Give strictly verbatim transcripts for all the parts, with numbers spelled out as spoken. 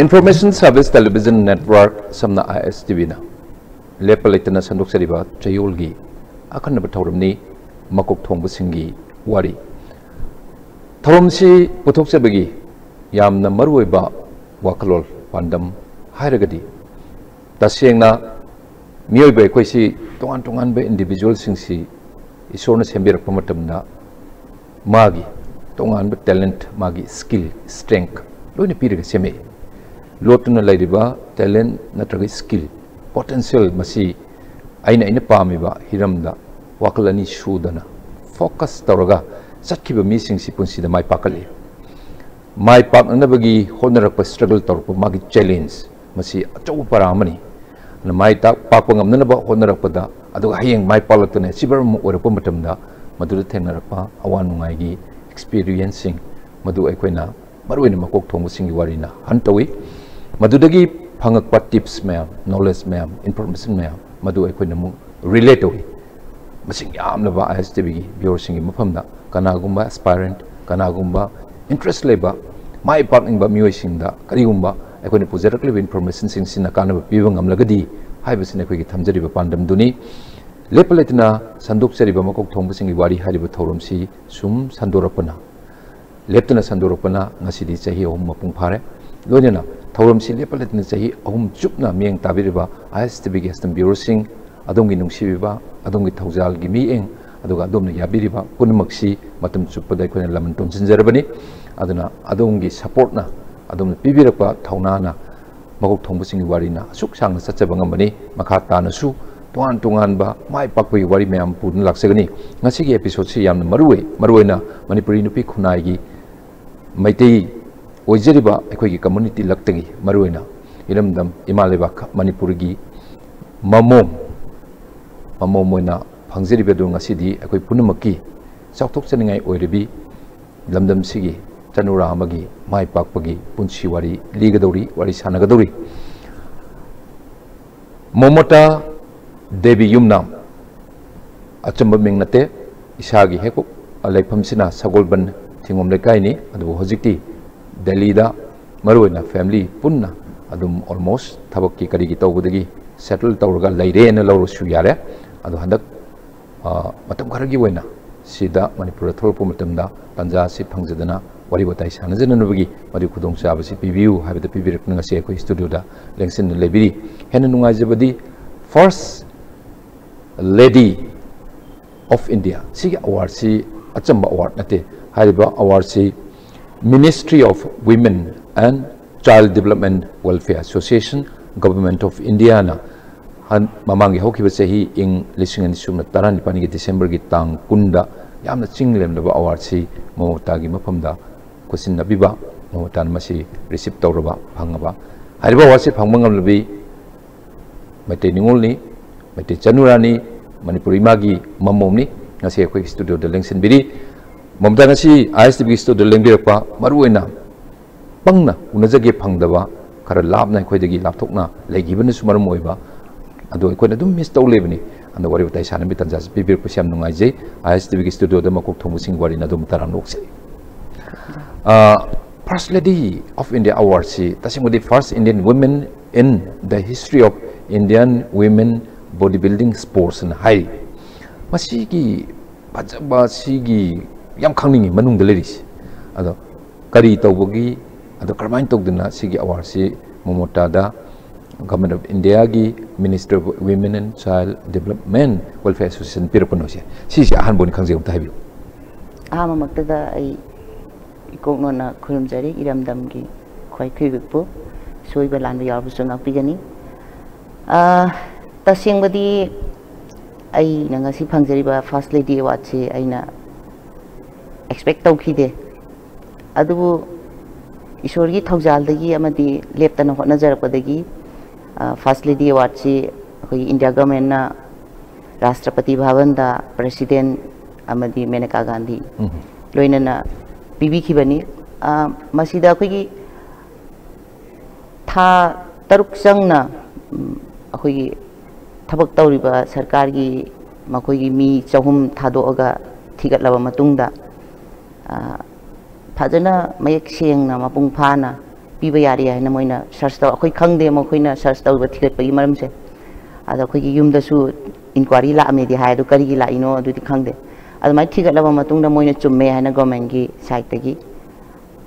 Information Service Television Network, ꯁꯝꯅ I S T V ꯅ ꯂꯦꯞꯄ ꯂꯩꯇꯅ ꯁꯟꯗꯣꯛꯆꯔꯤꯕ ꯆꯌꯣꯜꯒꯤ ꯑꯈꯟꯅꯕ ꯊꯧꯔꯝꯅꯤ, ꯃꯀꯣꯛ ꯊꯣꯡꯕꯁꯤꯡꯒꯤ ꯋꯥꯔꯤ꯫ ꯊꯧꯔꯝꯁꯤ ꯄꯨꯊꯣꯛꯆꯕꯒꯤ ꯌꯥꯝꯅ ꯃꯔꯨꯑꯣꯏꯕ ꯋꯥꯈꯜꯂꯣꯟ, ꯄꯥꯟꯗꯝ ꯍꯥꯏꯔꯒꯗꯤ, ꯇꯁꯦꯡꯅ ꯃꯤꯑꯣꯏꯕ ꯑꯩꯈꯣꯏꯁꯤ ꯇꯣꯉꯥꯟ ꯇꯣꯉꯥꯟꯕ individualꯁꯤꯡꯁꯤ ꯏꯁꯣꯔꯅ ꯁꯦꯝꯕꯤꯔꯛꯄ ꯃꯇꯝꯗ ꯃꯥꯒꯤ ꯇꯣꯉꯥꯟꯕ talent, ꯃꯥꯒꯤ skill, strength ꯂꯣꯏꯅ ꯄꯤꯔꯒ ꯁꯦꯝꯃꯛꯏ꯫ ꯂꯣꯠꯇꯨꯅ ꯂꯩꯔꯤꯕ talent ꯅꯠꯇ꯭ꯔꯒ skill, potential ꯃꯁꯤ ꯑꯩꯅ, ꯑꯩꯅ ꯄꯥꯝꯃꯤꯕ ꯍꯤꯔꯝꯗ ꯋꯥꯈꯜ ꯑꯅꯤ ꯁꯨꯗꯅ focus ꯇꯧꯔꯒ ꯆꯠꯈꯤꯕ ꯃꯤꯁꯤꯡꯁꯤ ꯄꯨꯟꯁꯤꯗ ꯃꯥꯏ ꯄꯥꯛꯀꯜꯂꯤ꯫ ꯃꯥꯏ ꯄꯥꯛꯅꯅꯕꯒꯤ ꯍꯣꯠꯅꯔꯛꯄ, struggle ꯇꯧꯔꯛꯄ, ꯃꯥꯒꯤ challenge ꯃꯁꯤ ꯑꯆꯧꯕ ꯄꯔꯥ ꯑꯃꯅꯤ꯫ ꯑꯗꯨꯅ ꯃꯥꯏ ꯇꯥꯛ-, ꯄꯥꯛꯄ ꯉꯝꯅꯅꯕ ꯍꯣꯠꯅꯔꯛꯄꯗ, ꯑꯗꯨꯒ ꯍꯌꯦꯡ ꯃꯥꯏ ꯄꯥꯛꯂꯛꯇꯨꯅ achiever ꯑꯃ ꯑꯣꯏꯔꯛꯄ ꯃꯇꯝꯗ, ꯃꯗꯨꯗ ꯊꯦꯡꯅꯔꯛꯄ ꯑꯋꯥ ꯅꯨꯡꯉꯥꯏꯒꯤ experienceꯁꯤꯡ, ꯃꯗꯨ ꯑꯩꯈꯣꯏꯅ ꯃꯔꯨꯑꯣꯏꯅ ꯃꯀꯣꯛ ꯊꯣꯡꯕꯁꯤꯡꯒꯤ ꯋꯥꯔꯤꯅ ꯍꯟ ꯇꯧꯏ꯫ ꯃꯗꯨꯗꯒꯤ ꯐꯪꯉꯛꯄ tips ꯃꯌꯥꯝ, knowledge ꯃꯌꯥꯝ, information ꯃꯌꯥꯝ, ꯃꯗꯨ ꯑꯩꯈꯣꯏꯅ ꯑꯃꯨꯛ relate ꯇꯧꯏ꯫ ꯃꯁꯤꯡ ꯌꯥꯝꯂꯕ I S T Vꯒꯤ viewerꯁꯤꯡꯒꯤ ꯃꯐꯝꯗ ꯀꯅꯥꯒꯨꯝꯕ aspirant, ꯀꯅꯥꯒꯨꯝꯕ interest ꯂꯩꯕ, ꯃꯥꯏ ꯄꯥꯛꯅꯤꯡꯕ ꯃꯤꯑꯣꯏꯁꯤꯡꯗ ꯀꯔꯤꯒꯨꯝꯕ ꯑꯩꯈꯣꯏꯅ ꯄꯨꯖꯔꯛꯂꯤꯕ informationꯁꯤꯡꯁꯤꯅ ꯀꯥꯟꯅꯕ ꯄꯤꯕ ꯉꯝꯂꯒꯗꯤ ꯍꯥꯏꯕꯁꯤꯅ ꯑꯩꯈꯣꯏꯒꯤ ꯊꯝꯖꯔꯤꯕ ꯄꯥꯟꯗꯝꯗꯨꯅꯤ꯫ ꯂꯦꯞꯄ ꯂꯩꯇꯅ ꯁꯟꯗꯣꯛꯆꯔꯤꯕ ꯃꯀꯣꯛ ꯊꯣꯡꯕꯁꯤꯡꯒꯤ ꯋꯥꯔꯤ ꯍꯥꯏꯔꯤꯕ ꯊꯧꯔꯝꯁꯤ ꯁꯨꯝ ꯁꯟꯗꯣꯔꯛꯄꯅ, ꯂꯦꯞꯇꯅ ꯁꯟꯗꯣꯔꯛꯄꯅ ꯉꯁꯤꯗꯤ ꯆꯍꯤ ꯑꯍꯨꯝ ꯃꯄꯨꯡ ꯐꯥꯔꯦ꯫ ꯂꯣꯏꯅꯅ ꯊꯧꯔꯝꯁꯤ ꯂꯦꯞꯄ ꯂꯩꯇꯅ ꯆꯍꯤ ꯑꯍꯨꯝ ꯆꯨꯞꯅ ꯃꯤꯠꯌꯦꯡ ꯇꯥꯕꯤꯔꯤꯕ I S T Vꯒꯤ esteemed viewerꯁꯤꯡ, ꯑꯗꯣꯝꯒꯤ ꯅꯨꯡꯁꯤꯕꯤꯕ, ꯑꯗꯣꯝꯒꯤ ꯊꯧꯖꯥꯜꯒꯤ ꯃꯤꯠꯌꯦꯡ, ꯑꯗꯨꯒ ꯑꯗꯣꯝꯅ ꯌꯥꯕꯤꯔꯤꯕ ꯄꯨꯝꯅꯃꯛꯁꯤ ꯃꯇꯝ ꯆꯨꯞꯄꯗ ꯑꯩꯈꯣꯏꯅ ꯂꯃꯟ ꯇꯣꯟꯁꯤꯟꯖꯔꯕꯅꯤ꯫ ꯑꯗꯨꯅ ꯑꯗꯣꯝꯒꯤ supportꯅ, ꯑꯗꯣꯝꯅ ꯄꯤꯕꯤꯔꯛꯄ ꯊꯧꯅꯥꯅ ꯃꯀꯣꯛ ꯊꯣꯡꯕꯁꯤꯡꯒꯤ ꯋꯥꯔꯤꯅ ꯑꯁꯨꯛ ꯁꯥꯡꯅ ꯆꯠꯆꯕ ꯉꯝꯕꯅꯤ꯫ ꯃꯈꯥ ꯇꯥꯅꯁꯨ ꯇꯣꯉꯥꯟ ꯇꯣꯉꯥꯟꯕ ꯃꯥꯏ ꯄꯥꯛꯄꯒꯤ ꯋꯥꯔꯤ ꯃꯌꯥꯝ ꯄꯨꯗꯨꯅ ꯂꯥꯛꯆꯒꯅꯤ꯫ ꯉꯁꯤꯒꯤ episodeꯁꯤ ꯌꯥꯝꯅ ꯃꯔꯨ ꯑꯣꯏ, ꯃꯔꯨꯑꯣꯏꯅ ꯃꯅꯤꯄꯨꯔꯤ ꯅꯨꯄꯤ ꯈꯨꯟꯅꯥꯏꯒꯤ, ꯃꯩꯇꯩ ꯑꯣꯏꯖꯔꯤꯕ ꯑꯩꯈꯣꯏꯒꯤ community ꯂꯛꯇꯒꯤ, ꯃꯔꯨꯑꯣꯏꯅ ꯏꯔꯝꯗꯝ ꯏꯃꯥ ꯂꯩꯕꯥꯛ ꯃꯅꯤꯄꯨꯔꯒꯤ ꯃꯃꯣꯝ, ꯃꯃꯣꯝ ꯑꯣꯏꯅ ꯐꯪꯖꯔꯤꯕ ꯑꯗꯨ ꯉꯁꯤꯗꯤ ꯑꯩꯈꯣꯏ ꯄꯨꯝꯅꯃꯛꯀꯤ ꯆꯥꯎꯊꯣꯛꯆꯅꯤꯡꯉꯥꯏ ꯑꯣꯏꯔꯕꯤ ꯂꯝꯗꯝꯁꯤꯒꯤ ꯆꯅꯨꯔꯥ ꯑꯃꯒꯤ ꯃꯥꯏ ꯄꯥꯛꯄꯒꯤ ꯄꯨꯟꯁꯤ ꯋꯥꯔꯤ ꯂꯤꯒꯗꯧꯔꯤ, ꯋꯥꯔꯤ ꯁꯥꯟꯅꯒꯗꯧꯔꯤ꯫ ꯃꯣꯃꯣꯇꯥ ꯗꯦꯕꯤ ꯌꯨꯝꯅꯥꯝ, ꯑꯆꯨꯝꯕ ꯃꯤꯡ ꯅꯠꯇꯦ, ꯏꯁꯥꯒꯤ ꯍꯦꯛ ꯂꯩꯐꯝꯁꯤꯅ ꯁꯒꯣꯜꯕꯟ ꯊꯤꯡꯒꯣꯝ ꯂꯩꯀꯥꯏꯅꯤ, ꯑꯗꯨꯕꯨ ꯍꯧꯖꯤꯛꯇꯤ ꯗꯦꯜꯂꯤꯗ ꯃꯔꯨꯑꯣꯏꯅ family ꯄꯨꯟꯅ ꯑꯗꯨꯝ almost ꯊꯕꯛꯀꯤ ꯀꯔꯤꯒꯤ ꯇꯧꯕꯗꯒꯤ settle ꯇꯧꯔꯒ ꯂꯩꯔꯦꯅ ꯂꯧꯔꯁꯨ ꯌꯥꯔꯦ꯫ ꯑꯗꯣ ꯍꯟꯗꯛ, ꯑ, ꯃꯇꯝ ꯈꯔꯒꯤ ꯑꯣꯏꯅ ꯁꯤꯗ ꯃꯅꯤꯄꯨꯔꯗ ꯊꯣꯛꯂꯛꯄ ꯃꯇꯝꯗ ꯇꯥꯟꯖꯥ ꯑꯁꯤ ꯐꯪꯖꯗꯅ ꯋꯥꯔꯤ ꯋꯥꯇꯥꯏ ꯁꯥꯟꯅꯖꯅꯅꯕꯒꯤ ꯃꯗꯨꯒꯤ ꯈꯨꯗꯣꯡꯆꯥꯕꯁꯤ ꯄꯤꯕꯤꯌꯨ ꯍꯥꯏꯕꯗ ꯄꯤꯕꯤꯔꯛꯇꯨꯅ ꯉꯁꯤ ꯑꯩꯈꯣꯏ studioꯗ ꯂꯦꯡꯁꯤꯟꯅ ꯂꯩꯕꯤꯔꯤ꯫ ꯍꯦꯟꯅ ꯅꯨꯡꯉꯥꯏꯖꯕꯗꯤ First Lady of India, ꯁꯤꯒꯤ awardꯁꯤ ꯑꯆꯝꯕ award ꯅꯠꯇꯦ꯫ ꯍꯥꯏꯔꯤꯕ awardꯁꯤ Ministry of Women and Child Development Welfare Association, Government of Indiaꯅ ꯍꯟ-, ꯃꯃꯥꯡꯒꯤ ꯍꯧꯈꯤꯕ ꯆꯍꯤ ꯏꯪ ꯂꯤꯁꯤꯡ ꯑꯅꯤ ꯁꯨꯞꯅ ꯇꯔꯥꯅꯤꯄꯥꯟꯒꯤ Decemberꯒꯤ ꯇꯥꯡ ꯀꯨꯟꯗ ꯌꯥꯝꯅ ꯆꯤꯡ ꯂꯦꯝꯂꯕ awardꯁꯤ ꯃꯃꯣꯇꯥꯒꯤ ꯃꯐꯝꯗ ꯈꯨꯠꯁꯤꯟꯅꯕꯤꯕ, ꯃꯃꯣꯇꯥꯅ ꯃꯁꯤ receive ꯇꯧꯔꯕ, ꯐꯪꯉꯕ꯫ ꯍꯥꯏꯔꯤꯕ awardꯁꯤ ꯐꯪꯕ ꯉꯝꯂꯕꯤ ꯃꯩꯇꯩ ꯅꯤꯉꯣꯜꯅꯤ, ꯃꯩꯇꯩ ꯆꯅꯨꯔꯥꯅꯤ, ꯃꯅꯤꯄꯨꯔ ꯏꯃꯥꯒꯤ ꯃꯃꯣꯝꯅꯤ꯫ ꯉꯁꯤ ꯑꯩꯈꯣꯏꯒꯤ studioꯗ ꯂꯦꯡꯁꯤꯟꯕꯤꯔꯤ꯫ ꯃꯃꯣꯇꯥ ꯉꯁꯤ ISTVꯒꯤ studioꯗ ꯂꯦꯡꯕꯤꯔꯛꯄ ꯃꯔꯨꯑꯣꯏꯅ ꯄꯪꯅ ꯎꯅꯖꯒꯦ ꯐꯪꯗꯕ, ꯈꯔ ꯂꯥꯞꯅ ꯑꯩꯈꯣꯏꯗꯒꯤ ꯂꯥꯞꯊꯣꯛꯅ ꯂꯩꯈꯤꯕꯅꯁꯨ ꯃꯔꯝ ꯑꯣꯏꯕ, ꯑꯗꯣ ꯑꯩꯈꯣꯏꯅ ꯑꯗꯨꯝ miss ꯇꯧ ꯂꯩꯕꯅꯤ꯫ ꯑꯗꯣ ꯋꯥꯔꯤ ꯋꯥꯇꯥꯏ ꯁꯥꯟꯅꯕꯒꯤ ꯇꯥꯟꯖꯥꯁꯤ ꯄꯤꯕꯤꯔꯛꯄꯁꯤ ꯌꯥꯝ ꯅꯨꯡꯉꯥꯏꯖꯩ꯫ ISTVꯒꯤ studioꯗ ꯃꯀꯣꯛ ꯊꯣꯡꯕꯁꯤꯡ ꯋꯥꯔꯤꯅ ꯑꯗꯨꯝ ꯇꯔꯥꯝꯅ ꯑꯣꯛꯆꯩ꯫ ꯑ, First Lady of India awardꯁꯤ ꯇꯁꯦꯡꯕꯗꯤ First Indian Women in the History of Indian Women Bodybuilding Sports ꯍꯥꯏꯅ ꯍꯥꯏꯔꯤ꯫ ꯃꯁꯤꯒꯤ ꯐꯖꯕ, ꯁꯤꯒꯤ ꯌꯥꯝ ꯈꯪꯅꯤꯡꯉꯤ ꯃꯅꯨꯡꯗ ꯂꯩꯔꯤꯁꯦ꯫ ꯑꯗꯣ ꯀꯔꯤ ꯇꯧꯕꯒꯤ, ꯑꯗꯣ ꯀꯔꯝꯍꯥꯏꯅ ꯇꯧꯗꯅ ꯁꯤꯒꯤ awardꯁꯤ ꯃꯃꯣꯇꯥꯗ Government of Indiaꯒꯤ Ministry of Women and Child Development Welfare Association ꯄꯤꯔꯛꯄꯅꯣ ꯁꯦ? ꯁꯤꯁꯦ ꯑꯍꯥꯟꯕ ꯑꯣꯏꯅ ꯈꯪꯖꯩ, ꯑꯝꯇ ꯍꯥꯏꯕꯤꯌꯨ꯫ ꯑꯍꯥꯟꯕꯃꯛꯇꯗ ꯑꯩ ꯏꯀꯣꯛ ꯅꯣꯟꯅ ꯈꯨꯔꯨꯝꯖꯔꯤ, ꯏꯔꯝꯗꯝꯒꯤ ꯈ꯭ꯋꯥꯏ ꯈꯨꯏꯕꯤꯛꯄꯨ꯫ ꯁꯣꯏꯕ ꯂꯥꯟꯕ ꯌꯥꯎꯔꯕꯁꯨ ꯉꯥꯛꯄꯤꯒꯅꯤ꯫ ꯑꯥ, ꯇꯁꯦꯡꯕꯗꯤ ꯑꯩꯅ ꯉꯁꯤ ꯐꯪꯖꯔꯤꯕ First Lady awardꯁꯤ ꯑꯩꯅ expect ꯇꯧꯈꯤꯗꯦ꯫ ꯑꯗꯨꯕꯨ ꯏꯁꯣꯔꯒꯤ ꯊꯧꯖꯥꯜꯗꯒꯤ ꯑꯃꯗꯤ ꯂꯦꯞꯇꯅ ꯍꯣꯠꯅꯖꯔꯛꯄꯗꯒꯤ, ꯑ, First Lady awardꯁꯤ ꯑꯩꯈꯣꯏꯒꯤ India governmentꯅ ꯔꯥꯁꯇ꯭ꯔꯄꯇꯤ ꯚꯕꯟꯗ President ꯑꯃꯗꯤ ꯃꯦꯅꯀꯥ ꯒꯥꯟꯙꯤ ꯎꯝ꯫ ꯂꯣꯏꯅꯅ ꯄꯤꯕꯤꯈꯤꯕꯅꯤ꯫ ꯑ, ꯃꯁꯤꯗ ꯑꯩꯈꯣꯏꯒꯤ ꯊꯥ ꯇꯔꯨꯛ ꯆꯪꯅ, ꯎꯝ, ꯑꯩꯈꯣꯏꯒꯤ ꯊꯕꯛ ꯇꯧꯔꯤꯕ ꯁꯔꯀꯥꯔꯒꯤ ꯃꯈꯣꯏꯒꯤ ꯃꯤ ꯆꯍꯨꯝ ꯊꯥꯗꯣꯛꯑꯒ ꯊꯤꯒꯠꯂꯕ ꯃꯇꯨꯡꯗ, ꯑ, ꯐꯖꯅ ꯃꯌꯦꯛ ꯁꯦꯡꯅ ꯃꯄꯨꯡ ꯐꯥꯅ ꯄꯤꯕ ꯌꯥꯔꯤ ꯍꯥꯏꯅ ꯃꯣꯏꯅ ꯁꯔꯁ ꯇꯧ, ꯑꯩꯈꯣꯏ ꯈꯪꯗꯦ ꯃꯈꯣꯏꯅ ꯁꯔꯁ ꯇꯧꯕ ꯊꯤꯒꯠꯄꯒꯤ ꯃꯔꯝꯁꯦ꯫ ꯑꯗꯣ ꯑꯩꯈꯣꯏꯒꯤ ꯌꯨꯝꯗꯁꯨ ꯏꯟꯀ꯭ꯋꯥꯔꯤ ꯂꯥꯛꯑꯝꯃꯦꯗꯤ ꯍꯥꯏ, ꯑꯗꯨ ꯀꯔꯤꯒꯤ ꯂꯥꯛꯏꯅꯣ ꯑꯗꯨꯗꯤ ꯈꯪꯗꯦ꯫ ꯑꯗꯨꯃꯥꯏꯅ ꯊꯤꯒꯠꯂꯕ ꯃꯇꯨꯡꯗ ꯃꯣꯏꯅ ꯆꯨꯝꯃꯦ ꯍꯥꯏꯅ ꯒꯣꯔꯃꯦꯟꯒꯤ ꯁꯥꯏꯠꯇꯒꯤ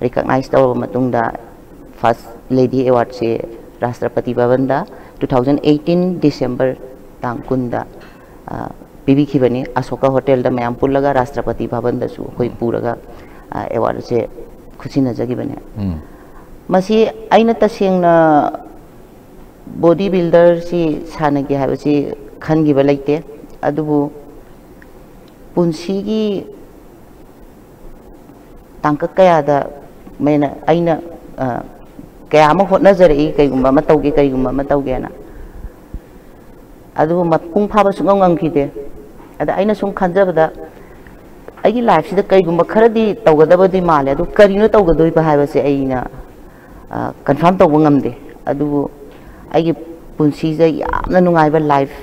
ꯔꯤꯀꯛꯅꯥꯏꯁ ꯇꯧꯔꯕ ꯃꯇꯨꯡꯗ ꯐꯥꯔꯁ ꯂꯦꯗꯤ ꯑꯦꯋꯥꯔꯗꯁꯦ ꯔꯥꯁꯇ꯭ꯔꯄꯇꯤ ꯚꯕꯟꯗ two thousand eighteen December ꯇꯥꯡ ꯀꯨꯟꯗ ꯄꯤꯕꯤꯈꯤꯕꯅꯤ꯫ ꯑꯁꯣꯀꯥ ꯍꯣꯇꯦꯜꯗ ꯃꯌꯥꯝ ꯄꯨꯜꯂꯒ ꯔꯥꯁꯇ꯭ꯔꯄꯇꯤ ꯚꯕꯟꯗꯁꯨ ꯑꯩꯈꯣꯏ ꯄꯨꯔꯒ ꯑꯦꯋꯥꯔꯗꯁꯦ ꯈꯨꯠꯁꯤꯟꯅꯖꯈꯤꯕꯅꯦ꯫ ꯃꯁꯤ ꯑꯩꯅ ꯇꯁꯦꯡꯅ ꯕꯣꯗꯤ ꯕꯤꯜꯗꯔꯁꯤ ꯁꯥꯟꯅꯒꯦ ꯍꯥꯏꯕꯁꯤ ꯈꯟꯈꯤꯕ ꯂꯩꯇꯦ꯫ ꯑꯗꯨꯕꯨ ꯄꯨꯟꯁꯤꯒꯤ ꯇꯥꯡꯀꯛ ꯀꯌꯥꯗ ꯃꯦꯅ-, ꯑꯩꯅ, ꯑ, ꯀꯌꯥ ꯑꯃ ꯍꯣꯠꯅꯖꯔꯛꯏ, ꯀꯩꯒꯨꯝꯕ ꯑꯃ ꯇꯧꯒꯦ, ꯀꯩꯒꯨꯝꯕ ꯑꯃ ꯇꯧꯒꯦꯅ꯫ ꯑꯗꯨꯕꯨ ꯃꯄꯨꯡ ꯐꯥꯕ ꯁꯨꯡꯉꯝ ꯉꯝꯈꯤꯗꯦ꯫ ꯑꯗ ꯑꯩꯅ ꯁꯨꯝ ꯈꯟꯖꯕꯗ, ꯑꯩꯒꯤ ꯂꯥꯏꯐꯁꯤꯗ ꯀꯩꯒꯨꯝꯕ ꯈꯔꯗꯤ ꯇꯧꯒꯗꯕꯗꯤ ꯃꯥꯜꯂꯦ, ꯑꯗꯨ ꯀꯔꯤꯅꯣ ꯇꯧꯒꯗꯣꯏꯕ ꯍꯥꯏꯕꯁꯦ ꯑꯩꯅ, ꯑ, ꯀꯟꯐꯥꯔꯝ ꯇꯧꯕ ꯉꯝꯗꯦ꯫ ꯑꯗꯨꯕꯨ ꯑꯩꯒꯤ ꯄꯨꯟꯁꯤꯁꯦ ꯌꯥꯝꯅ ꯅꯨꯡꯉꯥꯏꯕ ꯂꯥꯏꯐ,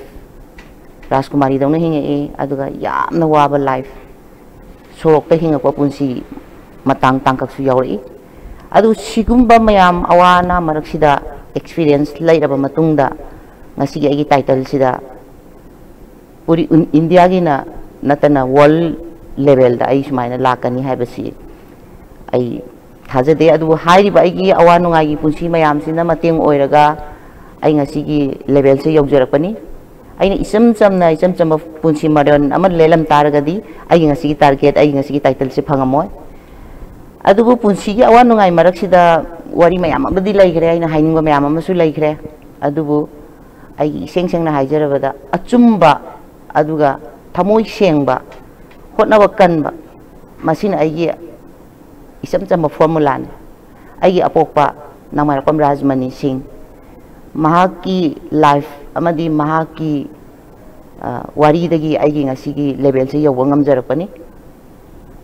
ꯔꯥꯖꯀꯨꯃꯥꯔꯤꯗꯧꯅ ꯍꯤꯡꯉꯛꯏ, ꯑꯗꯨꯒ ꯌꯥꯝꯅ ꯋꯥꯕ ꯂꯥꯏꯐ, ꯁꯣꯔꯣꯛꯇ ꯍꯤꯡꯉꯛꯄ ꯄꯨꯟꯁꯤ ꯃꯇꯥꯡ ꯇꯥꯡꯀꯛꯁꯨ ꯌꯥꯎꯔꯛꯏ꯫ ꯑꯗꯨ ꯁꯤꯒꯨꯝꯕ ꯃꯌꯥꯝ ꯑꯋꯥ ꯑꯅꯥ ꯃꯔꯛꯁꯤꯗ ꯑꯦꯛꯁꯄꯤꯔꯤꯌꯦꯟꯁ ꯂꯩꯔꯕ ꯃꯇꯨꯡꯗ ꯉꯁꯤꯒꯤ ꯑꯩꯒꯤ ꯇꯥꯏꯇꯜꯁꯤꯗ ꯄꯨꯔꯤ ꯏꯟ-, ꯏꯟꯗꯤꯌꯥꯒꯤꯅ ꯅꯠꯇꯅ ꯋꯥꯔꯜ ꯂꯦꯚꯦꯜꯗ ꯑꯩ ꯁꯨꯃꯥꯏꯅ ꯂꯥꯛꯀꯅꯤ ꯍꯥꯏꯕꯁꯤ ꯑꯩ ꯊꯥꯖꯗꯦ꯫ ꯑꯗꯨꯕꯨ ꯍꯥꯏꯔꯤꯕ ꯑꯩꯒꯤ ꯑꯋꯥ ꯅꯨꯡꯉꯥꯏꯒꯤ ꯄꯨꯟꯁꯤ ꯃꯌꯥꯝꯁꯤꯅ ꯃꯇꯦꯡ ꯑꯣꯏꯔꯒ ꯑꯩ ꯉꯁꯤꯒꯤ ꯂꯦꯚꯦꯜꯁꯦ ꯌꯧꯖꯔꯛꯄꯅꯤ꯫ ꯑꯩꯅ ꯏꯆꯝ ꯆꯝꯅ, ꯏꯆꯝ ꯆꯝꯕ ꯄꯨꯟꯁꯤ ꯃꯔꯦꯜ ꯑꯃ ꯂꯦꯜꯂꯝ ꯇꯥꯔꯒꯗꯤ ꯑꯩꯒꯤ ꯉꯁꯤꯒꯤ ꯇꯥꯔꯒꯦꯠ, ꯑꯩꯒꯤ ꯉꯁꯤꯒꯤ ꯇꯥꯏꯇꯜꯁꯦ ꯐꯪꯉꯝꯃꯣꯏ꯫ ꯑꯗꯨꯕꯨ ꯄꯨꯟꯁꯤꯒꯤ ꯑꯋꯥ ꯅꯨꯡꯉꯥꯏ ꯃꯔꯛꯁꯤꯗ ꯋꯥꯔꯤ ꯃꯌꯥꯝ ꯑꯃꯗꯤ ꯂꯩꯈ꯭ꯔꯦ, ꯑꯩꯅ ꯍꯥꯏꯅꯤꯡꯕ ꯃꯌꯥꯝ ꯑꯃꯁꯨ ꯂꯩꯈ꯭ꯔꯦ꯫ ꯑꯗꯨꯕꯨ ꯑꯩꯒꯤ ꯏꯁꯦꯡ ꯁꯦꯡꯅ ꯍꯥꯏꯖꯔꯕꯗ, ꯑꯆꯨꯝꯕ ꯑꯗꯨꯒ ꯊꯃꯣꯏ ꯁꯦꯡꯕ, ꯍꯣꯠꯅꯕ ꯀꯟꯕ, ꯃꯁꯤꯅ ꯑꯩꯒꯤ ꯏꯆꯝ ꯆꯝꯕ ꯐꯣꯔꯃꯨꯂꯥꯅꯤ꯫ ꯑꯩꯒꯤ ꯑꯄꯣꯛꯄ ꯅꯥꯃꯥꯏꯔꯥꯛꯄꯝ ꯔꯥꯖꯃꯅꯤ ꯁꯤꯡ, ꯃꯍꯥꯛꯀꯤ ꯂꯥꯏꯐ ꯑꯃꯗꯤ ꯃꯍꯥꯛꯀꯤ, ꯑ, ꯋꯥꯔꯤꯗꯒꯤ ꯑꯩꯒꯤ ꯉꯁꯤꯒꯤ ꯂꯦꯚꯦꯜꯁꯦ ꯌꯧꯕ ꯉꯝꯖꯔꯛꯄꯅꯤ꯫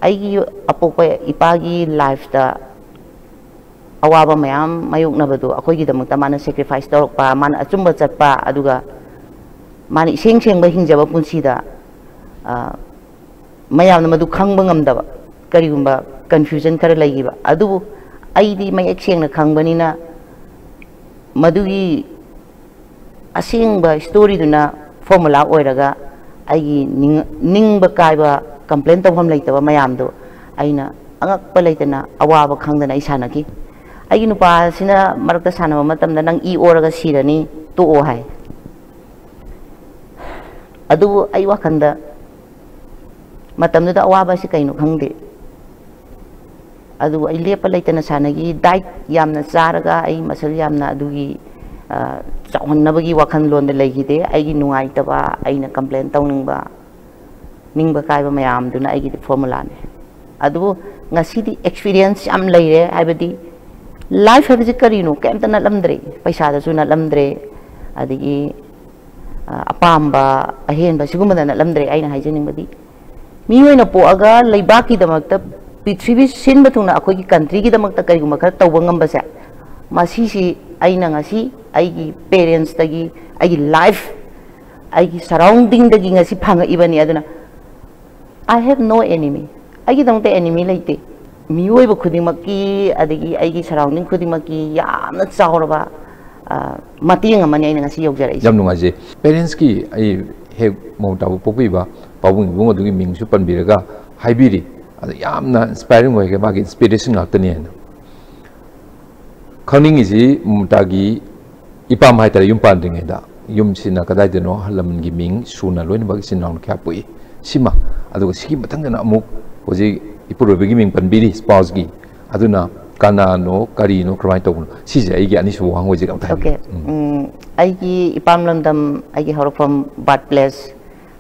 ꯑꯩꯒꯤ ꯑꯄꯣꯛꯄ ꯏꯄꯥꯒꯤ ꯂꯥꯏꯐꯇ ꯑꯋꯥꯕ ꯃꯌꯥꯝ ꯃꯥꯌꯣꯛꯅꯕꯗꯨ ꯑꯩꯈꯣꯏꯒꯤꯗꯃꯛꯇ ꯃꯥꯅ ꯁꯦꯀ꯭ꯔꯤꯐꯥꯏꯁ ꯇꯧꯔꯛꯄ, ꯃꯥꯅ ꯑꯆꯨꯝꯕ ꯆꯠꯄ, ꯑꯗꯨꯒ ꯃꯥꯅ ꯏꯁꯦꯡ ꯁꯦꯡꯕ ꯍꯤꯡꯖꯕ ꯄꯨꯟꯁꯤꯗ, ꯑ, ꯃꯌꯥꯝꯅ ꯃꯗꯨ ꯈꯪꯕ ꯉꯝꯗꯕ, ꯀꯔꯤꯒꯨꯝꯕ ꯀꯟꯐ꯭ꯌꯨꯖꯟ ꯈꯔ ꯂꯩꯈꯤꯕ꯫ ꯑꯗꯨꯕꯨ ꯑꯩꯗꯤ ꯃꯌꯦꯛ ꯁꯦꯡꯅ ꯈꯪꯕꯅꯤꯅ, ꯃꯗꯨꯒꯤ ꯑꯁꯦꯡꯕ ꯁ꯭ꯇꯣꯔꯤꯗꯨꯅ ꯐꯣꯔꯃꯨꯂꯥ ꯑꯣꯏꯔꯒ, ꯑꯩꯒꯤ ꯅꯤꯡ-, ꯅꯤꯡꯕ ꯀꯥꯏꯕ, ꯀꯝꯄ꯭ꯂꯦꯟ ꯇꯧꯐꯝ ꯂꯩꯇꯕ ꯃꯌꯥꯝꯗꯣ ꯑꯩꯅ ꯑꯉꯛꯄ ꯂꯩꯇꯅ, ꯑꯋꯥꯕ ꯈꯪꯗꯅ ꯑꯩ ꯁꯥꯟꯅꯈꯤ꯫ ꯑꯩꯒꯤ ꯅꯨꯄꯥꯁꯤꯅ ꯃꯔꯛꯇ ꯁꯥꯟꯅꯕ ꯃꯇꯝꯗ, "ꯅꯪ ꯏ ꯑꯣꯔꯒ ꯁꯤꯔꯅꯤ, ꯇꯣꯛꯑꯣ" ꯍꯥꯏ꯫ ꯑꯗꯨꯕꯨ ꯑꯩ ꯋꯥꯈꯜꯗ ꯃꯇꯝꯗꯨꯗ ꯑꯋꯥꯕ ꯑꯁꯤ ꯀꯩꯅꯣ ꯈꯪꯗꯦ꯫ ꯑꯗꯨꯕꯨ ꯑꯩ ꯂꯦꯞꯄ ꯂꯩꯇꯅ ꯁꯥꯟꯅꯈꯤ꯫ ꯗꯥꯏꯠ ꯌꯥꯝꯅ ꯆꯥꯔꯒ ꯑꯩ ꯃꯁꯜ ꯌꯥꯝꯅ ꯑꯗꯨꯒꯤ, ꯑ, ꯆꯥꯎꯍꯟꯅꯕꯒꯤ ꯋꯥꯈꯜꯂꯣꯟꯗ ꯂꯩꯈꯤꯗꯦ꯫ ꯑꯩꯒꯤ ꯅꯨꯡꯉꯥꯏꯇꯕ, ꯑꯩꯅ ꯀꯝꯄ꯭ꯂꯦꯟ ꯇꯧꯅꯤꯡꯕ, ꯅꯤꯡꯕ ꯀꯥꯏꯕ ꯃꯌꯥꯝꯗꯨꯅ ꯑꯩꯒꯤꯗꯤ ꯐꯣꯔꯃꯨꯂꯥꯅꯦ꯫ ꯑꯗꯨꯕꯨ ꯉꯁꯤꯗꯤ ꯑꯦꯛꯁꯄꯤꯔꯤꯌꯦꯟꯁ ꯌꯥꯝ ꯂꯩꯔꯦ, ꯍꯥꯏꯕꯗꯤ ꯂꯥꯏꯐ ꯍꯥꯏꯕꯁꯤ ꯀꯔꯤꯅꯣ? ꯀꯩꯝꯇ ꯅꯠꯂꯝꯗ꯭ꯔꯦ, ꯄꯩꯁꯥꯗꯁꯨ ꯅꯠꯂꯝꯗ꯭ꯔꯦ, ꯑꯗꯒꯤ, ꯑ, ꯑꯄꯥꯝꯕ, ꯑꯍꯦꯟꯕ ꯁꯤꯒꯨꯝꯕꯗ ꯅꯠꯂꯝꯗ꯭ꯔꯦ꯫ ꯑꯩꯅ ꯍꯥꯏꯖꯅꯤꯡꯕꯗꯤ, ꯃꯤ ꯑꯣꯏꯅ ꯄꯣꯛꯑꯒ ꯂꯩꯕꯥꯛꯀꯤꯗꯃꯛꯇ, ꯄ꯭ꯔꯤꯊꯤꯕꯤ ꯁꯤꯟꯕ ꯊꯨꯡꯅ ꯑꯩꯈꯣꯏꯒꯤ ꯀꯟꯇ꯭ꯔꯤꯒꯤꯗꯃꯛꯇ ꯀꯔꯤꯒꯨꯝꯕ ꯈꯔ ꯇꯧꯕ ꯉꯝꯕꯁꯦ, ꯃꯁꯤꯁꯤ ꯑꯩꯅ ꯉꯁꯤ ꯑꯩꯒꯤ ꯄꯦꯔꯦꯟꯁꯇꯒꯤ, ꯑꯩꯒꯤ ꯂꯥꯏꯐ, ꯑꯩꯒꯤ ꯁꯔꯥꯎꯟꯗꯤꯡꯗꯒꯤ ꯉꯁꯤ ꯐꯪꯉꯛꯏꯕꯅꯤ꯫ ꯑꯗꯨꯅ I have no enemy. ꯑꯩꯒꯤꯗꯃꯛꯇ ꯑꯦꯅꯤꯃꯤ ꯂꯩꯇꯦ꯫ ꯃꯤꯑꯣꯏꯕ ꯈꯨꯗꯤꯡꯃꯛꯀꯤ, ꯑꯗꯒꯤ ꯑꯩꯒꯤ ꯁꯔꯥꯎꯟꯗꯤꯡ ꯈꯨꯗꯤꯡꯃꯛꯀꯤ ꯌꯥꯝꯅ ꯆꯥꯎꯔꯕ, ꯑ, ꯃꯇꯦꯡ ꯑꯃꯅꯤ ꯑꯩꯅ ꯉꯁꯤ ꯌꯧꯖꯔꯛꯏꯁꯦ꯫ ꯌꯥꯝ ꯅꯨꯡꯉꯥꯏꯖꯩ꯫ ꯄꯦꯔꯦꯟꯁꯀꯤ, ꯑꯩ ꯍꯦꯛ ꯃꯧ ꯇꯥꯕ ꯄꯣꯛꯄꯤꯕ ꯄꯥꯕꯨꯡ ꯏꯕꯨꯡ ꯑꯗꯨꯒꯤ ꯃꯤꯡꯁꯨ ꯄꯟꯕꯤꯔꯒ ꯍꯥꯏꯕꯤꯔꯤ꯫ ꯑꯗ ꯌꯥꯝꯅ ꯏꯟꯁꯄꯥꯏꯔꯤꯡ ꯑꯣꯏꯒꯦ, ꯃꯥꯒꯤ ꯏꯟꯁꯄꯤꯔꯦꯁꯟ ꯉꯥꯛꯇꯅꯤ ꯍꯥꯏꯅ꯫ ꯈꯪꯅꯤꯡꯉꯤꯁꯤ ꯃꯃꯇꯥꯒꯤ ꯏꯄꯥꯝ ꯍꯥꯏꯇꯥꯔꯦ, ꯌꯨꯝ ꯄꯥꯟꯗ꯭ꯔꯤꯉꯩꯗ ꯌꯨꯝꯁꯤꯅ ꯀꯗꯥꯏꯗꯅꯣ, ꯑꯍꯜ ꯂꯃꯟꯒꯤ ꯃꯤꯡ ꯁꯨꯅ ꯂꯣꯏꯅꯃꯛ ꯏꯆꯤꯟ ꯏꯅꯥꯎꯅ ꯀꯌꯥ ꯄꯣꯛꯏ, ꯁꯤꯃ, ꯑꯗꯨꯒ ꯁꯤꯒꯤ ꯃꯊꯪꯗꯅ ꯑꯃꯨꯛ ꯍꯧꯖꯤꯛ ꯏꯄꯨꯔꯣꯏꯕꯒꯤ ꯃꯤꯡ ꯄꯟꯕꯤꯔꯤ, ꯁ꯭ꯄꯥꯎꯁꯀꯤ, ꯑꯗꯨꯅ ꯀꯅꯥꯅꯣ, ꯀꯔꯤꯅꯣ, ꯀꯃꯥꯏꯅ ꯇꯧꯕꯅꯣ? ꯁꯤꯁꯦ ꯑꯩꯒꯤ ꯑꯅꯤꯁꯨꯕ ꯋꯥꯍꯪ ꯑꯣꯏꯖꯒꯦ, ꯑꯝꯇ ꯍꯥꯏꯕꯤꯌꯨ꯫ ꯑꯣꯀꯦ꯫ ꯎꯝ꯫ ꯎꯝ, ꯑꯩꯒꯤ ꯏꯄꯥꯝ ꯂꯝꯗꯝ, ꯑꯩꯒꯤ ꯍꯧꯔꯛꯐꯝ, ꯕꯥꯔꯠ ꯄ꯭ꯂꯦꯁ,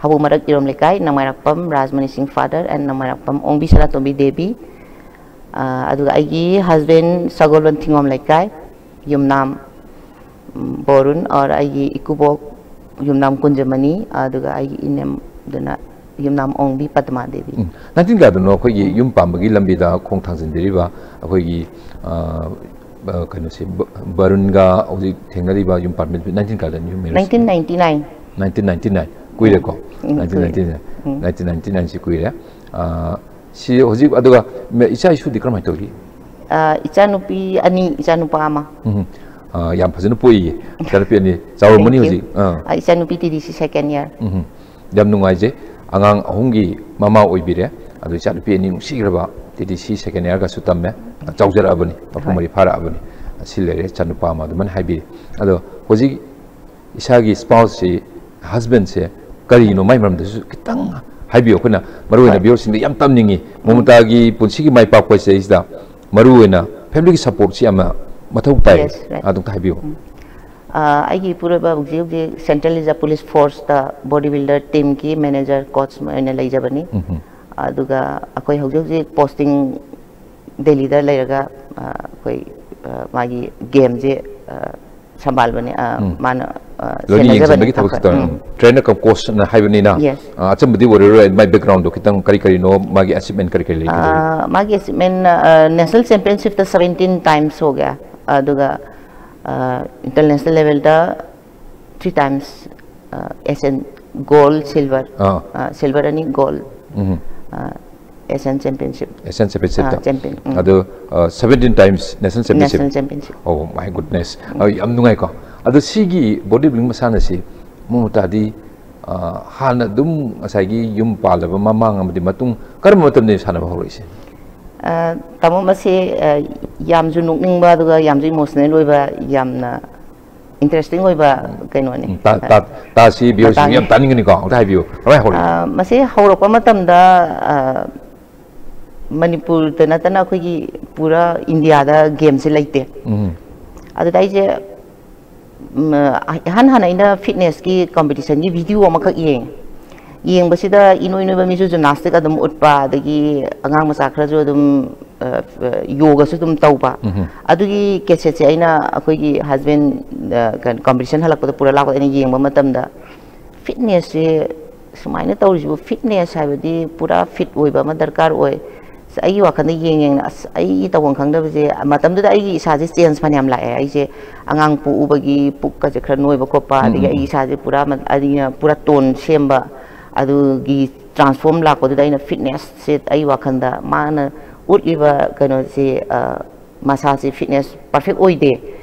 ꯍꯧꯕ ꯃꯔꯛ ꯏꯔꯣꯝ ꯂꯩꯀꯥꯏ, ꯅꯃꯥꯏꯔꯥꯛꯄꯝ ꯔꯥꯖꯃꯅꯤ ꯁꯤꯡ ꯐꯥꯗꯔ and ꯅꯃꯥꯏꯔꯥꯛꯄꯝ ꯑꯣꯡꯕꯤ ꯁꯅꯥꯇꯣꯝꯕꯤ ꯗꯦꯕꯤ꯫ ꯑ, ꯑꯗꯨꯒ ꯑꯩꯒꯤ ꯍꯁꯕꯦꯟ ꯁꯒꯣꯜꯕꯟ ꯊꯤꯡꯒꯣꯝ ꯂꯩꯀꯥꯏ, ꯌꯨꯝꯅꯥꯝ, ꯎꯝ, ꯕꯣꯔꯨꯟ, ꯑꯣꯔ ꯑꯩꯒꯤ ꯏꯀꯨꯕꯣꯛ ꯌꯨꯝꯅꯥꯝ ꯀꯨꯟꯖꯃꯅꯤ, ꯑꯗꯨꯒ ꯑꯩꯒꯤ ꯏꯅꯦꯝꯗꯨꯅ ꯌꯨꯝꯅꯥꯝ ꯑꯣꯡꯕꯤ ꯄꯗꯃꯥ ꯗꯦꯕꯤ꯫ ꯎꯝ꯫ ꯅꯥꯏꯟꯇꯤꯟ ꯀꯌꯥꯗꯅꯣ ꯑꯩꯈꯣꯏꯒꯤ ꯎꯝ꯫ ꯌꯨꯝ ꯄꯥꯟꯕꯒꯤ ꯂꯝꯕꯤꯗ ꯈꯣꯡ ꯊꯥꯡꯖꯤꯟꯕꯤꯔꯤꯕ ꯑꯩꯈꯣꯏꯒꯤ, ꯑ, ꯑ, ꯀꯩꯅꯣꯁꯦ, ꯕ-, ꯕꯔꯨꯟꯒ ꯍꯧꯖꯤꯛ ꯊꯦꯡꯅꯔꯤꯕ ꯌꯨꯝ ꯄꯥꯟꯕꯤ ꯅꯥꯏꯟꯇꯤꯟ ꯀꯌꯥꯗꯅꯣ ꯌꯨꯝ ꯃꯦꯔꯦꯖ? Nineteen ninety nine. Nineteen ninety nine. ꯀꯨꯏꯔꯦꯀꯣ? ꯎꯝ, ꯅꯥꯏꯟꯇꯤꯟ ꯅꯥꯏꯟꯇꯤ ꯅꯥꯏꯟ꯫ ꯀꯨꯏꯔꯦ꯫ ꯎꯝ꯫ ꯅꯥꯏꯟꯇꯤꯟ ꯅꯥꯏꯟꯇꯤ ꯅꯥꯏꯟꯁꯤ ꯀꯨꯏꯔꯦ꯫ ꯑ, ꯁꯤ ꯍꯧꯖꯤꯛ, ꯑꯗꯨꯒ ꯃ-, ꯏꯆꯥ ꯏꯁꯨꯗꯤ ꯀꯔꯝꯍꯥꯏꯅ ꯇꯧꯔꯤ? ꯑ, ꯏꯆꯥꯅꯨꯄꯤ ꯑꯅꯤ, ꯏꯆꯥꯅꯨꯄꯥ ꯑꯃ꯫ ꯎꯝ꯫ ꯑ, ꯌꯥꯝ ꯐꯖꯅ ꯄꯣꯛꯏꯌꯦ꯫ ꯏꯆꯥꯅꯨꯄꯤ ꯑꯅꯤ ꯆꯥꯎꯔꯝꯃꯅꯤ ꯍꯧꯖꯤꯛ꯫ ꯑꯥ꯫ ꯑ, ꯏꯆꯥꯅꯨꯄꯤ ꯇꯤ ꯗꯤ ꯁꯤ second year꯫ ꯎꯝ꯫ ꯌꯥꯝ ꯅꯨꯡꯉꯥꯏꯖꯩ꯫ ꯑꯉꯥꯡ ꯑꯍꯨꯝꯒꯤ ꯃꯃꯥ ꯑꯣꯏꯕꯤꯔꯦ꯫ ꯑꯗꯣ ꯏꯆꯥꯅꯨꯄꯤ ꯑꯅꯤ ꯅꯨꯡꯁꯤꯈ꯭ꯔꯕ ꯇꯤ ꯗꯤ ꯁꯤ second year ꯒꯁꯨ ꯇꯝꯃꯦ꯫ ꯆꯥꯎꯖꯔꯛꯑꯕꯅꯤ꯫ ꯃꯄꯨꯡ ꯃꯔꯩ ꯐꯥꯔꯛꯑꯕꯅꯤ꯫ ꯑꯁꯤ ꯂꯩꯔꯦ ꯏꯆꯥꯅꯨꯄꯥ ꯑꯃ ꯑꯗꯨꯃꯥꯏꯅ ꯍꯥꯏꯕꯤꯔꯤ꯫ ꯑꯗꯣ ꯍꯧꯖꯤꯛ ꯏꯁꯥꯒꯤ spouse ꯁꯤ, husband ꯁꯦ ꯀꯔꯤꯅꯣ, ꯃꯥꯏ ꯃꯔꯝꯗꯁꯨ ꯈꯤꯇꯪ ꯍꯥꯏꯕꯤꯌꯨ꯫ ꯑꯩꯈꯣꯏꯅ ꯃꯔꯨ ꯑꯣꯏꯅ viewer ꯁꯤꯡꯗ ꯌꯥꯝ ꯇꯝꯅꯤꯡꯉꯤ꯫ ꯃꯣꯃꯣꯇꯥꯒꯤ ꯄꯨꯟꯁꯤꯒꯤ ꯃꯥꯏ ꯄꯥꯛꯄ ꯁꯤꯗꯩꯁꯤꯗ ꯃꯔꯨ ꯑꯣꯏꯅ family ꯒꯤ support ꯁꯤ ꯌꯥꯝꯅ ꯃꯊꯧ ꯇꯥꯏ꯫ Yes, right. ꯑꯗꯨꯝꯇ ꯍꯥꯏꯕꯤꯌꯨ꯫ ꯑ, ꯑꯩꯒꯤ ꯏꯄꯨꯔꯣꯏꯕ ꯍꯧꯖꯤꯛ ꯍꯧꯖꯤꯛ Central Reserve Police Force ꯇ body builder team ꯒꯤ manager, coach ꯑꯣꯏꯅ ꯂꯩꯖꯕꯅꯤ꯫ ꯑꯗꯨꯒ ꯑꯩꯈꯣꯏ ꯍꯧꯖꯤꯛ ꯍꯧꯖꯤꯛ posting ꯗꯦꯜꯂꯤꯗ ꯂꯩꯔꯒ, ꯑ, ꯑꯩꯈꯣꯏ, ꯑ, ꯃꯥꯒꯤ game ꯁꯦ, ꯑ, ꯁꯝꯕꯥꯜꯕꯅꯦ꯫ ꯑ, ꯃꯥꯅ, ꯑ, ꯂꯣꯏꯅ ꯁꯦꯟꯅꯖꯕꯅꯤ꯫ ꯌꯦꯡꯁꯤꯟꯕꯒꯤ ꯊꯕꯛꯁꯦ ꯇꯧꯔꯦ꯫ ꯎꯝ꯫ Trainer cum coach ꯅ ꯍꯥꯏꯕꯅꯤꯅ꯫ Yes. ꯑ, ꯑꯆꯝꯕꯗꯤ ꯑꯣꯏꯔꯔꯣꯏ꯫ ꯃꯥꯏ background ꯗꯣ ꯈꯤꯇꯪ ꯀꯔꯤ ꯀꯔꯤꯅꯣ, ꯃꯥꯒꯤ achievement ꯀꯔꯤ ꯀꯔꯤ ꯂꯩꯒꯦ? ꯑ, ꯃꯥꯒꯤ achievement, ꯑ, national championship ꯇ seventeen times ꯍꯣꯒꯦ꯫ ꯑꯗꯨꯒ, ꯑ, international level ꯗ three times, uh, S N gold, silver, ꯑꯥ꯫ ꯑ, silver ꯑꯅꯤ, gold, um. Uh, S N championship꯫ S N championship ꯇ꯫ ꯑ, champion, ꯎꯝ꯫ ꯑꯗꯨ, ꯑ, seventeen times national championship꯫ National championship꯫ Oh my goodness꯫ ꯑ, ꯌꯥꯝ ꯅꯨꯡꯉꯥꯏꯀꯣ꯫ ꯑꯗꯣ ꯁꯤꯒꯤ body building ꯃꯁꯥꯟꯅꯁꯤ ꯃꯣꯃꯣꯇꯥꯗꯤ, ꯑ, ꯍꯥꯟꯅ ꯑꯗꯨꯝ ꯉꯁꯥꯏꯒꯤ ꯌꯨꯝ ꯄꯥꯜꯂꯕ ꯃꯃꯥꯡ ꯑꯃꯗꯤ ꯃꯇꯨꯡ ꯀꯔꯝꯕ ꯃꯇꯝꯗꯒꯤ ꯁꯥꯟꯅꯕ ꯍꯧꯔꯛꯏꯁꯦ? ꯑ, ꯇꯥꯃꯣ, ꯃꯁꯤ, ꯑ, ꯌꯥꯝꯁꯨ ꯅꯣꯛꯅꯤꯡꯕ, ꯑꯗꯨꯒ ꯌꯥꯝꯁꯨ emotional ꯑꯣꯏꯕ, ꯌꯥꯝꯅ interesting ꯑꯣꯏꯕ ꯀꯩꯅꯣꯅꯦ꯫ ꯎꯝ, ꯇꯥ-, ꯇꯥ-, ꯇꯥꯁꯤ viewer ꯁꯤꯡ ꯌꯥꯝ ꯇꯥꯅꯤꯡꯒꯅꯤꯀꯣ꯫ ꯑꯝꯇ ꯍꯥꯏꯕꯤꯌꯨ꯫ ꯀꯃꯥꯏꯅ ꯍꯧꯔꯛꯏ? ꯑ, ꯃꯁꯤ ꯍꯧꯔꯛꯄ ꯃꯇꯝꯗ, ꯑ, ꯃꯅꯤꯄꯨꯔꯗ ꯅꯠꯇꯅ ꯑꯩꯈꯣꯏꯒꯤ ꯄꯨꯔꯥ ꯏꯟꯗꯤꯌꯥꯗ game ꯁꯦ ꯂꯩꯇꯦ꯫ ꯎꯝ꯫ ꯑꯗꯨꯗ ꯑꯩꯁꯦ, ꯎꯝ, ꯑ, ꯏꯍꯥꯟ ꯍꯥꯟꯅ ꯑꯩꯅ fitness ꯀꯤ competition ꯒꯤ video ꯑꯃꯈꯛ ꯌꯦꯡꯉꯦ꯫ ꯌꯦꯡꯕꯁꯤꯗ ꯏꯅꯣꯏ ꯅꯣꯏꯕ ꯃꯤꯁꯨ gymnastic ꯑꯗꯨꯝ ꯎꯠꯄ, ꯑꯗꯒꯤ ꯑꯉꯥꯡ ꯃꯆꯥ ꯈꯔꯁꯨ ꯑꯗꯨꯝ, ꯑ, ꯌꯣꯒꯁꯨ ꯑꯗꯨꯝ ꯇꯧꯕ꯫ ꯎꯝ꯫ ꯑꯗꯨꯒꯤ cassette ꯁꯦ ꯑꯩꯅ ꯑꯩꯈꯣꯏꯒꯤ husband, ꯑ, ꯀꯩꯅꯣ, competition ꯍꯜꯂꯛꯄꯗ ꯄꯨꯔ ꯂꯥꯛꯄꯗ ꯑꯩꯅ ꯌꯦꯡꯕ ꯃꯇꯝꯗ, fitness ꯁꯦ ꯁꯨꯃꯥꯏꯅ ꯇꯧꯔꯤꯁꯤꯕꯨ, fitness ꯍꯥꯏꯕꯗꯤ ꯄꯨꯔꯥ fit ꯑꯣꯏꯕ ꯑꯃ ꯗꯔꯀꯥꯔ ꯑꯣꯏ꯫ ꯑꯁ, ꯑꯩꯒꯤ ꯋꯥꯈꯜꯗ ꯌꯦꯡ ꯌꯦꯡꯅ, ꯑꯁ, ꯑꯩ ꯇꯧꯐꯝ ꯈꯪꯗꯕꯁꯦ, ꯃꯇꯝꯗꯨꯗ ꯑꯩꯒꯤ ꯏꯁꯥꯁꯦ change ꯐꯅꯌꯥꯝ ꯂꯥꯛꯑꯦ꯫ ꯑꯩꯁꯦ ꯑꯉꯥꯡ ꯄꯣꯛꯎꯕꯒꯤ ꯄꯨꯛꯀꯁꯦ ꯈꯔ ꯅꯣꯏꯕ ꯈꯣꯠꯄ, ꯑꯗꯒꯤ ꯑꯩ ꯏꯁꯥꯁꯦ ꯄꯨꯔꯥ ꯃ-, ꯑꯩꯅ ꯄꯨꯔꯥ tone ꯁꯦꯝꯕ, ꯑꯗꯨꯒꯤ transform ꯂꯥꯛꯄꯗꯨꯗ ꯑꯩꯅ fitness ꯁꯦ ꯑꯩ ꯋꯥꯈꯜꯗ ꯃꯥꯅ ꯎꯠꯂꯤꯕ ꯀꯩꯅꯣꯁꯤ, ꯃꯁꯥꯁꯤ ꯐꯤꯠꯅꯦꯁ ꯄꯔꯐꯦꯛ ꯑꯣꯏꯗꯦ,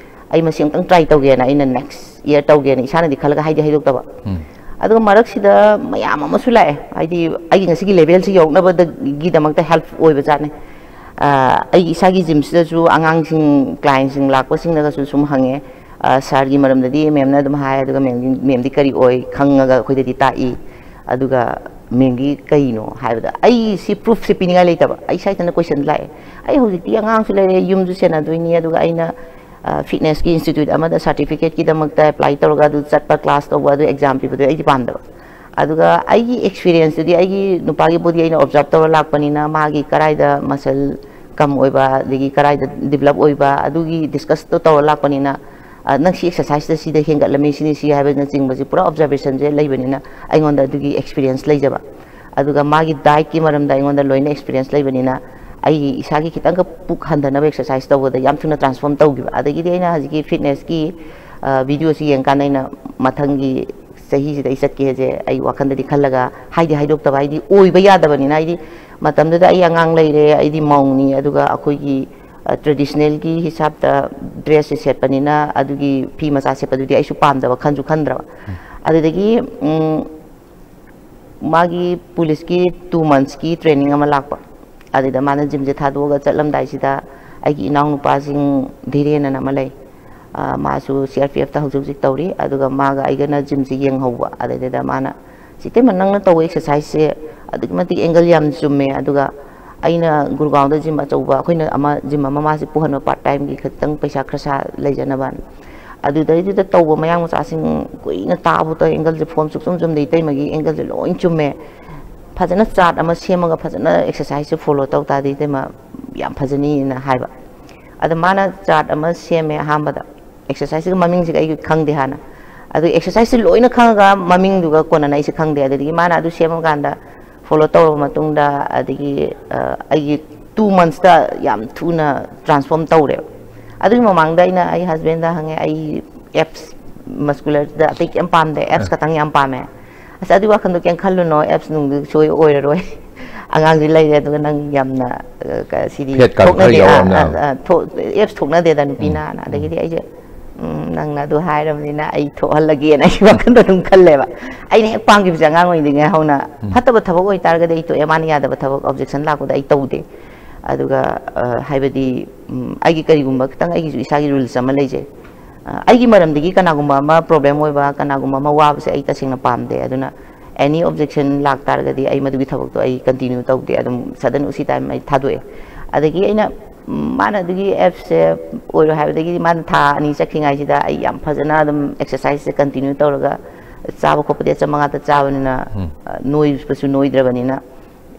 ꯑꯩ ꯃꯁꯤ ꯑꯃꯨꯛꯇꯪ ꯇ꯭ꯔꯥꯏ ꯇꯧꯒꯦꯅ ꯑꯩꯅ ꯅꯦꯛꯁ ꯏꯌꯥꯔ ꯇꯧꯒꯦꯅ ꯏꯁꯥꯅꯗꯤ ꯈꯜꯂꯒ ꯍꯥꯏꯗꯤ ꯍꯥꯏꯗꯣꯛꯇꯕ꯫ ꯑꯗꯨꯒ ꯃꯔꯛꯁꯤꯗ ꯃꯌꯥꯝ ꯑꯃꯁꯨ ꯂꯥꯛꯑꯦ, ꯍꯥꯏꯗꯤ ꯑꯩꯒꯤ ꯉꯁꯤꯒꯤ ꯂꯦꯚꯦꯜꯁꯤ ꯌꯧꯅꯕꯗꯒꯤꯗꯃꯛꯇ ꯍꯦꯜꯞ ꯑꯣꯏꯕ ꯖꯥꯠꯅꯦ꯫ ꯑꯩꯒꯤ ꯏꯁꯥꯒꯤ ꯖꯤꯝꯁꯤꯗꯁꯨ ꯑꯉꯥꯡꯁꯤꯡ, ꯀ꯭ꯂꯥꯏꯟꯁꯤꯡ ꯂꯥꯛꯄꯁꯤꯡꯅꯒꯁꯨ ꯁꯨꯝ ꯍꯪꯉꯦ, "ꯁꯥꯔꯒꯤ ꯃꯔꯝꯗꯗꯤ ꯃꯦꯝꯅ ꯑꯗꯨꯝ ꯍꯥꯏ, ꯑꯗꯨꯒ ꯃꯦꯝꯗꯤ, ꯃꯦꯝꯗꯤ ꯀꯔꯤ ꯑꯣꯏ ꯈꯪꯉꯒ ꯑꯩꯈꯣꯏꯗꯗꯤ ꯇꯥꯛꯏ, ꯑꯗꯨꯒ ꯃꯦꯝꯒꯤ ꯀꯩꯅꯣ?" ꯍꯥꯏꯕꯗ ꯑꯩ ꯁꯤ ꯄ꯭ꯔꯨꯐꯁꯦ ꯄꯤꯅꯤꯡꯉꯥꯏ ꯂꯩꯇꯕ, ꯑꯩ ꯏꯁꯥ ꯏꯊꯟꯇ ꯀꯣꯏꯁꯟ ꯂꯥꯛꯑꯦ꯫ ꯑꯩ ꯍꯧꯖꯤꯛꯇꯤ ꯑꯉꯥꯡꯁꯨ ꯂꯩꯔꯦ, ꯌꯨꯝꯁꯨ ꯁꯦꯟꯅꯗꯣꯏꯅꯤ, ꯑꯗꯨꯒ ꯑꯩꯅ ꯐꯤꯠꯅꯦꯁꯀꯤ ꯏꯟꯁꯇꯤꯇ꯭ꯌꯨꯠ ꯑꯃꯗ ꯁꯥꯔꯇꯤꯐꯤꯀꯦꯠꯀꯤꯗꯃꯛꯇ ꯑꯦꯄ꯭ꯂꯥꯏ ꯇꯧꯔꯒ ꯑꯗꯨ ꯆꯠꯄ, ꯀ꯭ꯂꯥꯁ ꯇꯧꯕ, ꯑꯗꯨ ꯑꯦꯛꯖꯥꯝ ꯄꯤꯕꯗꯣ ꯑꯩꯗꯤ ꯄꯥꯝꯗꯕ꯫ ꯑꯗꯨꯒ ꯑꯩꯒꯤ ꯑꯦꯛꯁꯄꯤꯔꯤꯌꯦꯟꯁꯇꯨꯗꯤ ꯑꯩꯒꯤ ꯅꯨꯄꯥꯒꯤ ꯕꯣꯗꯤ ꯑꯩꯅ ꯑꯣꯕꯖꯥꯔꯞ ꯇꯧꯔ ꯂꯥꯛꯄꯅꯤꯅ, ꯃꯥꯒꯤ ꯀꯔꯥꯏꯗ ꯃꯁꯜ ꯀꯝ ꯑꯣꯏꯕ, ꯑꯗꯒꯤ ꯀꯔꯥꯏꯗ ꯗꯤꯕꯂꯞ ꯑꯣꯏꯕ, ꯑꯗꯨꯒꯤ ꯗꯤꯁꯀꯁꯇꯣ ꯇꯧꯔ ꯂꯥꯛꯄꯅꯤꯅ, "ꯅꯪ ꯁꯤ ꯑꯦꯛꯁꯔꯁꯥꯏꯖꯇ ꯁꯤꯗ ꯍꯦꯟꯒꯠꯂꯝꯃꯤ, ꯁꯤꯅꯤ ꯁꯤ" ꯍꯥꯏꯕꯅꯆꯤꯡꯕꯁꯤ ꯄꯨꯔꯥ ꯑꯣꯕꯖꯥꯔꯕꯦꯁꯟꯁꯦ ꯂꯩꯕꯅꯤꯅ, ꯑꯩꯉꯣꯟꯗ ꯑꯗꯨꯒꯤ ꯑꯦꯛꯁꯄꯤꯔꯤꯌꯦꯟꯁ ꯂꯩꯖꯕ꯫ ꯑꯗꯨꯒ ꯃꯥꯒꯤ ꯗꯥꯏꯠꯀꯤ ꯃꯔꯝꯗ ꯑꯩꯉꯣꯟꯗ ꯂꯣꯏꯅ ꯑꯦꯛꯁꯄꯤꯔꯤꯌꯦꯟꯁ ꯂꯩꯕꯅꯤꯅ, ꯑꯩꯒꯤ ꯏꯁꯥꯒꯤ ꯈꯤꯇꯪꯒ ꯄꯨꯛ ꯍꯟꯊꯅꯕ ꯑꯦꯛꯁꯔꯁꯥꯏꯖ ꯇꯧꯕꯗ ꯌꯥꯝ ꯊꯨꯅ ꯇ꯭ꯔꯥꯟꯁꯐꯣꯔꯝ ꯇꯧꯈꯤꯕ꯫ ꯑꯗꯒꯤꯗꯤ ꯑꯩꯅ ꯍꯧꯖꯤꯛꯀꯤ ꯐꯤꯠꯅꯦꯁꯀꯤ ꯚꯤꯗꯤꯑꯣꯁꯤ ꯌꯦꯡꯀꯥꯟꯗ ꯑꯩꯅ ꯃꯊꯪꯒꯤ ꯆꯍꯤꯁꯤꯗ ꯑꯩ ꯆꯠꯀꯦꯁꯦ ꯑꯩ ꯋꯥꯈꯜꯗꯗꯤ ꯈꯜꯂꯒ ꯍꯥꯏꯗꯤ ꯍꯥꯏꯗꯣꯛꯇꯕ, ꯍꯥꯏꯗꯤ ꯑꯣꯏꯕ ꯌꯥꯗꯕꯅꯤꯅ꯫ ꯍꯥꯏꯗꯤ ꯃꯇꯝꯗꯨꯗ ꯑꯩ ꯑꯉꯥꯡ ꯂꯩꯔꯦ, ꯑꯩꯗꯤ ꯃꯧꯅꯤ, ꯑꯗꯨꯒ ꯑꯩꯈꯣꯏꯒꯤ ꯇ꯭ꯔꯦꯗꯤꯁꯅꯦꯜꯒꯤ ꯍꯤꯁꯥꯞꯇ ꯗ꯭ꯔꯦꯁꯁꯦ ꯁꯦꯠꯄꯅꯤꯅ ꯑꯗꯨꯒꯤ ꯐꯤ ꯃꯆꯥ ꯁꯦꯠꯄꯗꯨꯗꯤ ꯑꯩꯁꯨ ꯄꯥꯝꯗꯕ, ꯈꯟꯁꯨ ꯈꯟꯗ꯭ꯔꯕ꯫ ꯑꯗꯨꯗꯒꯤ ꯃꯥꯒꯤ ꯄꯨꯂꯤꯁꯀꯤ ꯇꯨ ꯃꯟꯁꯀꯤ ꯇ꯭ꯔꯦꯅꯤꯡ ꯑꯃ ꯂꯥꯛꯄ꯫ ꯑꯗꯨꯗ ꯃꯥꯅ ꯖꯤꯝꯁꯦ ꯊꯥꯗꯣꯛꯑꯒ ꯆꯠꯂꯝꯗꯥꯏꯁꯤꯗ ꯑꯩꯒꯤ ꯏꯅꯥꯎꯅꯨꯄꯥꯁꯤꯡ ꯙꯤꯔꯦꯟ ꯑꯅ ꯑꯃ ꯂꯩ꯫ ꯃꯥꯁꯨ ꯁꯤ ꯑꯥꯔ ꯄꯤ ꯑꯦꯐꯇ ꯍꯧꯖꯤꯛ ꯍꯧꯖꯤꯛ ꯇꯧꯔꯤ꯫ ꯑꯗꯨꯒ ꯃꯥꯒ ꯑꯩꯒꯅ ꯖꯤꯝꯁꯦ ꯌꯦꯡꯍꯧꯕ꯫ ꯑꯗꯨꯗꯩꯗꯨꯗ ꯃꯥꯅ, "ꯁꯤ ꯏꯇꯩꯃ, ꯅꯪꯅ ꯇꯧꯕ ꯑꯦꯛꯁꯔꯁꯥꯏꯖꯁꯦ ꯑꯗꯨꯛꯀꯤ ꯃꯇꯤꯛ ꯑꯦꯡꯒꯜ ꯌꯥꯝ ꯆꯨꯝꯃꯦ, ꯑꯗꯨꯒ ꯑꯩꯅ ꯒꯨꯔꯒꯥꯎꯟꯗ ꯖꯤꯝ ꯑꯆꯧꯕ, ꯑꯩꯈꯣꯏꯅ ꯑꯃ ꯖꯤꯝ ꯑꯃ ꯃꯥꯁꯦ ꯄꯨꯍꯟꯕ, ꯄꯥꯔꯠ ꯇꯥꯏꯝꯒꯤ ꯈꯤꯇꯪ ꯄꯩꯁꯥ ꯈꯔ ꯁꯥ ꯂꯩꯖꯅꯕ꯫ ꯑꯗꯨꯗꯩꯗꯨꯗ ꯇꯧꯕ ꯃꯌꯥꯡ ꯃꯆꯥꯁꯤꯡ ꯀꯨꯏꯅ ꯇꯥꯕꯗ ꯑꯦꯡꯒꯜꯁꯦ ꯐꯣꯝ ꯁꯨꯛꯆꯨꯝ ꯆꯨꯝꯗꯦ, ꯏꯇꯩꯃꯒꯤ ꯑꯦꯡꯒꯜꯁꯦ ꯂꯣꯏ ꯆꯨꯝꯃꯦ꯫ ꯐꯖꯅ ꯆꯥꯔꯠ ꯑꯃ ꯁꯦꯝꯃꯒ ꯐꯖꯅ ꯑꯦꯛꯁꯔꯁꯥꯏꯖꯁꯦ ꯐꯣꯂꯣ ꯇꯧ ꯇꯥꯔꯗꯤ ꯏꯇꯩꯃ ꯌꯥꯝ ꯐꯖꯅꯤꯅ" ꯍꯥꯏꯕ꯫ ꯑꯗ ꯃꯥꯅ ꯆꯥꯔꯠ ꯑꯃ ꯁꯦꯝꯃꯦ ꯑꯍꯥꯟꯕꯗ꯫ ꯑꯦꯛꯁꯔꯁꯥꯏꯖꯁꯤꯒ ꯃꯃꯤꯡꯁꯤꯒ ꯑꯩꯒꯤ ꯈꯪꯗꯦ ꯍꯥꯟꯅ꯫ ꯑꯗꯨ ꯑꯦꯛꯁꯔꯁꯥꯏꯖꯁꯤ ꯂꯣꯏꯅ ꯈꯪꯉꯒ ꯃꯃꯤꯡꯗꯨꯒ ꯀꯣꯟꯅꯅ ꯑꯩꯁꯦ ꯈꯪꯗꯦ꯫ ꯑꯗꯨꯗꯒꯤ ꯃꯥꯅ ꯑꯗꯨ ꯁꯦꯝꯃꯀꯥꯟꯗ ꯐꯣꯂꯣ ꯇꯧꯔꯕ ꯃꯇꯨꯡꯗ, ꯑꯗꯒꯤ, ꯑ, ꯑꯩꯒꯤ ꯇꯨ ꯃꯟꯁꯇ ꯌꯥꯝ ꯊꯨꯅ ꯇ꯭ꯔꯥꯟꯁꯐꯣꯔꯝ ꯇꯧꯔꯦꯕ꯫ ꯑꯗꯨꯒꯤ ꯃꯃꯥꯡꯗ ꯑꯩꯅ ꯑꯩ ꯍꯁꯕꯦꯟꯗ ꯍꯪꯉꯦ, "ꯑꯩ ꯑꯦꯞꯁ, ꯃꯁꯀꯨꯂꯔꯗ ꯑꯇꯩ ꯀꯩꯝ ꯄꯥꯝꯗꯦ, ꯑꯦꯞꯁ ꯑ꯫ ꯈꯛꯇꯪ ꯌꯥꯝ ꯄꯥꯝꯃꯦ"꯫ "ꯑꯁ, ꯑꯗꯨꯒꯤ ꯋꯥꯈꯜꯗꯣ ꯀꯩꯝ ꯈꯜꯂꯨꯅꯣ, ꯑꯦꯞꯁ ꯅꯨꯡꯗꯨ ꯁꯣꯏ ꯑꯣꯏꯔꯔꯣꯏ"꯫ ꯑꯉꯥꯡꯁꯨ ꯂꯩꯔꯦ, ꯑꯗꯨꯒ ꯅꯪ ꯌꯥꯝꯅ, ꯑ, ꯀ-, ꯁꯤꯗꯤ ꯐꯦꯠ ꯀꯥꯗꯣ ꯈꯔ ꯊꯣꯛꯅꯗꯦ, ꯑꯥ, ꯌꯥꯎꯔꯕꯅꯦ꯫ ꯑꯥ, ꯑꯥ, ꯊꯣꯛ-, ꯑꯦꯞꯁ ꯊꯣꯛꯅꯗꯦꯗ ꯅꯨꯄꯤꯅ ꯍꯥꯏꯅ꯫ ꯑꯗꯒꯤꯗꯤ ꯑꯩꯁꯦ, "ꯎꯝ, ꯅꯪꯅ ꯑꯗꯨ ꯍꯥꯏꯔꯕꯅꯤꯅ ꯑꯩ ꯊꯣꯛꯍꯜꯂꯒꯦꯅ" ꯑꯩ ꯋꯥꯈꯜꯗ ꯑꯗꯨꯝ ꯈꯜꯂꯦꯕ꯫ ꯑꯩꯅ ꯍꯦꯛ ꯄꯥꯝꯈꯤꯕꯁꯦ ꯑꯉꯥꯡ ꯑꯣꯏꯔꯤꯉꯩ ꯍꯧꯅ ꯐꯠꯇꯕ ꯊꯕꯛ ꯑꯣꯏꯇꯥꯔꯒꯗꯤ ꯑꯩ ꯇꯣꯛꯑꯦ, ꯃꯥꯅ ꯌꯥꯗꯕ ꯊꯕꯛ, ꯑꯣꯕꯖꯦꯛꯁꯟ ꯂꯥꯛꯄꯗ ꯑꯩ ꯇꯧꯗꯦ꯫ ꯑꯗꯨꯒ, ꯑ, ꯍꯥꯏꯕꯗꯤ, ꯎꯝ, ꯑꯩꯒꯤ ꯀꯔꯤꯒꯨꯝꯕ ꯈꯤꯇꯪ ꯑꯩꯒꯤꯁꯨ ꯏꯁꯥꯒꯤ ꯔꯨꯜꯁ ꯑꯃ ꯂꯩꯖꯩ꯫ ꯑ, ꯑꯩꯒꯤ ꯃꯔꯝꯗꯒꯤ ꯀꯅꯥꯒꯨꯝꯕ ꯑꯃ ꯄ꯭ꯔꯣꯕ꯭ꯂꯦꯝ ꯑꯣꯏꯕ, ꯀꯅꯥꯒꯨꯝꯕ ꯑꯃ ꯋꯥꯕꯁꯦ ꯑꯩ ꯇꯁꯦꯡꯅ ꯄꯥꯝꯗꯦ꯫ ꯑꯗꯨꯅ ꯑꯦꯅꯤ ꯑꯣꯕꯖꯦꯛꯁꯟ ꯂꯥꯛꯇꯥꯔꯒꯗꯤ ꯑꯩ ꯃꯗꯨꯒꯤ ꯊꯕꯛꯇꯣ ꯑꯩ ꯀꯟꯇꯤꯅ꯭ꯌꯨ ꯇꯧꯗꯦ, ꯑꯗꯨꯝ ꯁꯗꯟ ꯎꯁꯤ ꯇꯥꯏꯝ ꯑꯩ ꯊꯥꯗꯣꯛꯑꯦ꯫ ꯑꯗꯒꯤ ꯑꯩꯅ, ꯎꯝ, ꯃꯥꯅ ꯑꯗꯨꯒꯤ ꯑꯦꯞꯁꯦ ꯑꯣꯏꯔꯣ ꯍꯥꯏꯕꯗꯒꯤ ꯃꯥꯅ ꯊꯥ ꯑꯅꯤ ꯆꯠꯈꯤꯉꯥꯏꯁꯤꯗ ꯑꯩ ꯌꯥꯝ ꯐꯖꯅ ꯑꯗꯨꯝ ꯑꯦꯛꯁꯔꯁꯥꯏꯁꯁꯦ ꯀꯟꯇꯤꯅ꯭ꯌꯨ ꯇꯧꯔꯒ, ꯆꯥꯕ ꯈꯣꯠꯄꯗꯤ ꯑꯆꯝꯕ ꯉꯥꯛꯇ ꯆꯥꯕꯅꯤꯅ, ꯑ, ꯅꯣꯏꯕꯁꯨ ꯅꯣꯏꯗ꯭ꯔꯕꯅꯤꯅ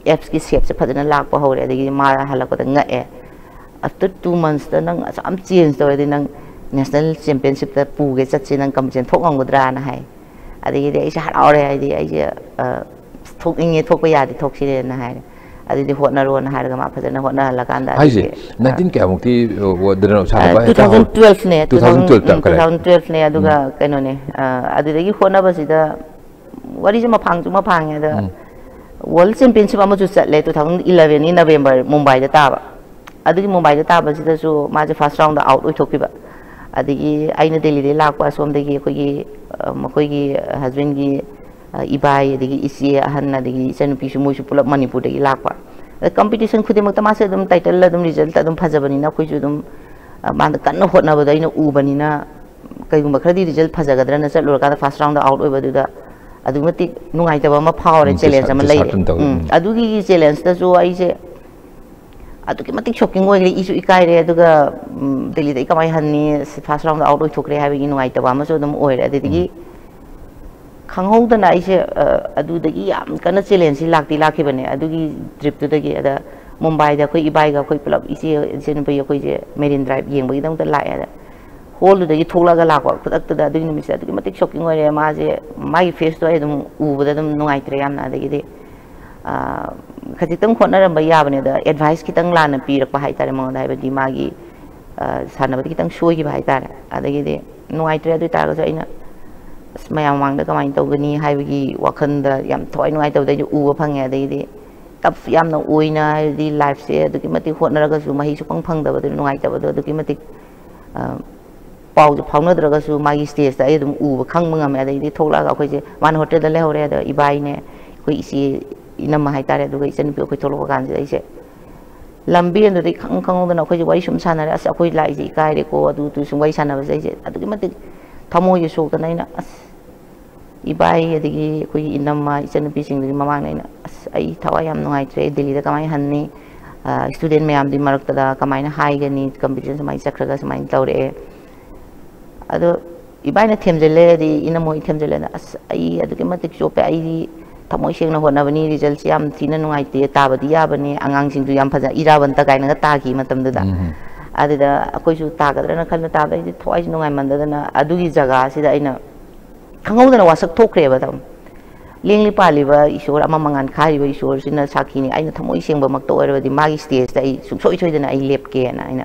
ꯑꯦꯞꯁꯀꯤ ꯁꯦꯞꯁꯦ ꯐꯖꯅ ꯂꯥꯛꯄ ꯍꯧꯔꯦ꯫ ꯑꯗꯒꯤ ꯃꯥ ꯍꯜꯂꯛꯄꯗ ꯉꯛꯑꯦ, "After two monthsꯇ ꯅꯪ ꯑꯁꯨꯛ ꯌꯥꯝ ꯆꯦꯟꯖ ꯇꯧꯔꯗꯤ ꯅꯪ ꯅꯦꯁꯅꯦꯜ ꯆꯦꯝꯄꯤꯌꯟꯁꯤꯞꯇ ꯄꯨꯒꯦ ꯆꯠꯁꯦ, ꯅꯪ ꯀꯝꯄꯤꯇꯤꯁꯟ ꯊꯣꯛ ꯉꯝꯒꯗ꯭ꯔꯥꯅ?" ꯍꯥꯏ꯫ ꯑꯗꯒꯤꯗꯤ ꯑꯩꯁꯦ ꯍꯔꯥꯎꯔꯦ, ꯍꯥꯏꯗꯤ ꯑꯩꯁꯦ, ꯑ, "ꯊꯣꯛꯅꯤꯡꯉꯦ, ꯊꯣꯛꯄ ꯌꯥꯗꯤ ꯊꯣꯛꯁꯤꯔꯦꯅ" ꯍꯥꯏꯔꯦ꯫ ꯑꯗꯨꯗꯤ ꯍꯣꯠꯅꯔꯣꯅ ꯍꯥꯏꯔꯒ ꯃꯥ ꯐꯖꯅ ꯍꯣꯠꯅꯍꯜꯂꯀꯥꯟꯗ ꯍꯥꯏꯁꯦ ꯑꯗꯒꯤ, ꯑ, ꯅꯥꯏꯟꯇꯤꯟ ꯀꯌꯥꯃꯨꯛꯇꯤ, ꯑ, ꯗꯅꯣ ꯁꯥꯟꯅꯕ ꯑ, ꯍꯦꯛꯇ ꯍꯧ-, two thousand twelveꯅꯦ, two thousand twelve ꯇ ꯀꯔꯦꯛ? Two thousand twelveꯅꯦ꯫ ꯑꯗꯨꯒ ꯀꯩꯅꯣꯅꯦ, ꯑ, ꯑꯗꯨꯗꯒꯤ ꯍꯣꯠꯅꯕꯁꯤꯗ ꯋꯥꯔꯤꯁꯦ ꯃꯐꯥꯡꯁꯨ ꯃꯐꯥꯡꯉꯦ꯫ ꯑꯗ ꯋꯥꯔꯜ ꯆꯦꯝꯄꯤꯌꯟꯁꯤꯞ ꯑꯃꯁꯨ ꯆꯠꯂꯦ, two thousand elevenꯒꯤ November ꯃꯨꯝꯕꯥꯏꯗ ꯇꯥꯕ꯫ ꯑꯗꯨꯒꯤ ꯃꯨꯝꯕꯥꯏꯗ ꯇꯥꯕꯁꯤꯗꯁꯨ ꯃꯥꯁꯦ ꯐꯥꯔꯁ ꯔꯥꯎꯟꯗ ꯑꯥꯎꯠ ꯑꯣꯏꯊꯣꯛꯈꯤꯕ꯫ ꯑꯗꯒꯤ ꯑꯩꯅ ꯗꯦꯜꯂꯤꯗꯒꯤ ꯂꯥꯛꯄ ꯑꯁꯣꯝꯗꯒꯤ ꯑꯩꯈꯣꯏꯒꯤ, ꯑ, ꯃꯈꯣꯏꯒꯤ ꯍꯁꯕꯦꯟꯒꯤ, ꯑ, ꯏꯕꯥꯏ, ꯑꯗꯒꯤ ꯏꯆꯦ ꯑꯍꯟ, ꯑꯗꯒꯤ ꯏꯆꯟꯅꯨꯄꯤꯁꯨ, ꯃꯣꯏꯁꯨ ꯄꯨꯂꯞ ꯃꯅꯤꯄꯨꯔꯗꯒꯤ ꯂꯥꯛꯄ꯫ ꯑꯗ ꯀꯝꯄꯤꯇꯤꯁꯟ ꯈꯨꯗꯤꯡꯃꯛꯇ ꯃꯥꯁꯦ ꯑꯗꯨꯝ ꯇꯥꯏꯇꯜ, ꯑꯗꯨꯝ ꯔꯤꯖꯜꯇ ꯑꯗꯨꯝ ꯐꯖꯕꯅꯤꯅ ꯑꯩꯈꯣꯏꯁꯨ ꯑꯗꯨꯝ, ꯑ, ꯃꯥꯅ ꯀꯟꯅ ꯍꯣꯠꯅꯕꯗꯣ ꯑꯩꯅ ꯎꯕꯅꯤꯅ ꯀꯩꯒꯨꯝꯕ ꯈꯔꯗꯤ ꯔꯤꯖꯜ ꯐꯖꯒꯗ꯭ꯔꯅ ꯆꯠꯂꯨꯔꯀꯥꯟꯗ ꯐꯥꯔꯁ ꯔꯥꯎꯟꯗ ꯑꯥꯎꯠ ꯑꯣꯏꯕꯗꯨꯗ ꯑꯗꯨꯛꯀꯤ ꯃꯇꯤꯛ ꯅꯨꯡꯉꯥꯏꯇꯕ ꯑꯃ ꯐꯥꯎꯔꯦ, ꯎꯝ, ꯆꯦꯂꯦꯟꯖ disheart-, ꯑꯃ ꯂꯩꯔꯦ꯫ dishearten ꯇꯧꯋꯤ꯫ ꯎꯝ, ꯎꯝ꯫ ꯑꯗꯨꯒꯤ ꯆꯦꯂꯦꯟꯖꯇꯁꯨ ꯑꯩꯁꯦ ꯑꯗꯨꯛꯀꯤ ꯃꯇꯤꯛ ꯁꯣꯛꯀꯤꯡ ꯑꯣꯏꯈ꯭ꯔꯦ, ꯏꯁꯨ ꯏꯀꯥꯏꯔꯦ꯫ ꯑꯗꯨꯒ, ꯎꯝ, ꯗꯦꯜꯂꯤꯗ ꯑꯩ ꯀꯃꯥꯏꯅ ꯍꯟꯅꯤ, ꯐꯥꯔꯁ ꯔꯥꯎꯟꯗ ꯑꯥꯎꯠ ꯑꯣꯏꯊꯣꯛꯈ꯭ꯔꯦ ꯍꯥꯏꯕꯒꯤ ꯅꯨꯡꯉꯥꯏꯇꯕ ꯑꯃꯁꯨ ꯑꯗꯨꯝ ꯑꯣꯏꯔꯦ꯫ ꯑꯗꯨꯗꯒꯤ ꯈꯪꯍꯧꯗꯅ ꯑꯩꯁꯦ, ꯑ, ꯑꯗꯨꯗꯒꯤ ꯌꯥꯝ ꯀꯟꯅ ꯆꯦꯂꯦꯟꯖꯁꯤ ꯂꯥꯛꯇꯤ ꯂꯥꯛꯈꯤꯕꯅꯦ꯫ ꯑꯗꯨꯒꯤ ꯇ꯭ꯔꯤꯞꯇꯨꯗꯒꯤ, ꯑꯗ ꯃꯨꯝꯕꯥꯏꯗ ꯑꯩꯈꯣꯏ ꯏꯕꯥꯏꯒ ꯑꯩꯈꯣꯏ ꯄꯨꯂꯞ ꯏꯆꯦ, ꯏꯆꯟꯅꯨꯄꯤ ꯑꯩꯈꯣꯏꯁꯦ ꯃꯦꯔꯤꯟ ꯗ꯭ꯔꯥꯏꯚ ꯌꯦꯡꯕꯒꯤꯗꯃꯛꯇ ꯂꯥꯛꯑꯦ꯫ ꯑꯗ ꯍꯣꯜꯗꯨꯗꯒꯤ ꯊꯣꯛꯂꯛꯑꯒ ꯂꯥꯛꯄ ꯈꯨꯗꯛꯇꯨꯗ ꯑꯗꯨꯒꯤ ꯅꯨꯃꯤꯠꯁꯦ ꯑꯗꯨꯛꯀꯤ ꯃꯇꯤꯛ ꯁꯣꯛꯀꯤꯡ ꯑꯣꯏꯔꯦ꯫ ꯃꯥꯁꯦ, ꯃꯥꯒꯤ ꯐꯦꯁꯇꯣ ꯑꯩ ꯑꯗꯨꯝ ꯎꯕꯗ ꯑꯗꯨꯝ ꯅꯨꯡꯉꯥꯏꯇ꯭ꯔꯦ ꯌꯥꯝꯅ꯫ ꯑꯗꯒꯤꯗꯤ, ꯑ, ꯈꯖꯤꯛꯇꯪ ꯍꯣꯠꯅꯔꯝꯕ ꯌꯥꯕꯅꯦ, ꯑꯗ ꯑꯦꯗꯚꯥꯏꯁ ꯈꯤꯇꯪ ꯂꯥꯟꯅ ꯄꯤꯔꯛꯄ ꯍꯥꯏꯇꯥꯔꯦ ꯃꯉꯣꯟꯗ, ꯍꯥꯏꯕꯗꯤ ꯃꯥꯒꯤ, ꯑ, ꯁꯥꯟꯅꯕꯗ ꯈꯤꯇꯪ ꯁꯣꯏꯈꯤꯕ ꯍꯥꯏꯇꯥꯔꯦ꯫ ꯑꯗꯒꯤꯗꯤ ꯅꯨꯡꯉꯥꯏꯇ꯭ꯔꯦ꯫ ꯑꯗꯨ ꯑꯣꯏꯇꯥꯔꯒꯁꯨ ꯑꯩꯅ, ꯑꯁ, ꯃꯌꯥꯝ ꯃꯃꯥꯡꯗ ꯀꯃꯥꯏꯅ ꯇꯧꯒꯅꯤ ꯍꯥꯏꯕꯒꯤ ꯋꯥꯈꯜꯗ ꯌꯥꯝ ꯊꯋꯥꯏ ꯅꯨꯡꯉꯥꯏꯇꯕꯗ ꯑꯩꯅ ꯎꯕ ꯐꯪꯉꯦ꯫ ꯑꯗꯒꯤꯗꯤ ꯇꯐ ꯌꯥꯝꯅ ꯑꯣꯏꯅ, ꯍꯥꯏꯗꯤ ꯂꯥꯏꯐꯁꯦ ꯑꯗꯨꯛꯀꯤ ꯃꯇꯤꯛ ꯍꯣꯠꯅꯔꯒꯁꯨ ꯃꯍꯩꯁꯨ ꯄꯪ ꯐꯪꯗꯕꯗꯨ ꯅꯨꯡꯉꯥꯏꯇꯕꯗꯣ ꯑꯗꯨꯛꯀꯤ ꯃꯇꯤꯛ, ꯑ, ꯄꯥꯎꯁꯨ ꯐꯥꯎꯅꯗ꯭ꯔꯒꯁꯨ ꯃꯥꯒꯤ ꯁ꯭ꯇꯦꯖꯇ ꯑꯩ ꯑꯗꯨꯝ ꯎꯕ ꯈꯪꯕ ꯉꯝꯃꯦ꯫ ꯑꯗꯩꯗꯤ ꯊꯣꯛꯂꯛꯑꯒ ꯑꯩꯈꯣꯏꯁꯦ ꯃꯥꯅ ꯍꯣꯇꯦꯜꯗ ꯂꯩꯍꯧꯔꯦ, ꯑꯗ ꯏꯕꯥꯏꯅꯦ, ꯑꯩꯈꯣꯏ ꯏꯆꯦ ꯏꯅꯝꯃ ꯍꯥꯏꯇꯥꯔꯦ, ꯑꯗꯨꯒ ꯏꯆꯟꯅꯨꯄꯤ ꯑꯩꯈꯣꯏ ꯊꯣꯛꯂꯛꯄ ꯀꯥꯟꯁꯤꯗ ꯑꯩꯁꯦ ꯂꯝꯕꯤ ꯑꯗꯨꯗꯩ ꯈꯪ ꯈꯪꯍꯧꯗꯅ ꯑꯩꯈꯣꯏꯁꯦ ꯋꯥꯔꯤ ꯁꯨꯝ ꯁꯥꯟꯅꯔꯦ, "ꯑꯁ, ꯑꯩꯈꯣꯏ ꯂꯥꯛꯏꯁꯦ ꯏꯀꯥꯏꯔꯦꯀꯣ", ꯑꯗꯨ ꯑꯗꯨ ꯁꯨꯝ ꯋꯥꯔꯤ ꯁꯥꯟꯅꯕꯁꯦ ꯑꯩꯁꯦ ꯑꯗꯨꯛꯀꯤ ꯃꯇꯤꯛ ꯊꯃꯣꯏꯁꯦ ꯁꯣꯛꯇꯅ ꯑꯩꯅ, ꯑꯁ, ꯏꯕꯥꯏ ꯑꯗꯒꯤ ꯑꯩꯈꯣꯏꯒꯤ ꯏꯅꯝꯃ ꯏꯆꯟꯅꯨꯄꯤꯁꯤꯡꯗꯨꯒꯤ ꯃꯃꯥꯡꯗ ꯑꯩꯅ, "ꯑꯁ, ꯑꯩ ꯊꯋꯥꯏ ꯌꯥꯝ ꯅꯨꯡꯉꯥꯏꯇ꯭ꯔꯦ, ꯑꯩ ꯗꯦꯜꯂꯤꯗ ꯀꯃꯥꯏꯅ ꯍꯟꯅꯤ? ꯏꯁꯇꯨꯗꯦꯟ ꯃꯌꯥꯝꯗꯨꯒꯤ ꯃꯔꯛꯇꯗ ꯀꯃꯥꯏꯅ ꯍꯥꯏꯒꯅꯤ? ꯀꯝꯄꯤꯇꯤꯁꯟ ꯁꯨꯃꯥꯏꯅ ꯆꯠꯈ꯭ꯔꯒ?" ꯁꯨꯃꯥꯏꯅ ꯇꯧꯔꯛꯑꯦ꯫ ꯑꯗꯣ ꯏꯕꯥꯏꯅ ꯊꯦꯝꯖꯤꯜꯂꯦ, ꯑꯗꯩ ꯏꯅꯝꯃ ꯍꯣꯏ ꯊꯦꯝꯖꯤꯜꯂꯦꯅ, "ꯑꯁ, ꯑꯩ ꯑꯗꯨꯛꯀꯤ ꯃꯇꯤꯛ ꯆꯣꯞꯄꯦ, ꯑꯩꯗꯤ ꯊꯃꯣꯏ ꯁꯦꯡꯅ ꯍꯣꯠꯅꯕꯅꯤ, ꯔꯤꯖꯜꯁꯦ ꯌꯥꯝ ꯊꯤꯅ ꯅꯨꯡꯉꯥꯏꯇꯦ, ꯇꯥꯕꯗꯤ ꯌꯥꯕꯅꯦ, ꯑꯉꯥꯡꯁꯤꯡꯁꯨ ꯌꯥꯝ ꯐꯖ, ꯏꯔꯥꯕꯟꯇ ꯀꯥꯏꯅꯒ ꯇꯥꯈꯤ ꯃꯇꯝꯗꯨꯗ꯫ ꯎꯝ꯫ ꯑꯗꯨꯗ ꯑꯩꯈꯣꯏꯁꯨ ꯇꯥꯒꯗ꯭ꯔꯅ ꯈꯟꯕ, ꯇꯥꯕꯗ ꯑꯩꯗꯤ ꯊꯋꯥꯏꯁꯦ ꯅꯨꯡꯉꯥꯏꯃꯟꯗꯗꯅ ꯑꯗꯨꯒꯤ ꯖꯒꯥꯁꯤꯗ ꯑꯩꯅ ꯈꯪꯍꯧꯗꯅ ꯋꯥꯁꯛ ꯊꯣꯛꯈ꯭ꯔꯦꯕ ꯑꯗꯨꯝ꯫ ꯂꯦꯡꯂꯤ ꯄꯥꯜꯂꯤꯕ ꯏꯁꯣꯔ, ꯑꯃ ꯃꯉꯥꯟ ꯈꯥꯔꯤꯕ ꯏꯁꯣꯔꯁꯤꯅ ꯁꯥꯈꯤꯅꯤ, ꯑꯩꯅ ꯊꯃꯣꯏ ꯁꯦꯡꯕꯃꯛꯇ ꯑꯣꯏꯔꯕꯗꯤ ꯃꯥꯒꯤ ꯁ꯭ꯇꯦꯖꯇ ꯑꯩ ꯁꯨꯡꯁꯣꯏ ꯁꯣꯏꯗꯅ ꯑꯩ ꯂꯦꯞꯀꯦꯅ ꯑꯩꯅ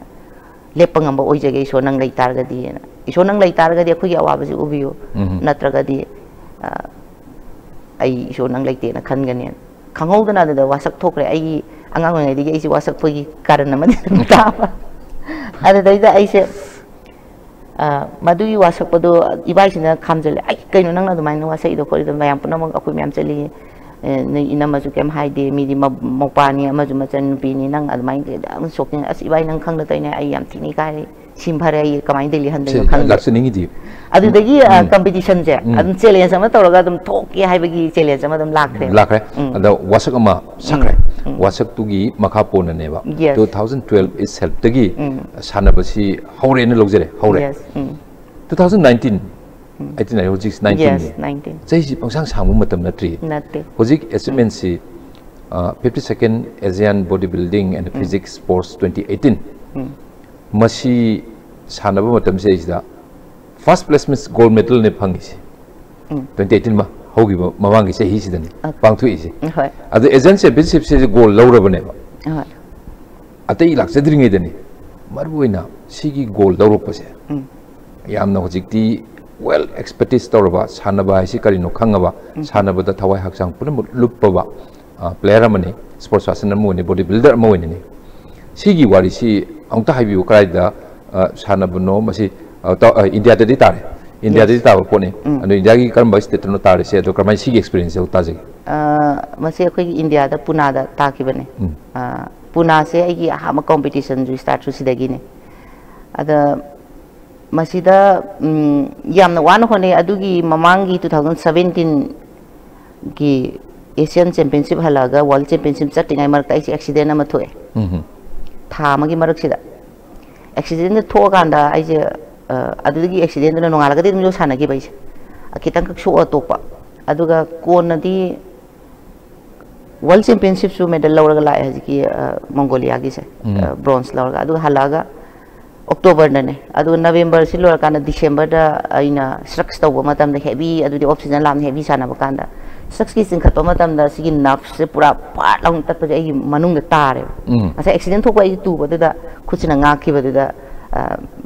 ꯂꯦꯞꯄ ꯉꯝꯕ ꯑꯣꯏꯖꯒꯦ, ꯏꯁꯣꯔ ꯅꯪ ꯂꯩꯇꯥꯔꯒꯗꯤꯅ꯫ ꯏꯁꯣꯔ ꯅꯪ ꯂꯩꯇꯥꯔꯒꯗꯤ ꯑꯩꯈꯣꯏꯒꯤ ꯑꯋꯥꯕꯁꯤ ꯎꯕꯤꯌꯨ, ꯎꯝ꯫ ꯅꯠꯇ꯭ꯔꯒꯗꯤ, ꯑ, ꯑꯩ ꯏꯁꯣꯔ ꯅꯪ ꯂꯩꯇꯦꯅ ꯈꯟꯒꯅꯤ꯫ ꯈꯪꯍꯧꯗꯅ ꯑꯗꯨꯗ ꯋꯥꯁꯛ ꯊꯣꯛꯈ꯭ꯔꯦ꯫ ꯑꯩꯒꯤ ꯑꯉꯥꯡ ꯑꯣꯏꯔꯤꯉꯩꯗꯒꯤ ꯑꯩꯁꯦ ꯋꯥꯁꯛꯄꯒꯤ ꯀꯥꯔꯟ ꯑꯃꯗꯤ ꯑꯗꯨꯝ ꯇꯥꯕ꯫ ꯑꯗꯨꯗꯩꯗ ꯑꯩꯁꯦ, ꯑ, ꯃꯗꯨꯒꯤ ꯋꯥꯁꯛꯄꯗꯣ ꯏꯕꯥꯏꯁꯤꯅ ꯈꯥꯝꯖꯜꯂꯦ, "ꯑꯩ, ꯀꯩꯅꯣ ꯅꯪꯅ ꯑꯗꯨꯃꯥꯏꯅ ꯋꯥꯁꯛꯏꯗꯣ ꯈꯣꯠꯂꯤꯗꯣ? ꯃꯌꯥꯝ ꯄꯨꯝꯅꯃꯛ ꯑꯩꯈꯣꯏ ꯃꯌꯥꯝ ꯆꯠꯂꯤ, ꯑꯦ, ꯅꯣꯏ ꯏꯅꯝꯃꯁꯨ ꯀꯩꯝ ꯍꯥꯏꯗꯦ, ꯃꯤꯗꯤ ꯃ-, ꯃꯧꯄꯥꯅꯤ, ꯑꯃꯁꯨ ꯃꯆꯟꯅꯨꯄꯤꯅꯤ, ꯅꯪ ꯑꯗꯨꯃꯥꯏꯅ ꯇꯧꯏꯗꯣ ꯌꯥꯝ ꯁꯣꯛꯅꯤꯡꯉꯦ꯫ ꯑꯁ, ꯏꯕꯥꯏ, ꯅꯪ ꯈꯪꯗ ꯇꯧꯔꯤꯅꯦ, ꯑꯩ ꯌꯥꯝ ꯊꯤꯅ ꯏꯀꯥꯏꯔꯦ, ꯁꯤ ꯐꯔꯦ, ꯑꯩ ꯀꯃꯥꯏꯅ ꯗꯦꯜꯂꯤ ꯁꯤ ꯍꯟꯗꯣꯏꯅꯣ ꯈꯪꯗꯦ"꯫ ꯂꯥꯛꯆꯅꯤꯡꯉꯤꯗꯤ꯫ ꯑꯗꯨꯗꯒꯤ, ꯑ, ꯎꯝ꯫ ꯀꯝꯄꯤꯇꯤꯁꯟꯁꯦ ꯎꯝ꯫ ꯑꯗꯨꯝ ꯆꯦꯂꯦꯟꯖ ꯑꯃ ꯇꯧꯔꯒ ꯑꯗꯨꯝ ꯊꯣꯛꯀꯦ ꯍꯥꯏꯕꯒꯤ ꯆꯦꯂꯦꯟꯖ ꯑꯃ ꯑꯗꯨꯝ ꯂꯥꯛꯈ꯭ꯔꯦꯕ꯫ ꯂꯥꯛꯈ꯭ꯔꯦ꯫ ꯎꯝ꯫ ꯑꯗ ꯋꯥꯁꯛ ꯑꯃ ꯁꯛꯈ꯭ꯔꯦ꯫ ꯎꯝ꯫ ꯋꯥꯁꯛꯇꯨꯒꯤ ꯃꯈꯥ ꯄꯣꯟꯅꯅꯦꯕ꯫ Yes꯫ Two thousand twelve ꯏꯁ ꯍꯦꯜꯞꯇꯒꯤ ꯎꯝ꯫ ꯁꯥꯟꯅꯕꯁꯤ ꯍꯧꯔꯦꯅ ꯂꯧꯖꯔꯦ, ꯍꯧꯔꯦ꯫ Yes꯫ ꯎꯝ꯫ Two thousand nineteen, ꯎꯝ꯫ Eighteen ꯍꯥꯏꯔꯦ, ꯍꯧꯖꯤꯛ nineteen ꯅꯤ꯫ Yes, nineteen꯫ ꯆꯍꯤꯁꯤ ꯄꯪꯁꯥꯡ ꯁꯥꯡꯕ ꯃꯇꯝ ꯅꯠꯇ꯭ꯔꯤ꯫ ꯅꯠꯇꯦ꯫ ꯍꯧꯖꯤꯛ ꯎꯝ꯫ ꯑꯦꯆꯤꯞꯃꯦꯟꯁꯤ, ꯑ, fifty second Asian Body Building and um. Physique Sports twenty eighteen꯫ ꯎꯝ꯫ ꯃꯁꯤ ꯁꯥꯟꯅꯕ ꯃꯇꯝꯁꯤꯗꯩꯁꯤꯗ first placement gold medalꯅꯦ ꯐꯪꯉꯤꯁꯦ꯫ ꯎꯝ꯫ Twenty eighteen ꯃ-, ꯍꯧꯈꯤꯕ ꯃꯃꯥꯡꯒꯤ ꯆꯍꯤꯁꯤꯗꯅꯤ ꯑ-, ꯄꯥꯡꯊꯣꯛꯏꯁꯦ꯫ ꯍꯣꯏ꯫ ꯑꯗ Asian Championshipꯁꯤꯁꯨ gold ꯂꯧꯔꯕꯅꯦꯕ꯫ ꯍꯣꯏ꯫ ꯑꯇꯩ ꯂꯥꯛꯆꯗ꯭ꯔꯤꯉꯩꯗꯅꯤ꯫ ꯃꯔꯨꯑꯣꯏꯅ ꯁꯤꯒꯤ gold ꯂꯧꯔꯛꯄꯁꯦ ꯎꯝ꯫ ꯌꯥꯝꯅ ꯍꯧꯖꯤꯛꯇꯤ well expertise ꯇꯧꯔꯕ, ꯁꯥꯟꯅꯕ ꯍꯥꯏꯁꯤ ꯀꯔꯤꯅꯣ ꯈꯪꯉꯕ, ꯎꯝ꯫ ꯁꯥꯟꯅꯕꯗ ꯊꯋꯥꯏ ꯍꯛꯆꯥꯡ ꯄꯨꯝꯅꯃꯛ ꯂꯨꯞꯄꯕ, ꯄ꯭ꯂꯦꯌꯔ ꯑꯃꯅꯤ, ꯁ꯭ꯄꯣꯔꯠꯁ ꯄꯥꯔꯁꯟ ꯑꯃ ꯑꯣꯏꯅꯤ, ꯕꯣꯗꯤ ꯕꯤꯜꯗꯔ ꯑꯃ ꯑꯣꯏꯅꯅꯤ꯫ ꯁꯤꯒꯤ ꯋꯥꯔꯤꯁꯤ ꯑꯃꯨꯛꯇ ꯍꯥꯏꯕꯤꯌꯨ, ꯀꯗꯥꯏꯗ ꯑ, ꯁꯥꯟꯅꯕꯅꯣ? ꯃꯁꯤ ꯑ, ꯇ- ꯑ, ꯏꯟꯗꯤꯌꯥꯗꯗꯤ ꯇꯥꯔꯦ, ꯏꯟꯗꯤꯌꯥꯗꯗꯤ ꯇꯥꯕ ꯄꯣꯠꯅꯤ꯫ ꯑꯗꯣ ꯏꯟꯗꯤꯌꯥꯒꯤ ꯀꯔꯝꯕ ꯁ꯭ꯇꯦꯠꯇꯅꯣ ꯇꯥꯔꯤꯁꯦ? ꯑꯗꯣ ꯀꯔꯝꯍꯥꯏꯅ ꯁꯤꯒꯤ ꯑꯦꯛꯁꯄꯤꯔꯤꯌꯦꯟꯁꯁꯦ ꯑꯃꯨꯛ ꯇꯥꯖꯒꯦ꯫ ꯑ, ꯃꯁꯤ ꯑꯩꯈꯣꯏꯒꯤ ꯏꯟꯗꯤꯌꯥꯗ ꯄꯨꯅꯥꯗ ꯇꯥꯈꯤꯕꯅꯦ꯫ ꯑ, ꯄꯨꯅꯥꯁꯦ ꯑꯩꯒꯤ ꯑꯍꯥꯟꯕ ꯀꯣꯝꯄꯤꯇꯤꯁꯟꯁꯨ ꯁ꯭ꯇꯥꯔꯠꯁꯨ ꯁꯤꯗꯒꯤꯅꯦ꯫ ꯑꯗ ꯃꯁꯤꯗ ꯎꯝ, ꯌꯥꯝꯅ ꯋꯥꯅ ꯍꯣꯠꯅꯩ꯫ ꯑꯗꯨꯒꯤ ꯃꯃꯥꯡꯒꯤ two thousand seventeen ꯒꯤ Asian Championship ꯍꯜꯂꯛꯑꯒ World Championship ꯆꯠꯇ꯭ꯔꯤꯉꯩ ꯃꯔꯛꯇ ꯑꯩꯁꯦ ꯑꯦꯛꯁꯤꯗꯦꯟ ꯑꯃ ꯊꯣꯛꯑꯦ꯫ ꯎꯝ꯫ ꯊꯥ ꯑꯃꯒꯤ ꯃꯔꯛꯁꯤꯗ ꯑꯦꯛꯁꯤꯗꯦꯟꯗ ꯊꯣꯛꯑꯀꯥꯟꯗ ꯑꯩꯁꯦ, ꯑ, ꯑꯗꯨꯗꯒꯤ ꯑꯦꯛꯁꯤꯗꯦꯟꯗꯨꯅ ꯅꯣꯡꯉꯥꯜꯂꯒꯗꯤ ꯑꯗꯨꯝ ꯌꯣꯠ ꯁꯥꯟꯅꯈꯤꯕ ꯑꯩꯁꯦ꯫ ꯑ, ꯈꯤꯇꯪꯈꯛ ꯁꯣꯛꯑ ꯇꯣꯛꯄ꯫ ꯑꯗꯨꯒ ꯀꯣꯟꯅꯗꯤ World Championship ꯁꯨ ꯃꯦꯗꯜ ꯂꯧꯔꯒ ꯂꯥꯛꯑꯦ ꯍꯧꯖꯤꯛꯀꯤ, ꯑ, ꯃꯣꯡꯒꯣꯂꯤꯌꯥꯒꯤꯁꯦ, ꯎꯝ꯫ ꯑ, ꯕ꯭ꯔꯣꯟꯖ ꯂꯧꯔꯒ꯫ ꯑꯗꯨꯒ ꯍꯜꯂꯛꯑꯒ ꯑꯣꯛꯇꯣꯕꯔꯗꯅꯦ, ꯑꯗꯨꯒ ꯅꯕꯦꯝꯕꯔꯁꯤ ꯂꯣꯏꯔꯀꯥꯟꯗ ꯗꯤꯁꯦꯝꯕꯔꯗ ꯑꯩꯅ ꯁ꯭ꯔꯛꯁ ꯇꯧꯕ ꯃꯇꯝꯗ, ꯍꯦꯚꯤ, ꯑꯗꯨꯗꯤ ꯑꯣꯐ ꯁꯤꯖꯟ ꯂꯥꯛꯑꯕꯅꯤꯅ ꯍꯦꯚꯤ ꯁꯥꯟꯅꯕ ꯀꯥꯟꯗ, ꯁ꯭ꯔꯛꯁꯀꯤ ꯆꯤꯡꯈꯠꯄ ꯃꯇꯝꯗ ꯁꯤꯒꯤ ꯅꯔꯚꯁꯦ ꯄꯨꯔꯥ ꯄꯥꯔꯠ ꯂꯥꯎꯅ ꯇꯠꯄꯁꯦ ꯑꯩꯒꯤ ꯃꯅꯨꯡꯗ ꯇꯥꯔꯦꯕ꯫ ꯎꯝ꯫ ꯉꯁꯥꯏ ꯑꯦꯛꯁꯤꯗꯦꯟ ꯊꯣꯛꯄ ꯑꯩꯁꯦ ꯇꯨꯕꯗꯨꯗ ꯈꯨꯠꯁꯤꯅ ꯉꯥꯛꯈꯤꯕꯗꯨꯗ, ꯑ,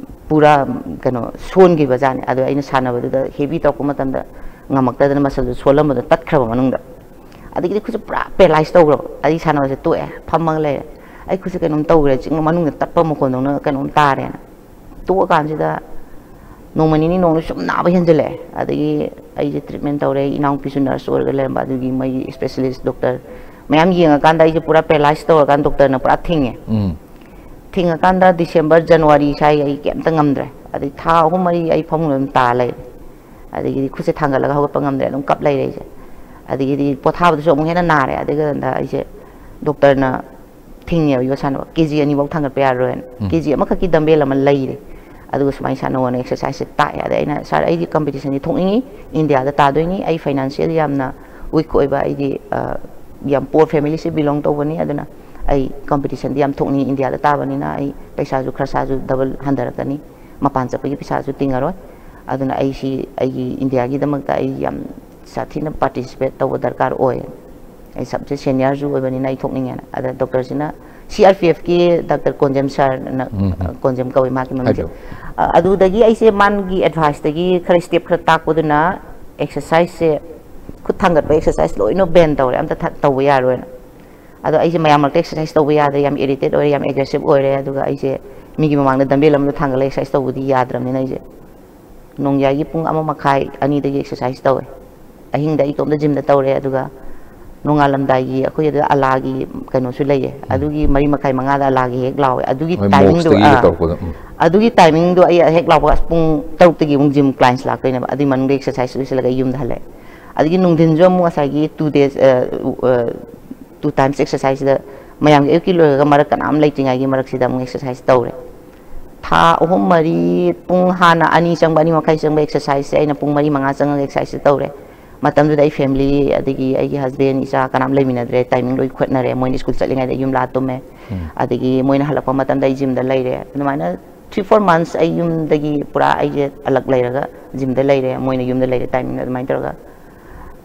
ꯄꯨꯔꯥ ꯀꯩꯅꯣ ꯁꯣꯟꯈꯤꯕ ꯖꯥꯠꯅꯤ꯫ ꯑꯗꯣ ꯑꯩꯅ ꯁꯥꯟꯅꯕꯗꯨꯗ ꯍꯦꯚꯤ ꯇꯧꯔꯛꯄ ꯃꯇꯝꯗ ꯉꯝꯃꯛꯇꯗꯅ ꯃꯁꯜꯗꯨ ꯁꯣꯜꯂꯝꯕꯗꯣ ꯇꯠꯈ꯭ꯔꯕ ꯃꯅꯨꯡꯗ꯫ ꯑꯗꯒꯤꯗꯤ ꯈꯨꯠꯁꯦ ꯄꯨꯔꯥ ꯄꯦꯔꯥꯂꯥꯏꯁ ꯇꯧꯈ꯭ꯔꯕ꯫ ꯑꯩ ꯁꯥꯟꯅꯕꯁꯦ ꯇꯣꯛꯑꯦ, ꯐꯝꯃꯒ ꯂꯩꯔꯦ꯫ ꯑꯩ ꯈꯨꯠꯁꯦ ꯀꯩꯅꯣꯝ ꯇꯧꯈ꯭ꯔꯦ, ꯆꯤꯡ ꯃꯅꯨꯡꯗ ꯇꯠꯄ ꯃꯈꯣꯟꯗꯧꯅ ꯀꯩꯅꯣꯝ ꯇꯥꯔꯦꯅ꯫ ꯇꯣꯛꯑꯀꯥꯟꯁꯤꯗ ꯅꯣꯡꯃ ꯅꯤꯅꯤ ꯅꯣꯡꯃ ꯁꯨꯝ ꯅꯥꯕ ꯍꯦꯟꯖꯜꯂꯛꯑꯦ꯫ ꯑꯗꯒꯤ ꯑꯩꯁꯦ ꯇ꯭ꯔꯤꯠꯃꯦꯟ ꯇꯧꯔꯦ, ꯏꯅꯥꯎꯄꯤꯁꯨ ꯅꯔꯁ ꯑꯣꯏꯔꯒ ꯂꯩꯔꯝꯕ, ꯑꯗꯨꯒꯤ ꯃꯣꯏꯒꯤ ꯏꯁꯄꯦꯁꯤꯂꯤꯁ ꯗꯣꯛꯇꯔ ꯃꯌꯥꯝ ꯌꯦꯡꯉꯀꯥꯟꯗ ꯑꯩꯁꯦ ꯄꯨꯔꯥ ꯄꯦꯔꯥꯂꯥꯏꯁ ꯇꯧꯔꯀꯥꯟꯗ ꯗꯣꯛꯇꯔꯅ ꯄꯨꯔꯥ ꯊꯤꯡꯉꯦ꯫ ꯎꯝ꯫ ꯊꯤꯡꯉꯀꯥꯟꯗ ꯗꯤꯁꯦꯝꯕꯔ, ꯖꯅꯋꯥꯔꯤ ꯁ꯭ꯋꯥꯏ ꯑꯩ ꯀꯩꯝꯇ ꯉꯝꯗ꯭ꯔꯦ꯫ ꯑꯗꯩ ꯊꯥ ꯑꯍꯨꯝ ꯃꯔꯤ ꯑꯩ ꯐꯃꯨꯡꯗ ꯑꯗꯨꯝ ꯇꯥ ꯂꯩꯔꯦ꯫ ꯑꯗꯒꯤꯗꯤ ꯈꯨꯠꯁꯦ ꯊꯥꯡꯒꯠꯂꯒ ꯍꯧꯒꯠꯄ ꯉꯝꯗ꯭ꯔꯦ, ꯑꯗꯨꯝ ꯀꯞ ꯂꯩꯔꯦ ꯑꯩꯁꯦ꯫ ꯑꯗꯒꯤꯗꯤ ꯄꯣꯊꯥꯕꯗꯁꯨ ꯑꯃꯨꯛ ꯍꯦꯟꯅ ꯅꯥꯔꯦ꯫ ꯑꯗꯨꯒ ꯑꯩꯁꯦ ꯗꯣꯛꯇꯔꯅ ꯊꯤꯡꯉꯦꯕ, ꯌꯣꯠ ꯁꯥꯟꯅꯕ ꯀꯦ ꯖꯤ ꯑꯅꯤꯐꯧ ꯊꯥꯡꯒꯠꯄ ꯌꯥꯔꯔꯣꯏꯅ꯫ ꯎꯝ꯫ ꯀꯦ ꯖꯤ ꯑꯃꯈꯛꯀꯤ ꯗꯝꯕꯦꯜ ꯑꯃ ꯂꯩꯔꯦ, ꯑꯗꯨꯒ ꯁꯨꯃꯥꯏꯅ ꯁꯥꯟꯅꯧꯅ ꯑꯦꯛꯁꯔꯁꯥꯏꯖꯁꯦ ꯇꯥꯛꯑꯦ꯫ ꯑꯗ ꯑꯩꯅ, "ꯁꯥꯔ, ꯑꯩꯗꯤ ꯀꯝꯄꯤꯇꯤꯁꯟꯗꯤ ꯊꯣꯛꯅꯤꯡꯉꯤ, ꯏꯟꯗꯤꯌꯥꯗ ꯇꯥꯗꯣꯏꯅꯤ, ꯑꯩ ꯐꯥꯏꯅꯥꯟꯁꯤꯌꯦꯜ ꯌꯥꯝꯅ ꯋꯤꯛ ꯑꯣꯏꯕ, ꯑꯩꯗꯤ, ꯑ, ꯌꯥꯝ ꯄꯣꯔ ꯐꯦꯃꯤꯂꯤꯁꯦ ꯕꯤꯂꯣꯡ ꯇꯧꯕꯅꯤ, ꯑꯗꯨꯅ ꯑꯩ ꯀꯝꯄꯤꯇꯤꯁꯟꯗꯤ ꯌꯥꯝ ꯊꯣꯛꯅꯤꯡꯉꯤ, ꯏꯟꯗꯤꯌꯥꯗ ꯇꯥꯕꯅꯤꯅ ꯑꯩ ꯄꯩꯁꯥꯁꯨ, ꯈꯔꯁꯥꯁꯨ ꯗꯕꯜ ꯍꯟꯊꯔꯛꯀꯅꯤ, ꯃꯄꯥꯟ ꯆꯠꯄꯒꯤ ꯄꯩꯁꯥꯁꯨ ꯇꯤꯡꯉꯔꯣꯏ, ꯑꯗꯨꯅ ꯑꯩ ꯁꯤ ꯑꯩꯒꯤ ꯏꯟꯗꯤꯌꯥꯒꯤꯗꯃꯛꯇ ꯑꯩ ꯌꯥꯝ ꯁꯥꯊꯤꯅ ꯄꯥꯔꯇꯤꯁꯤꯄꯦꯠ ꯇꯧꯕ ꯗꯔꯀꯥꯔ ꯑꯣꯏ, ꯑꯩ ꯁꯕꯁꯦ ꯁꯦꯅꯤꯌꯔꯁꯨ ꯑꯣꯏꯕꯅꯤꯅ ꯑꯩ ꯊꯣꯛꯅꯤꯡꯉꯦꯅ"꯫ ꯑꯗ ꯗꯣꯛꯇꯔꯁꯤꯅ ꯁꯤ ꯑꯥꯔ ꯄꯤ ꯑꯦꯐꯀꯤ ꯗꯥꯛꯇꯔ ꯀꯣꯟꯖꯦꯝ ꯁꯥꯔꯅ, ꯎꯝ, ꯎꯝ꯫ ꯀꯣꯟꯖꯦꯝ ꯀꯧꯏ ꯃꯥꯒꯤ ꯃꯃꯤꯡꯁꯦ꯫ ꯍꯥꯏꯕꯤꯌꯨ꯫ ꯑ, ꯑꯗꯨꯗꯒꯤ ꯑꯩꯁꯦ ꯃꯥꯒꯤ ꯑꯦꯗꯚꯥꯏꯁꯇꯒꯤ ꯈꯔ ꯁ꯭ꯇꯦꯞ ꯈꯔ ꯇꯥꯛꯄꯗꯨꯅ ꯑꯦꯛꯁꯔꯁꯥꯏꯖꯁꯦ ꯈꯨꯠ ꯊꯥꯡꯒꯠꯄ ꯑꯦꯛꯁꯔꯁꯥꯏꯁ ꯂꯣꯏꯅ ꯕꯦꯟ ꯇꯧꯔꯦ, ꯑꯝꯇ ꯊ- ꯇꯧꯕ ꯌꯥꯔꯣꯏꯅ꯫ ꯑꯗꯣ ꯑꯩꯁꯦ ꯃꯌꯥꯝ ꯃꯔꯛꯇ ꯑꯦꯛꯁꯔꯁꯥꯏꯁ ꯇꯧꯕ ꯌꯥꯗ꯭ꯔꯦ, ꯌꯥꯝ ꯏꯔꯤꯇꯦꯠ ꯑꯣꯏꯔꯦ, ꯌꯥꯝ ꯑꯦꯒ꯭ꯔꯦꯁꯤꯞ ꯑꯣꯏꯔꯦ꯫ ꯑꯗꯨꯒ ꯑꯩꯁꯦ ꯃꯤꯒꯤ ꯃꯃꯥꯡꯗ ꯗꯝꯕꯦꯜ ꯑꯃꯗ ꯊꯥꯡꯒꯠꯂꯒ ꯑꯦꯛꯁꯔꯁꯥꯏꯁ ꯇꯧꯕꯗꯤ ꯌꯥꯗ꯭ꯔꯕꯅꯤꯅ ꯑꯩꯁꯦ ꯅꯣꯡꯌꯥꯏꯒꯤ ꯄꯨꯡ ꯑꯃ ꯃꯈꯥꯏ ꯑꯅꯤꯗꯒꯤ ꯑꯦꯛꯁꯔꯁꯥꯏꯁ ꯇꯧꯋꯦ꯫ ꯑꯍꯤꯡꯗ ꯑꯩ ꯏꯇꯣꯝꯇ ꯖꯤꯝꯗ ꯇꯧꯔꯦ꯫ ꯑꯗꯨꯒ ꯅꯣꯡꯉꯥꯜꯂꯝꯗꯥꯏꯒꯤ ꯑꯩꯈꯣꯏ ꯑꯗꯨꯗ ꯑꯂꯥꯒꯤ ꯀꯩꯅꯣꯁꯨ ꯂꯩꯌꯦ, ꯑꯗꯨꯒꯤ ꯃꯔꯤ ꯃꯈꯥꯏ ꯃꯉꯥꯗ ꯑꯂꯥꯒꯤ ꯍꯦꯛ ꯂꯥꯎꯋꯦ꯫ ꯑꯗꯨꯒꯤ ꯍꯣꯏ, ꯇꯥꯏꯃꯤꯡꯗꯨ ꯃꯣꯛꯁꯇꯒꯤꯒ ꯑꯥ, ꯇꯧꯔꯛꯄꯗꯣ, ꯎꯝ꯫ ꯑꯗꯨꯒꯤ ꯇꯥꯏꯃꯤꯡꯗꯣ ꯑꯩ ꯍꯦꯛ ꯂꯥꯎꯕꯒ ꯄꯨꯡ ꯇꯔꯨꯛꯇꯒꯤ ꯑꯃꯨꯛ ꯖꯤꯝ ꯀ꯭ꯂꯥꯏꯟꯁ ꯂꯥꯛꯇꯣꯏꯅꯦꯕ꯫ ꯑꯗꯨꯒꯤ ꯃꯅꯨꯡꯗ ꯑꯦꯛꯁꯔꯁꯥꯏꯁ ꯂꯣꯏꯁꯤꯜꯂꯒ ꯑꯩ ꯌꯨꯝꯗ ꯍꯜꯂꯛꯑꯦ꯫ ꯑꯗꯒꯤ ꯅꯨꯡꯊꯤꯟꯁꯨ ꯑꯃꯨꯛ ꯉꯁꯥꯏꯒꯤ ꯇꯨ ꯗꯦꯖ, ꯇꯨ ꯇꯥꯏꯝꯁ ꯑꯦꯛꯁꯔꯁꯥꯏꯁꯁꯤꯗ ꯃꯌꯥꯝꯒꯤ ꯑꯌꯨꯛꯀꯤ ꯂꯣꯏꯔꯒ ꯃꯔꯛ ꯀꯅꯥꯝ ꯂꯩꯇ꯭ꯔꯤꯉꯩꯒꯤ ꯃꯔꯛꯁꯤꯗ ꯑꯃꯨꯛ ꯑꯦꯛꯁꯔꯁꯥꯏꯁ ꯇꯧꯔꯦ꯫ ꯊꯥ ꯑꯍꯨꯝ ꯃꯔꯤ, ꯄꯨꯡ ꯍꯥꯟꯅ ꯑꯅꯤ ꯆꯪꯕ, ꯑꯅꯤ ꯃꯈꯥꯏ ꯆꯪꯕ ꯑꯦꯛꯁꯔꯁꯥꯏꯁꯁꯦ ꯑꯩꯅ ꯄꯨꯡ ꯃꯔꯤ ꯃꯉꯥ ꯆꯪꯉꯒ ꯑꯦꯛꯁꯔꯁꯥꯏꯁꯁꯦ ꯇꯧꯔꯦ꯫ ꯃꯇꯝꯗꯨꯗ ꯑꯩ ꯐꯦꯃꯤꯂꯤ, ꯑꯗꯒꯤ ꯑꯩꯒꯤ ꯍꯁꯕꯦꯟ, ꯏꯆꯥ ꯀꯅꯥꯝ ꯂꯩꯃꯤꯟꯅꯗ꯭ꯔꯦ꯫ ꯇꯥꯏꯃꯤꯡ ꯂꯣꯏ ꯈꯣꯠꯅꯔꯦ꯫ ꯃꯣꯏꯅ ꯁ꯭ꯀꯨꯜ ꯆꯠꯂꯤꯉꯩꯗ ꯑꯩ ꯌꯨꯝ ꯂꯥꯛꯑ ꯇꯨꯝꯃꯦ꯫ ꯎꯝ꯫ ꯑꯗꯒꯤ ꯃꯣꯏꯅ ꯍꯜꯂꯛꯄ ꯃꯇꯝꯗ ꯑꯩ ꯖꯤꯝꯗ ꯂꯩꯔꯦ꯫ ꯑꯗꯨꯃꯥꯏꯅ ꯊ꯭ꯔꯤ ꯐꯣꯔ ꯃꯟꯁ ꯑꯩ ꯌꯨꯝꯗꯒꯤ ꯄꯨꯔꯥ ꯑꯩꯁꯦ ꯑꯂꯛ ꯂꯩꯔꯒ ꯖꯤꯝꯗ ꯂꯩꯔꯦ, ꯃꯣꯏꯅ ꯌꯨꯝꯗ ꯂꯩꯔꯦ ꯇꯥꯏꯃꯤꯡꯗ ꯑꯗꯨꯃꯥꯏꯅ ꯇꯧꯔꯒ꯫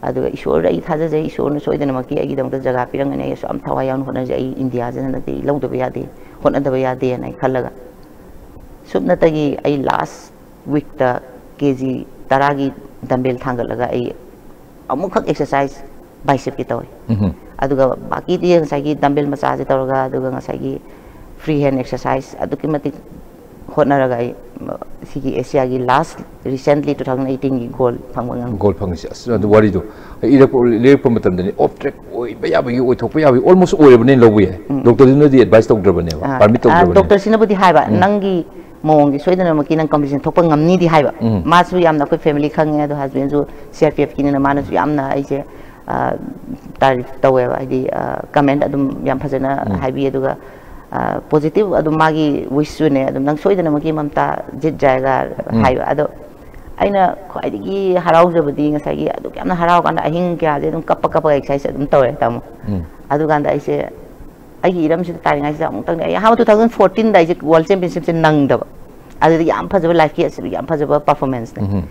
ꯑꯗꯨꯒ ꯏꯁꯣꯔꯗ ꯑꯩ ꯊꯥꯖꯖꯩ, ꯏꯁꯣꯔꯅ ꯁꯣꯏꯗꯅꯃꯛꯀꯤ ꯑꯩꯒꯤꯗꯃꯛꯇ ꯖꯒꯥ ꯄꯤꯔꯝꯒꯅꯤ꯫ ꯑꯩ ꯑꯁꯨꯛ ꯌꯥꯝ ꯊꯋꯥꯏ ꯌꯥꯎꯅ ꯍꯣꯠꯅꯖꯩ, ꯑꯩ ꯏꯟꯗꯤꯌꯥꯁꯦ ꯍꯟꯗꯛꯇꯤ ꯑꯩ ꯂꯧꯗꯕ ꯌꯥꯗꯦ, ꯍꯣꯠꯅꯗꯕ ꯌꯥꯗꯦꯅ ꯑꯩ ꯈꯜꯂꯒ꯫ ꯁꯨꯞꯅꯇꯒꯤ ꯑꯩ ꯂꯥꯁ ꯋꯤꯛꯇ ꯀꯦ ꯖꯤ ꯇꯔꯥꯒꯤ ꯗꯝꯕꯦꯜ ꯊꯥꯡꯒꯠꯂꯒ ꯑꯩ ꯑꯃꯨꯛꯈꯛ ꯑꯦꯛꯁꯔꯁꯥꯏꯁ ꯕꯥꯏꯁꯦꯞꯀꯤ ꯇꯧꯋꯤ꯫ ꯎꯝꯍꯨꯝ꯫ ꯑꯗꯨꯒ ꯕꯥꯀꯤꯗꯤ ꯉꯁꯥꯏꯒꯤ ꯗꯝꯕꯦꯜ ꯃꯆꯥꯁꯦ ꯇꯧꯔꯒ, ꯑꯗꯨꯒ ꯉꯁꯥꯏꯒꯤ ꯐ꯭ꯔꯤ ꯍꯦꯟ ꯑꯦꯛꯁꯔꯁꯥꯏꯁ ꯑꯗꯨꯛꯀꯤ ꯃꯇꯤꯛ ꯍꯣꯠꯅꯔꯒ ꯑꯩ, ꯃ-, ꯁꯤꯒꯤ ꯑꯦꯁꯤꯌꯥꯒꯤ ꯂꯥꯁ ꯔꯤꯁꯦꯟꯠꯂꯤ ꯇꯨ ꯊꯥꯎꯖꯟ ꯑꯩꯠꯇꯤꯟꯒꯤ ꯒꯣꯜ ꯐꯪꯕ ꯉꯝꯃꯤ꯫ ꯒꯣꯜ ꯐꯪꯉꯤꯁꯦ, ꯑꯁ, ꯑꯗꯨ ꯋꯥꯔꯤꯗꯣ ꯑꯩ ꯏꯔꯛꯄ, ꯂꯤꯔꯛꯄ ꯃꯇꯝꯗꯅꯤ ꯑꯣꯐ ꯇ꯭ꯔꯦꯛ ꯑꯣꯏꯕ ꯌꯥꯕꯒꯤ, ꯑꯣꯏꯊꯣꯛꯄ ꯌꯥꯕꯒꯤ ꯑꯣꯜꯃꯣꯁ ꯑꯣꯏꯔꯕꯅꯤꯅ ꯂꯧꯕ ꯌꯥꯏ꯫ ꯎꯝ꯫ ꯗꯣꯛꯇꯔꯗꯨꯅꯗꯤ ꯑꯦꯗꯚꯥꯏꯁ ꯇꯧꯗ꯭ꯔꯕꯅꯦꯕ, ꯑꯥ, ꯄꯥꯔꯃꯤꯠ ꯑꯥ, ꯇꯧꯗ꯭ꯔꯕꯅꯦꯕ꯫ ꯗꯣꯛꯇꯔꯁꯤꯅꯕꯨꯗꯤ ꯍꯥꯏꯕ, ꯎꯝ꯫ "ꯅꯪꯒꯤ ꯃꯑꯣꯡꯒꯤ ꯁꯣꯏꯗꯅꯃꯛꯀꯤ ꯅꯪ ꯀꯝꯄꯤꯇꯤꯁꯟ ꯊꯣꯛꯄ ꯉꯝꯅꯤꯗꯤ" ꯍꯥꯏꯕ꯫ ꯎꯝ꯫ ꯃꯥꯁꯨ ꯌꯥꯝꯅ, ꯑꯩꯈꯣꯏ ꯐꯦꯃꯤꯂꯤ ꯈꯪꯉꯦ, ꯑꯗꯣ ꯍꯁꯕꯦꯟꯁꯨ ꯁꯤ ꯑꯥꯔ ꯄꯤ ꯑꯦꯐꯀꯤꯅꯤꯅ ꯃꯥꯅꯁꯨ ꯌꯥꯝꯅ ꯑꯩꯁꯦ, ꯑ, ꯇꯥꯔꯤꯐ ꯇꯧꯋꯦꯕ, ꯍꯥꯏꯗꯤ, ꯑ, ꯀꯃꯦꯟ ꯑꯗꯨꯝ ꯌꯥꯝ ꯐꯖꯅ ꯎꯝ꯫ ꯍꯥꯏꯕꯤ꯫ ꯑꯗꯨꯒ, ꯑ, ꯄꯣꯖꯤꯇꯤꯚ ꯑꯗꯨꯝ ꯃꯥꯒꯤ ꯋꯤꯁꯁꯨꯅꯦ, ꯑꯗꯨꯝ "ꯅꯪ ꯁꯣꯏꯗꯅꯃꯛꯀꯤ ꯃꯝꯇꯥ ꯖꯤꯠ ꯖꯥꯏꯒ" ꯎꯝ꯫ ꯍꯥꯏꯕ꯫ ꯑꯗꯣ ꯑꯩꯅ ꯈ꯭ꯋꯥꯏꯗꯒꯤ ꯍꯔꯥꯎꯖꯕꯗꯤ ꯉꯁꯥꯏꯒꯤ ꯑꯗꯨꯛ ꯌꯥꯝꯅ ꯍꯔꯥꯎ ꯀꯥꯟꯗ ꯑꯍꯤꯡ ꯀꯌꯥꯁꯦ ꯑꯗꯨꯝ ꯀꯞꯄ ꯀꯞꯄꯒ ꯑꯦꯛꯁꯔꯁꯥꯏꯁ ꯑꯗꯨꯝ ꯇꯧꯔꯦ, ꯇꯥꯃꯣ꯫ ꯎꯝ꯫ ꯑꯗꯨꯀꯥꯟꯗ ꯑꯩꯁꯦ ꯑꯩꯒꯤ ꯏꯔꯝꯁꯤꯗ ꯇꯥꯔꯤꯉꯩꯁꯤꯗ ꯑꯃꯨꯛꯇꯪꯗꯤ, ꯑꯩ ꯑꯍꯥꯟꯕ ꯇꯨ ꯊꯥꯎꯖꯟ ꯐꯣꯔꯇꯤꯟꯗ ꯑꯩꯁꯦ ꯋꯥꯔꯜ ꯆꯦꯝꯄꯤꯌꯟꯁꯤꯞꯁꯦ ꯅꯪꯗꯕ, ꯑꯗꯨꯗꯒꯤ ꯌꯥꯝ ꯐꯖꯕ ꯂꯥꯏꯐꯀꯤ ꯑꯁꯤꯗ ꯌꯥꯝ ꯐꯖꯕ ꯄꯔꯐꯣꯔꯃꯦꯟꯁꯅꯦ꯫ ꯎꯝꯍꯨꯝ꯫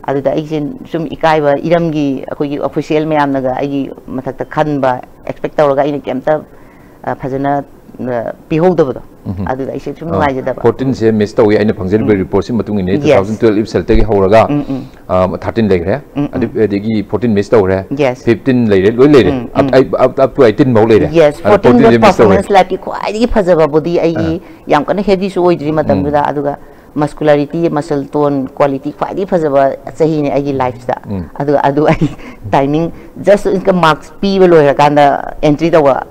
ꯑꯗꯨꯗ ꯑꯩꯁꯦ ꯁꯨꯝ ꯏꯀꯥꯏꯕ, ꯏꯔꯝꯒꯤ ꯑꯩꯈꯣꯏꯒꯤ ꯑꯣꯐꯤꯁꯤꯌꯦꯜ ꯃꯌꯥꯝꯅꯒ ꯑꯩꯒꯤ ꯃꯊꯛꯇ ꯈꯟꯕ ꯑꯦꯛꯁꯄꯦꯛ ꯇꯧꯔꯒ ꯑꯩꯅ ꯀꯩꯝꯇ, ꯑ, ꯐꯖꯅ ꯄꯤꯍꯧꯗꯕꯗꯣ, ꯑꯗꯨꯗ ꯑꯩꯁꯦ ꯁꯨꯝ ꯅꯨꯡꯉꯥꯏꯖꯗꯕ꯫ ꯐꯣꯔꯇꯤꯟꯁꯦ ꯃꯤꯁ ꯇꯧꯏ꯫ ꯑꯩꯅ ꯈꯪꯖꯔꯤꯕ ꯔꯤꯄꯣꯔꯠꯁꯤ ꯃꯇꯨꯡ ꯏꯟꯅ ꯇꯨ ꯊꯥꯎꯖꯟ ꯇꯨꯋꯦꯜꯞ ꯏꯞꯁꯦꯜꯇꯒꯤ ꯍꯧꯔꯒ ꯊꯥꯔꯇꯤꯟ ꯂꯩꯈ꯭ꯔꯦ꯫ ꯑꯗꯨ ꯑꯗꯒꯤ ꯐꯣꯔꯇꯤꯟ ꯃꯤꯁ ꯇꯧꯈ꯭ꯔꯦ꯫ Yes. ꯐꯤꯐꯇꯤꯟ ꯂꯩꯔꯦ, ꯂꯣꯏ ꯂꯩꯔꯦ꯫ ꯑꯩꯠ ꯑꯞ ꯇꯨ ꯑꯩꯠꯇꯤꯟ ꯐꯥꯎ ꯂꯩꯔꯦ꯫ Yes, ꯑꯗꯣ ꯐꯣꯔꯇꯤꯟꯗ ꯐꯣꯔꯇꯤꯟꯁꯦ ꯃꯤꯁ ꯇꯧꯈ꯭ꯔꯦ꯫ ꯄꯔꯐꯣꯔꯃꯦꯟꯁ ꯂꯥꯏꯐꯀꯤ ꯈ꯭ꯋꯥꯏꯗꯒꯤ ꯐꯖꯕꯕꯨꯗꯤ ꯑꯩꯒꯤ ꯌꯥꯝ ꯀꯟꯅ ꯍꯦꯚꯤꯁꯨ ꯑꯣꯏꯗ꯭ꯔꯤ ꯃꯇꯝꯗꯨꯗ, ꯑꯗꯨꯒ ꯃꯁꯀꯨꯂꯥꯔꯤꯇꯤ, ꯃꯁꯜ ꯇꯣꯟ ꯀ꯭ꯋꯥꯂꯤꯇꯤ ꯈ꯭ꯋꯥꯏꯗꯒꯤ ꯐꯖꯕ ꯆꯍꯤꯅꯦ ꯑꯩꯒꯤ ꯂꯥꯏꯐꯇ꯫ ꯑꯗꯨꯒ ꯑꯗꯨ ꯑꯩ ꯇꯥꯏꯃꯤꯡ ꯖꯁ ꯃꯥꯔꯛꯁ ꯄꯤꯕ ꯂꯣꯏꯔꯀꯥꯟꯗ ꯑꯦꯟꯇ꯭ꯔꯤ ꯇꯧꯕ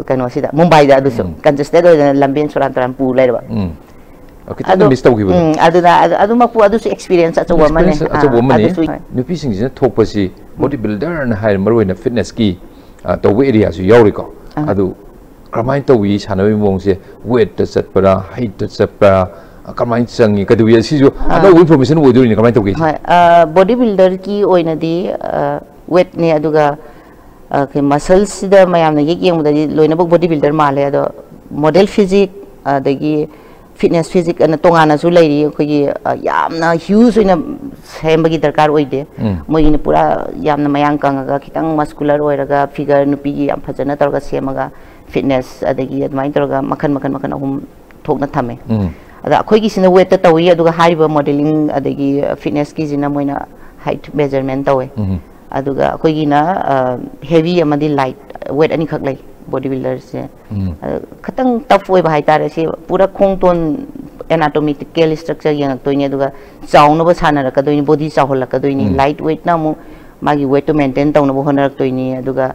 ꯀꯩꯅꯣꯁꯤꯗ, ꯃꯨꯝꯕꯥꯏꯗ꯫ ꯑꯗꯨꯁꯨ ꯀꯟꯖꯦꯁꯇꯦꯠ ꯑꯣꯏꯗꯅ ꯂꯝꯕꯦꯟ ꯁꯣꯔꯥꯟ ꯇꯨꯔꯥꯟ ꯄꯨ ꯂꯩꯔꯕ꯫ ꯈꯤꯇꯪ ꯃꯤꯁ ꯇꯧꯈꯤꯕꯗꯣ꯫ ꯎꯝ, ꯑꯗꯨꯅ ꯑꯗꯨ- ꯑꯗꯨꯃꯛꯄꯨ ꯑꯗꯨꯁꯨ ꯑꯦꯛꯁꯄꯤꯔꯤꯌꯦꯟꯁ ꯑꯆꯧꯕ ꯑꯃꯅꯦ꯫ ꯑꯦꯛꯁꯄꯤꯔꯤꯌꯦꯟꯁ ꯑꯆꯧꯕ ꯑꯥ, ꯑꯃꯅꯤ꯫ ꯑꯗꯨꯁꯨ ꯅꯨꯄꯤꯁꯤꯡꯁꯤꯅ ꯊꯣꯛꯄꯁꯤ ꯕꯣꯗꯤ ꯕꯤꯜꯗꯔꯅ ꯍꯥꯏꯔ ꯃꯔꯨꯑꯣꯏꯅ ꯐꯤꯠꯅꯦꯁꯀꯤ ꯇꯧꯕ ꯑꯦꯔꯤꯌꯥꯁꯨ ꯌꯥꯎꯔꯤꯀꯣ꯫ ꯑꯗꯨ ꯀꯔꯝꯍꯥꯏꯅ ꯇꯧꯏ ꯁꯥꯟꯅꯕꯒꯤ ꯃꯑꯣꯡꯁꯦ? ꯋꯦꯠꯇ ꯆꯠꯄ꯭ꯔꯥ, ꯍꯩꯠꯇ ꯆꯠꯄ꯭ꯔꯥ, ꯀꯃꯥꯏꯅ ꯆꯪꯉꯤ, ꯀꯩꯗꯧꯏ? ꯑꯁꯤꯁꯨ ꯑꯅꯧꯕ ꯏꯟꯐꯣꯔꯃꯦꯁꯟ ꯑꯣꯏꯗꯣꯏꯅꯤ꯫ ꯀꯃꯥꯏꯅ ꯇꯧꯒꯦ ꯁꯤ? ꯍꯣꯏ, ꯕꯣꯗꯤ ꯕꯤꯜꯗꯔꯒꯤ ꯑꯣꯏꯅꯗꯤ ꯋꯦꯠꯅꯦ, ꯑꯗꯨꯒ ꯃꯁꯜꯁꯤꯗ ꯃꯌꯥꯝꯅ ꯌꯦꯛ ꯌꯦꯡꯕꯗꯗꯤ ꯂꯣꯏꯅꯃꯛ ꯕꯣꯗꯤ ꯕꯤꯜꯗꯔ ꯃꯥꯜꯂꯦ꯫ ꯑꯗꯣ ꯃꯣꯗꯦꯜ ꯐꯤꯖꯤꯛ, ꯑꯗꯒꯤ ꯐꯤꯠꯅꯦꯁ ꯐꯤꯖꯤꯛ ꯑꯅ ꯇꯣꯉꯥꯟꯅꯁꯨ ꯂꯩꯔꯤ꯫ ꯑꯩꯈꯣꯏꯒꯤ ꯌꯥꯝꯅ ꯍ꯭ꯌꯨꯖ ꯑꯣꯏꯅ ꯁꯦꯝꯕꯒꯤ ꯗꯔꯀꯥꯔ ꯑꯣꯏꯗꯦ꯫ ꯃꯣꯏꯒꯤꯅ ꯄꯨꯔꯥ ꯌꯥꯝꯅ ꯃꯌꯥꯡ ꯀꯪꯉꯒ, ꯈꯤꯇꯪ ꯃꯁꯀꯨꯂꯔ ꯑꯣꯏꯔꯒ, ꯐꯤꯒꯔ ꯅꯨꯄꯤꯒꯤ ꯌꯥꯝ ꯐꯖꯅ ꯇꯧꯔꯒ ꯁꯦꯝꯃꯒ, ꯐꯤꯠꯅꯦꯁ, ꯑꯗꯒꯤ ꯑꯗꯨꯃꯥꯏꯅ ꯇꯧꯔꯒ ꯃꯈꯜ ꯃꯈꯜ ꯃꯈꯜ ꯑꯍꯨꯝ ꯊꯣꯛꯅ ꯊꯝꯃꯦ꯫ ꯑꯗ ꯑꯩꯈꯣꯏꯒꯤꯁꯤꯅ ꯋꯦꯠꯇ ꯇꯧꯏ, ꯑꯗꯨꯒ ꯍꯥꯏꯔꯤꯕ ꯃꯣꯗꯦꯂꯤꯡ ꯑꯗꯒꯤ ꯐꯤꯠꯅꯦꯁꯀꯤꯁꯤꯅ ꯃꯣꯏꯅ ꯍꯥꯏꯠ ꯃꯦꯖꯔꯃꯦꯟ ꯇꯧꯋꯦ꯫ ꯑꯗꯨꯒ ꯑꯩꯈꯣꯏꯒꯤꯅ ꯍꯦꯚꯤ ꯑꯃꯗꯤ ꯂꯥꯏꯠ, ꯋꯦꯠ ꯑꯅꯤꯈꯛ ꯂꯩ ꯕꯣꯗꯤ ꯕꯤꯜꯗꯔꯁꯦ꯫ ꯑꯗ ꯈꯤꯇꯪ ꯇꯐ ꯑꯣꯏꯕ ꯍꯥꯏꯇꯥꯔꯦ꯫ ꯁꯤ ꯄꯨꯔꯥ ꯈꯣꯡꯇꯣꯟ ꯑꯦꯅꯥꯇꯣꯃꯤꯀꯦꯜ ꯁ꯭ꯇ꯭ꯔꯛꯆꯔ ꯌꯦꯡꯉꯛꯇꯣꯏꯅꯤ, ꯑꯗꯨꯒ ꯆꯥꯎꯅꯕ ꯁꯥꯟꯅꯔꯛꯀꯗꯣꯏꯅꯤ, ꯕꯣꯗꯤ ꯆꯥꯎꯍꯜꯂꯛꯀꯗꯣꯏꯅꯤ꯫ ꯂꯥꯏꯠ ꯋꯦꯠꯅ ꯑꯃꯨꯛ ꯃꯥꯒꯤ ꯋꯦꯠꯇꯣ ꯃꯦꯟꯇꯦꯟ ꯇꯧꯅꯕ ꯍꯣꯠꯅꯔꯛꯇꯣꯏꯅꯤ꯫ ꯑꯗꯨꯒ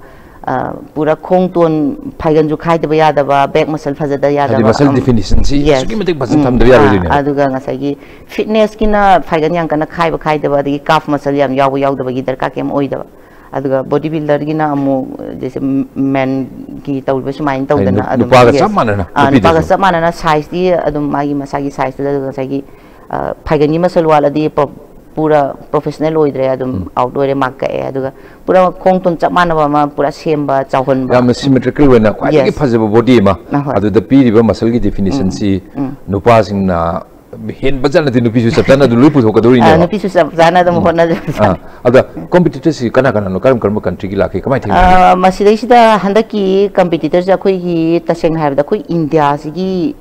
ꯄꯨꯔꯥ ꯈꯣꯡꯇꯣꯟ, ꯐꯥꯏꯒꯟꯁꯨ ꯈꯥꯏꯗꯕ ꯌꯥꯗꯕ, ꯕꯦꯛ ꯃꯁꯜ ꯐꯖꯗ ꯌꯥꯗꯕ꯫ ꯃꯁꯜ ꯗꯤꯐꯤꯅꯤꯁꯟꯁꯤ Yes. ꯑꯁꯨꯛꯀꯤ ꯃꯇꯤꯛ ꯐꯖꯅ ꯎꯝ꯫ ꯊꯝꯗꯕ ꯌꯥꯔꯣꯏꯗꯣꯏꯅꯦꯕ꯫ ꯑꯥ, ꯑꯗꯨꯒ ꯉꯁꯥꯏꯒꯤ ꯐꯤꯠꯅꯦꯁꯀꯤꯅ ꯐꯥꯏꯒꯟ ꯌꯥꯝ ꯀꯟꯅ ꯈꯥꯏꯕ ꯈꯥꯏꯗꯕ, ꯑꯗꯒꯤ ꯀꯥꯐ ꯃꯁꯜ ꯌꯥꯝ ꯌꯥꯎꯕ ꯌꯥꯎꯗꯕꯒꯤ ꯗꯔꯀꯥꯔ ꯀꯩꯝ ꯑꯣꯏꯗꯕ꯫ ꯑꯗꯨꯒ ꯕꯣꯗꯤ ꯕꯤꯜꯗꯔꯒꯤꯅ ꯑꯃꯨꯛ ꯖꯦꯁꯦ ꯃꯦꯟꯒꯤ ꯇꯧꯔꯤꯕ ꯁꯨꯃꯥꯏꯅ ꯇꯧꯗꯅ ꯍꯥꯏꯗꯤ ꯑꯗꯨꯝ, ꯅꯨꯄꯥꯒ yes. ꯆꯞ ꯃꯥꯟꯅꯅ ꯑꯥ, ꯅꯨꯄꯥꯒ ꯅꯨꯄꯤꯗꯁꯨ? ꯆꯞ ꯃꯥꯟꯅꯅ ꯁꯥꯏꯖꯇꯤ ꯑꯗꯨꯝ ꯃꯥꯒꯤ ꯃꯁꯥꯒꯤ ꯁꯥꯏꯖꯇꯨꯗ ꯑꯗꯨꯝ ꯉꯁꯥꯏꯒꯤ, ꯑ, ꯐꯥꯏꯒꯟꯒꯤ ꯃꯁꯜ ꯋꯥꯠꯂꯗꯤ ꯄ꯭ꯔꯣ-, ꯄꯨꯔꯥ ꯄ꯭ꯔꯣꯐꯦꯁꯅꯦꯜ ꯑꯣꯏꯗ꯭ꯔꯦ, ꯑꯗꯨꯝ ꯑꯥꯎꯠ ꯑꯣꯏꯔꯦ, ꯃꯥꯔꯛ ꯀꯛꯑꯦ꯫ ꯑꯗꯨꯒ ꯄꯨꯔꯥ ꯈꯣꯡ ꯇꯨꯝ ꯆꯞ ꯃꯥꯟꯅꯕ ꯑꯃ ꯄꯨꯔꯥ ꯁꯦꯝꯕ, ꯆꯥꯎꯍꯟꯕ꯫ ꯌꯥꯝꯅ ꯁꯤꯃꯦꯇ꯭ꯔꯤꯀꯦꯜ ꯑꯣꯏꯅ ꯈ꯭ꯋꯥꯏꯗꯒꯤ Yes. ꯐꯖꯕ ꯕꯣꯗꯤ ꯑꯃ꯫ ꯑꯍꯣꯏ꯫ ꯑꯗꯨꯗ ꯄꯤꯔꯤꯕ ꯃꯁꯜꯒꯤ ꯗꯤꯐꯤꯅꯤꯁꯟꯁꯤ ꯅꯨꯄꯥꯁꯤꯡꯅ ꯍꯦꯟꯕ ꯆꯠꯅꯗꯤ ꯅꯨꯄꯤꯁꯨ ꯆꯞ ꯆꯥꯅ ꯑꯗꯨ ꯂꯣꯏ ꯄꯨꯊꯣꯛꯀꯗꯧꯔꯤꯅꯦ꯫ ꯅꯨꯄꯤꯁꯨ ꯆꯞ ꯆꯥꯅ ꯑꯗꯨꯝ ꯍꯣꯠꯅꯖꯕ꯫ ꯑꯗ ꯀꯝꯄꯤꯇꯤꯇꯔꯁꯤ ꯀꯅꯥ ꯀꯅꯥꯅꯣ, ꯀꯔꯝ ꯀꯔꯝꯕ ꯀꯟꯇ꯭ꯔꯤꯒꯤ ꯂꯥꯛꯀꯦ, ꯀꯃꯥꯏꯅ ꯊꯦꯡꯅꯒꯦ? ꯃꯁꯤꯗꯩꯁꯤꯗ ꯍꯟꯗꯛꯀꯤ ꯀꯝꯄꯤꯇꯤꯇꯔꯁꯦ ꯑꯩꯈꯣꯏꯒꯤ, ꯇꯁꯦꯡꯅ ꯍꯥꯏꯔꯕꯗ ꯑꯩꯈꯣꯏ ꯏꯟꯗꯤꯌꯥꯁꯤꯒꯤ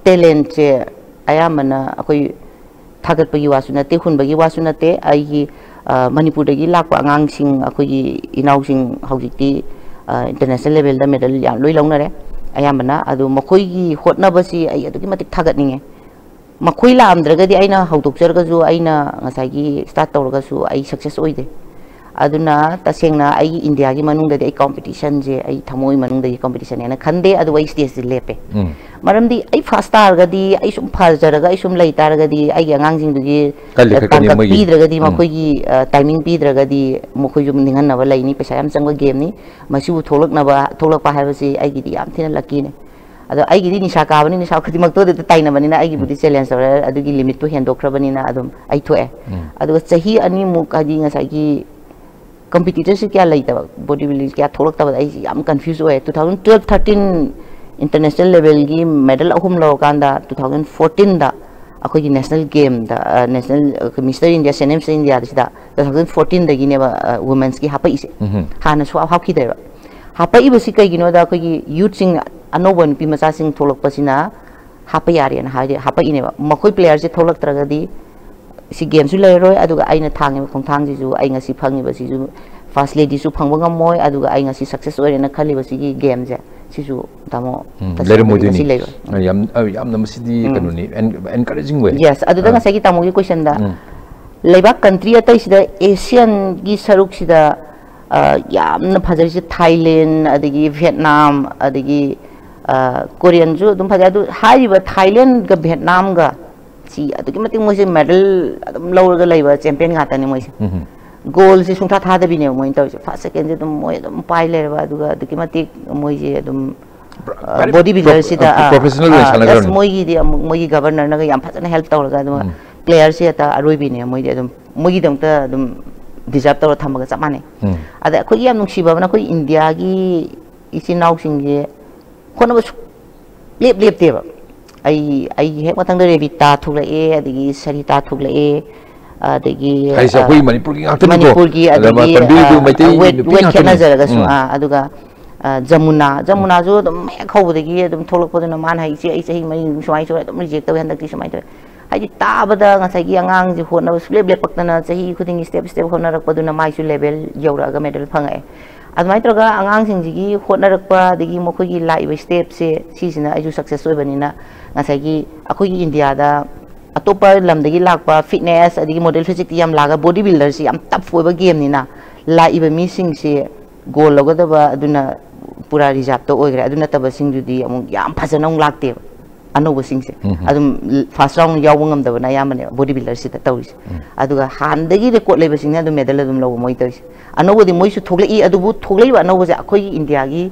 ꯇꯦꯂꯦꯟꯁꯦ ꯑꯌꯥꯝꯕꯅ ꯑꯩꯈꯣꯏ ꯊꯥꯒꯠꯄꯒꯤ ꯋꯥꯁꯨ ꯅꯠꯇꯦ, ꯍꯨꯟꯕꯒꯤ ꯋꯥꯁꯨ ꯅꯠꯇꯦ꯫ ꯑꯩꯒꯤ ꯃꯅꯤꯄꯨꯔꯗꯒꯤ ꯂꯥꯛꯄ ꯑꯉꯥꯡꯁꯤꯡ, ꯑꯩꯈꯣꯏꯒꯤ ꯏꯅꯥꯎꯁꯤꯡ ꯍꯧꯖꯤꯛꯇꯤ ꯏꯟꯇꯔꯅꯦꯁꯅꯦꯜ ꯂꯦꯚꯦꯜꯗ ꯃꯦꯗꯜ ꯌꯥꯝ ꯂꯣꯏ ꯂꯧꯅꯔꯦ ꯑꯌꯥꯝꯕꯅ꯫ ꯑꯗꯣ ꯃꯈꯣꯏꯒꯤ ꯍꯣꯠꯅꯕꯁꯤ ꯑꯩ ꯑꯗꯨꯛꯀꯤ ꯃꯇꯤꯛ ꯊꯥꯒꯠꯅꯤꯡꯉꯦ꯫ ꯃꯈꯣꯏ ꯂꯥꯛꯑꯝꯗ꯭ꯔꯒꯗꯤ, ꯑꯩꯅ ꯍꯧꯗꯣꯛꯆꯔꯒꯁꯨ, ꯑꯩꯅ ꯉꯁꯥꯏꯒꯤ ꯁ꯭ꯇꯥꯔꯠ ꯇꯧꯔꯒꯁꯨ ꯑꯩ ꯁꯛꯁꯦꯁ ꯑꯣꯏꯗꯦ꯫ ꯑꯗꯨꯅ ꯇꯁꯦꯡꯅ ꯑꯩꯒꯤ ꯏꯟꯗꯤꯌꯥꯒꯤ ꯃꯅꯨꯡꯗꯗꯤ ꯑꯩ ꯀꯝꯄꯤꯇꯤꯁꯟꯁꯦ, ꯑꯩ ꯊꯃꯣꯏ ꯃꯅꯨꯡꯗꯒꯤ ꯀꯝꯄꯤꯇꯤꯁꯟ ꯍꯥꯏꯅ ꯈꯟꯗꯦ꯫ ꯑꯗꯨꯕꯨ ꯑꯩ ꯁ꯭ꯇꯦꯖꯁꯦ ꯂꯦꯞꯄꯦ꯫ ꯃꯔꯝꯗꯤ ꯑꯩ ꯐꯥꯔꯁ ꯇꯥꯔꯒꯗꯤ, ꯑꯩ ꯁꯨꯝ ꯐꯖꯔꯒ ꯑꯩ ꯁꯨꯝ ꯂꯩ ꯇꯥꯔꯒꯗꯤ, ꯑꯩꯒꯤ ꯑꯉꯥꯡꯁꯤꯡꯗꯨꯒꯤ ꯀꯜꯂꯤ ꯈꯛꯇꯅꯤ ꯇꯥꯡꯀꯛ ꯃꯣꯏꯒꯤ꯫ ꯄꯤꯗ꯭ꯔꯒꯗꯤ, ꯃꯈꯣꯏꯒꯤ ꯇꯥꯏꯃꯤꯡ ꯄꯤꯗ꯭ꯔꯒꯗꯤ ꯃꯈꯣꯏꯁꯨ ꯅꯤꯡꯍꯟꯅꯕ ꯂꯩꯅꯤ꯫ ꯄꯩꯁꯥ ꯌꯥꯝ ꯆꯪꯕ ꯒꯦꯝꯅꯤ꯫ ꯃꯁꯤꯕꯨ ꯊꯣꯛꯂꯛꯅꯕ, ꯊꯣꯛꯂꯛꯄ ꯍꯥꯏꯕꯁꯤ ꯑꯩꯒꯤꯗꯤ ꯌꯥꯝ ꯊꯤꯅ ꯂꯛꯀꯤꯅꯦ꯫ ꯑꯗꯣ ꯑꯩꯒꯤꯗꯤ ꯅꯤꯁꯥ ꯀꯥꯕꯅꯤ, ꯅꯤꯁꯥ ꯈꯨꯗꯤꯡꯃꯛꯇꯣ ꯑꯗꯨꯗ ꯇꯥꯏꯅꯕꯅꯤꯅ ꯑꯩꯒꯤꯕꯨꯗꯤ ꯆꯦꯂꯦꯟꯖ ꯇꯧꯔꯦ, ꯑꯗꯨꯒꯤ ꯂꯤꯃꯤꯠꯇꯣ ꯍꯦꯟꯗꯣꯛꯈ꯭ꯔꯕꯅꯤꯅ ꯑꯗꯨꯝ ꯑꯩ ꯊꯣꯛꯑꯦ꯫ ꯑꯗꯨꯒ ꯆꯍꯤ ꯑꯅꯤꯃꯨꯛ, ꯍꯥꯏꯗꯤ ꯉꯁꯥꯏꯒꯤ ꯀꯝꯄꯤꯇꯤꯇꯔꯁꯤ ꯀꯌꯥ ꯂꯩꯇꯕ, ꯕꯣꯗꯤ ꯕꯤꯜꯗꯤꯡ ꯀꯌꯥ ꯊꯣꯛꯂꯛꯇꯕꯗ ꯑꯩꯁꯤ ꯌꯥꯝ ꯀꯟꯐ꯭ꯌꯨꯁ ꯑꯣꯏꯌꯦ꯫ Two thousand twelve thirteen international ꯂꯦꯚꯦꯜꯒꯤ ꯃꯦꯗꯜ ꯑꯍꯨꯝ ꯂꯧꯔꯀꯥꯟꯗ, ꯇꯨ ꯊꯥꯎꯖꯟ ꯐꯣꯔꯇꯤꯟꯗ ꯑꯩꯈꯣꯏꯒꯤ ꯅꯦꯁꯅꯦꯜ ꯒꯦꯝꯗ, national mister India, senior mister ꯏꯟꯗꯤꯌꯥꯁꯤꯗ ꯇꯨ ꯊꯥꯎꯖꯟ ꯐꯣꯔꯇꯤꯟꯗꯒꯤꯅꯦꯕ ꯋꯨꯃꯦꯟꯁꯀꯤ ꯍꯥꯄꯛꯏꯁꯦ꯫ ꯍꯥꯟꯅ ꯁꯨꯡꯍꯥꯞ ꯍꯥꯞꯈꯤꯗꯦꯕ꯫ ꯍꯥꯄꯛꯏꯕꯁꯤ ꯀꯩꯒꯤꯅꯣꯗ, ꯑꯩꯈꯣꯏꯒꯤ ꯌꯨꯠꯁꯤꯡ, ꯑꯅꯧꯕ ꯅꯨꯄꯤ ꯃꯆꯥꯁꯤꯡ ꯊꯣꯛꯂꯛꯄꯁꯤꯅ ꯍꯥꯞꯄ ꯌꯥꯔꯦꯅ ꯍꯥꯏꯗꯤ ꯍꯥꯄꯛꯏꯅꯦꯕ꯫ ꯃꯈꯣꯏ ꯄ꯭ꯂꯦꯌꯔꯁꯦ ꯊꯣꯛꯂꯛꯇ꯭ꯔꯒꯗꯤ ꯁꯤ ꯒꯦꯝꯁꯨ ꯂꯩꯔꯔꯣꯏ, ꯑꯗꯨꯒ ꯑꯩꯅ ꯊꯥꯡꯉꯤꯕ ꯈꯣꯡꯊꯥꯡꯁꯤꯁꯨ, ꯑꯩ ꯉꯁꯤ ꯐꯪꯉꯤꯕꯁꯤꯁꯨ ꯐꯥꯔꯁ ꯂꯦꯗꯤꯁꯨ ꯐꯪꯕ ꯉꯝꯃꯣꯏ, ꯑꯗꯨꯒ ꯑꯩ ꯉꯁꯤ ꯁꯛꯁꯦꯁ ꯑꯣꯏꯔꯦꯅ ꯈꯜꯂꯤꯕ ꯁꯤꯒꯤ ꯒꯦꯝꯁꯦ, ꯁꯤꯁꯨ, ꯇꯥꯃꯣ, ꯎꯝ, ꯇꯁꯦꯡꯅ ꯂꯩꯔꯝꯃꯣꯏꯗꯣꯏꯅꯤ꯫ ꯉꯁꯤ ꯂꯩꯔꯣꯏ꯫ ꯑ, ꯌꯥꯝ, ꯑ, ꯌꯥꯝꯅ ꯃꯁꯤꯗꯤ ꯀꯩꯅꯣꯅꯤ, ꯑꯦꯟ-, ꯑꯦꯟꯀꯔꯦꯖꯤꯡ ꯑꯣꯏ꯫ ꯌꯦꯁ, ꯑꯗꯨꯗ ꯑꯥ꯫ ꯉꯁꯥꯏꯒꯤ ꯇꯥꯃꯣꯒꯤ ꯀꯣꯏꯁꯟꯗ, ꯎꯝ꯫ ꯂꯩꯕꯥꯛ ꯀꯟꯇ꯭ꯔꯤ ꯑꯇꯩꯁꯤꯗ, ꯑꯦꯁꯤꯌꯥꯟꯒꯤ ꯁꯔꯨꯛꯁꯤꯗ, ꯑ, ꯌꯥꯝꯅ ꯐꯖꯔꯤꯁꯦ ꯊꯥꯏꯂꯦꯟ, ꯑꯗꯒꯤ ꯚꯤꯌꯦꯠꯅꯥꯝ, ꯑꯗꯒꯤ, ꯑ, ꯀꯣꯔꯤꯌꯟꯁꯨ ꯑꯗꯨꯝ ꯐꯖꯩ꯫ ꯑꯗꯨ ꯍꯥꯏꯔꯤꯕ ꯊꯥꯏꯂꯦꯟꯒ ꯚꯤꯌꯦꯠꯅꯥꯝꯒ ꯁꯤ ꯑꯗꯨꯛꯀꯤ ꯃꯇꯤꯛ ꯃꯣꯏꯁꯦ ꯃꯦꯗꯜ ꯑꯗꯨꯝ ꯂꯧꯔꯒ ꯂꯩꯕ ꯆꯦꯝꯄꯤꯌꯟ ꯉꯥꯛꯇꯅꯤ ꯃꯣꯏꯁꯦ꯫ ꯎꯝ꯫ ꯒꯣꯜꯁꯦ ꯁꯨꯡꯊꯥ ꯊꯥꯗꯕꯤꯅꯦꯕ ꯃꯣꯏꯅ ꯇꯧꯔꯤꯁꯦ꯫ ꯐꯥꯔꯁ, ꯁꯦꯀꯦꯟꯁꯦ ꯑꯗꯨꯝ ꯃꯣꯏ ꯑꯗꯨꯝ ꯄꯥꯏ ꯂꯩꯔꯕ, ꯑꯗꯨꯒ ꯑꯗꯨꯛꯀꯤ ꯃꯇꯤꯛ ꯃꯣꯏꯁꯦ ꯑꯗꯨꯝ, ꯄꯨꯔꯥ ꯑ, very ꯕꯣꯗꯤ pro-, ꯕꯤꯜꯗꯔꯁꯤꯗ, ꯑ, ꯑ, professional ꯑꯣꯏꯅ ꯑ, ꯁꯥꯟꯅꯈ꯭ꯔꯕꯅꯤ꯫ ꯑꯁ, ꯃꯣꯏꯒꯤꯗꯤ ꯑꯃꯨꯛ ꯃꯣꯏꯒꯤ ꯒꯕꯔꯅꯔꯅꯒ ꯌꯥꯝ ꯐꯖꯅ ꯍꯦꯜꯞ ꯇꯧꯔꯒ ꯑꯗꯨꯝ, ꯎꯝ꯫ ꯄ꯭ꯂꯦꯌꯔꯁꯦ ꯍꯦꯛꯇ ꯑꯔꯣꯏꯕꯤꯅꯦ ꯃꯣꯏꯗꯤ ꯑꯗꯨꯝ꯫ ꯃꯣꯏꯒꯤꯗꯃꯛꯇ ꯑꯗꯨꯝ ꯗꯤꯖꯥꯔꯞ ꯇꯧꯔ ꯊꯝꯕꯒ ꯆꯞ ꯃꯥꯟꯅꯩ꯫ ꯎꯝ꯫ ꯑꯗ ꯑꯩꯈꯣꯏꯒꯤ ꯌꯥꯝ ꯅꯨꯡꯁꯤꯕ ꯑꯃꯅ, ꯑꯩꯈꯣꯏ ꯏꯟꯗꯤꯌꯥꯒꯤ ꯏꯆꯤꯟ ꯏꯅꯥꯎꯁꯤꯡꯁꯦ ꯍꯣꯠꯅꯕ ꯁꯨꯛꯂꯦꯞ ꯂꯦꯞꯇꯦꯕ꯫ ꯑꯩ ꯑꯩꯒꯤ ꯍꯦꯛ ꯃꯊꯪꯗ ꯔꯦꯕꯤꯇꯥ ꯊꯣꯛꯂꯛꯑꯦ, ꯑꯗꯒꯤ ꯁꯔꯤꯇꯥ ꯊꯣꯛꯂꯛꯑꯦ, ꯑꯗꯒꯤ ꯍꯥꯏꯁꯦ ꯑ, ꯑꯩꯈꯣꯏ ꯃꯅꯤꯄꯨꯔꯒꯤ ꯉꯥꯛꯇꯅꯤꯀꯣ꯫ ꯃꯅꯤꯄꯨꯔꯒꯤ, ꯑꯗ ꯑꯗꯒꯤ ꯄꯟꯕꯤꯔꯤꯗꯨ ꯑ, ꯃꯩꯇꯩ ꯋꯦꯠ ꯅꯨꯄꯤ ꯋꯦꯠ ꯉꯥꯛꯇꯅꯤ꯫ ꯈꯦꯠꯅꯖꯔꯒꯁꯨ ꯎꯝ꯫ ꯑꯥ, ꯑꯗꯨꯒ ꯑ, ꯖꯃꯨꯅꯥ ꯖꯃꯨꯅꯥꯁꯨ ꯑꯗꯨꯝ ꯍꯦꯛ ꯍꯧꯕꯗꯒꯤ ꯑꯗꯨꯝ ꯊꯣꯛꯂꯛꯄꯗꯨꯅ ꯃꯥꯅ ꯍꯥꯏ, "ꯏꯆꯦ, ꯑꯩ ꯆꯍꯤ ꯃꯔꯤ ꯁꯨꯃꯥꯏꯅ ꯁꯨꯔꯦ, ꯑꯗꯨꯝ ꯔꯤꯖꯦꯛ ꯇꯧꯋꯦ, ꯍꯟꯗꯛꯇꯤ ꯁꯨꯃꯥꯏꯅ ꯇꯧꯋꯦ"꯫ ꯍꯥꯏꯗꯤ ꯇꯥꯕꯗ ꯉꯁꯥꯏꯒꯤ ꯑꯉꯥꯡꯁꯦ ꯍꯣꯠꯅꯕ ꯁꯨꯡꯂꯦꯞ ꯂꯦꯞꯄꯛꯇꯅ ꯆꯍꯤ ꯈꯨꯗꯤꯡꯒꯤ ꯁ꯭ꯇꯦꯞ ꯁ꯭ꯇꯦꯞ ꯍꯣꯠꯅꯔꯛꯄꯗꯨꯅ ꯃꯥꯏꯁꯨ ꯂꯦꯚꯦꯜ ꯌꯧꯔꯛꯑꯒ ꯃꯦꯗꯜ ꯐꯪꯉꯛꯑꯦ꯫ ꯑꯗꯨꯃꯥꯏꯅ ꯇꯧꯔꯒ ꯑꯉꯥꯡꯁꯤꯡꯁꯤꯒꯤ ꯍꯣꯠꯅꯔꯛꯄ, ꯑꯗꯒꯤ ꯃꯈꯣꯏꯒꯤ ꯂꯥꯛꯏꯕ ꯁ꯭ꯇꯦꯞꯁꯦ, ꯁꯤꯁꯤꯅ ꯑꯩꯁꯨ ꯁꯛꯁꯦꯁ ꯑꯣꯏꯕꯅꯤꯅ ꯉꯁꯥꯏꯒꯤ ꯑꯩꯈꯣꯏꯒꯤ ꯏꯟꯗꯤꯌꯥꯗ ꯑꯇꯣꯞꯄ ꯂꯝꯗꯒꯤ ꯂꯥꯛꯄ ꯐꯤꯠꯅꯦꯁ ꯑꯗꯒꯤ ꯃꯣꯗꯦꯜ ꯐꯤꯖꯤꯛꯇꯤ ꯌꯥꯝ ꯂꯥꯛꯑꯒ ꯕꯣꯗꯤ ꯕꯤꯜꯗꯔꯁꯤ ꯌꯥꯝ ꯇꯐ ꯑꯣꯏꯕ ꯒꯦꯝꯅꯤꯅ ꯂꯥꯛꯏꯕ ꯃꯤꯁꯤꯡꯁꯤ ꯒꯣꯜ ꯂꯧꯒꯗꯕ ꯑꯗꯨꯅ ꯄꯨꯔꯥ ꯔꯤꯖꯥꯔꯞꯇ ꯑꯣꯏꯈ꯭ꯔꯦ꯫ ꯑꯗꯨ ꯅꯠꯇꯕꯁꯤꯡꯗꯨꯗꯤ ꯑꯃꯨꯛ ꯌꯥꯝ ꯐꯖꯅ ꯑꯃꯨꯛ ꯂꯥꯛꯇꯦꯕ꯫ ꯑꯅꯧꯕꯁꯤꯡꯁꯦ ꯑꯗꯨꯝ ꯐꯥꯔꯁ ꯔꯥꯎꯟ ꯌꯥꯎꯕ ꯉꯝꯗꯕꯅ ꯑꯌꯥꯝꯕꯅꯦꯕ ꯕꯣꯗꯤ ꯕꯤꯜꯗꯔꯁꯤꯗ ꯇꯧꯔꯤꯁꯦ꯫ ꯑꯗꯨꯒ ꯍꯥꯟꯅꯗꯒꯤ ꯔꯦꯀꯣꯔꯠ ꯂꯩꯕꯁꯤꯡꯅ ꯑꯗꯨꯝ ꯃꯦꯗꯜ ꯑꯗꯨꯝ ꯂꯧꯕ ꯃꯣꯏ ꯇꯧꯔꯤꯁꯦ꯫ ꯑꯅꯧꯕꯗꯤ ꯃꯣꯏꯁꯨ ꯊꯣꯛꯂꯛꯏ, ꯑꯗꯨꯕꯨ ꯊꯣꯛꯂꯛꯏꯕ ꯑꯅꯧꯕꯁꯦ ꯑꯩꯈꯣꯏꯒꯤ ꯏꯟꯗꯤꯌꯥꯒꯤ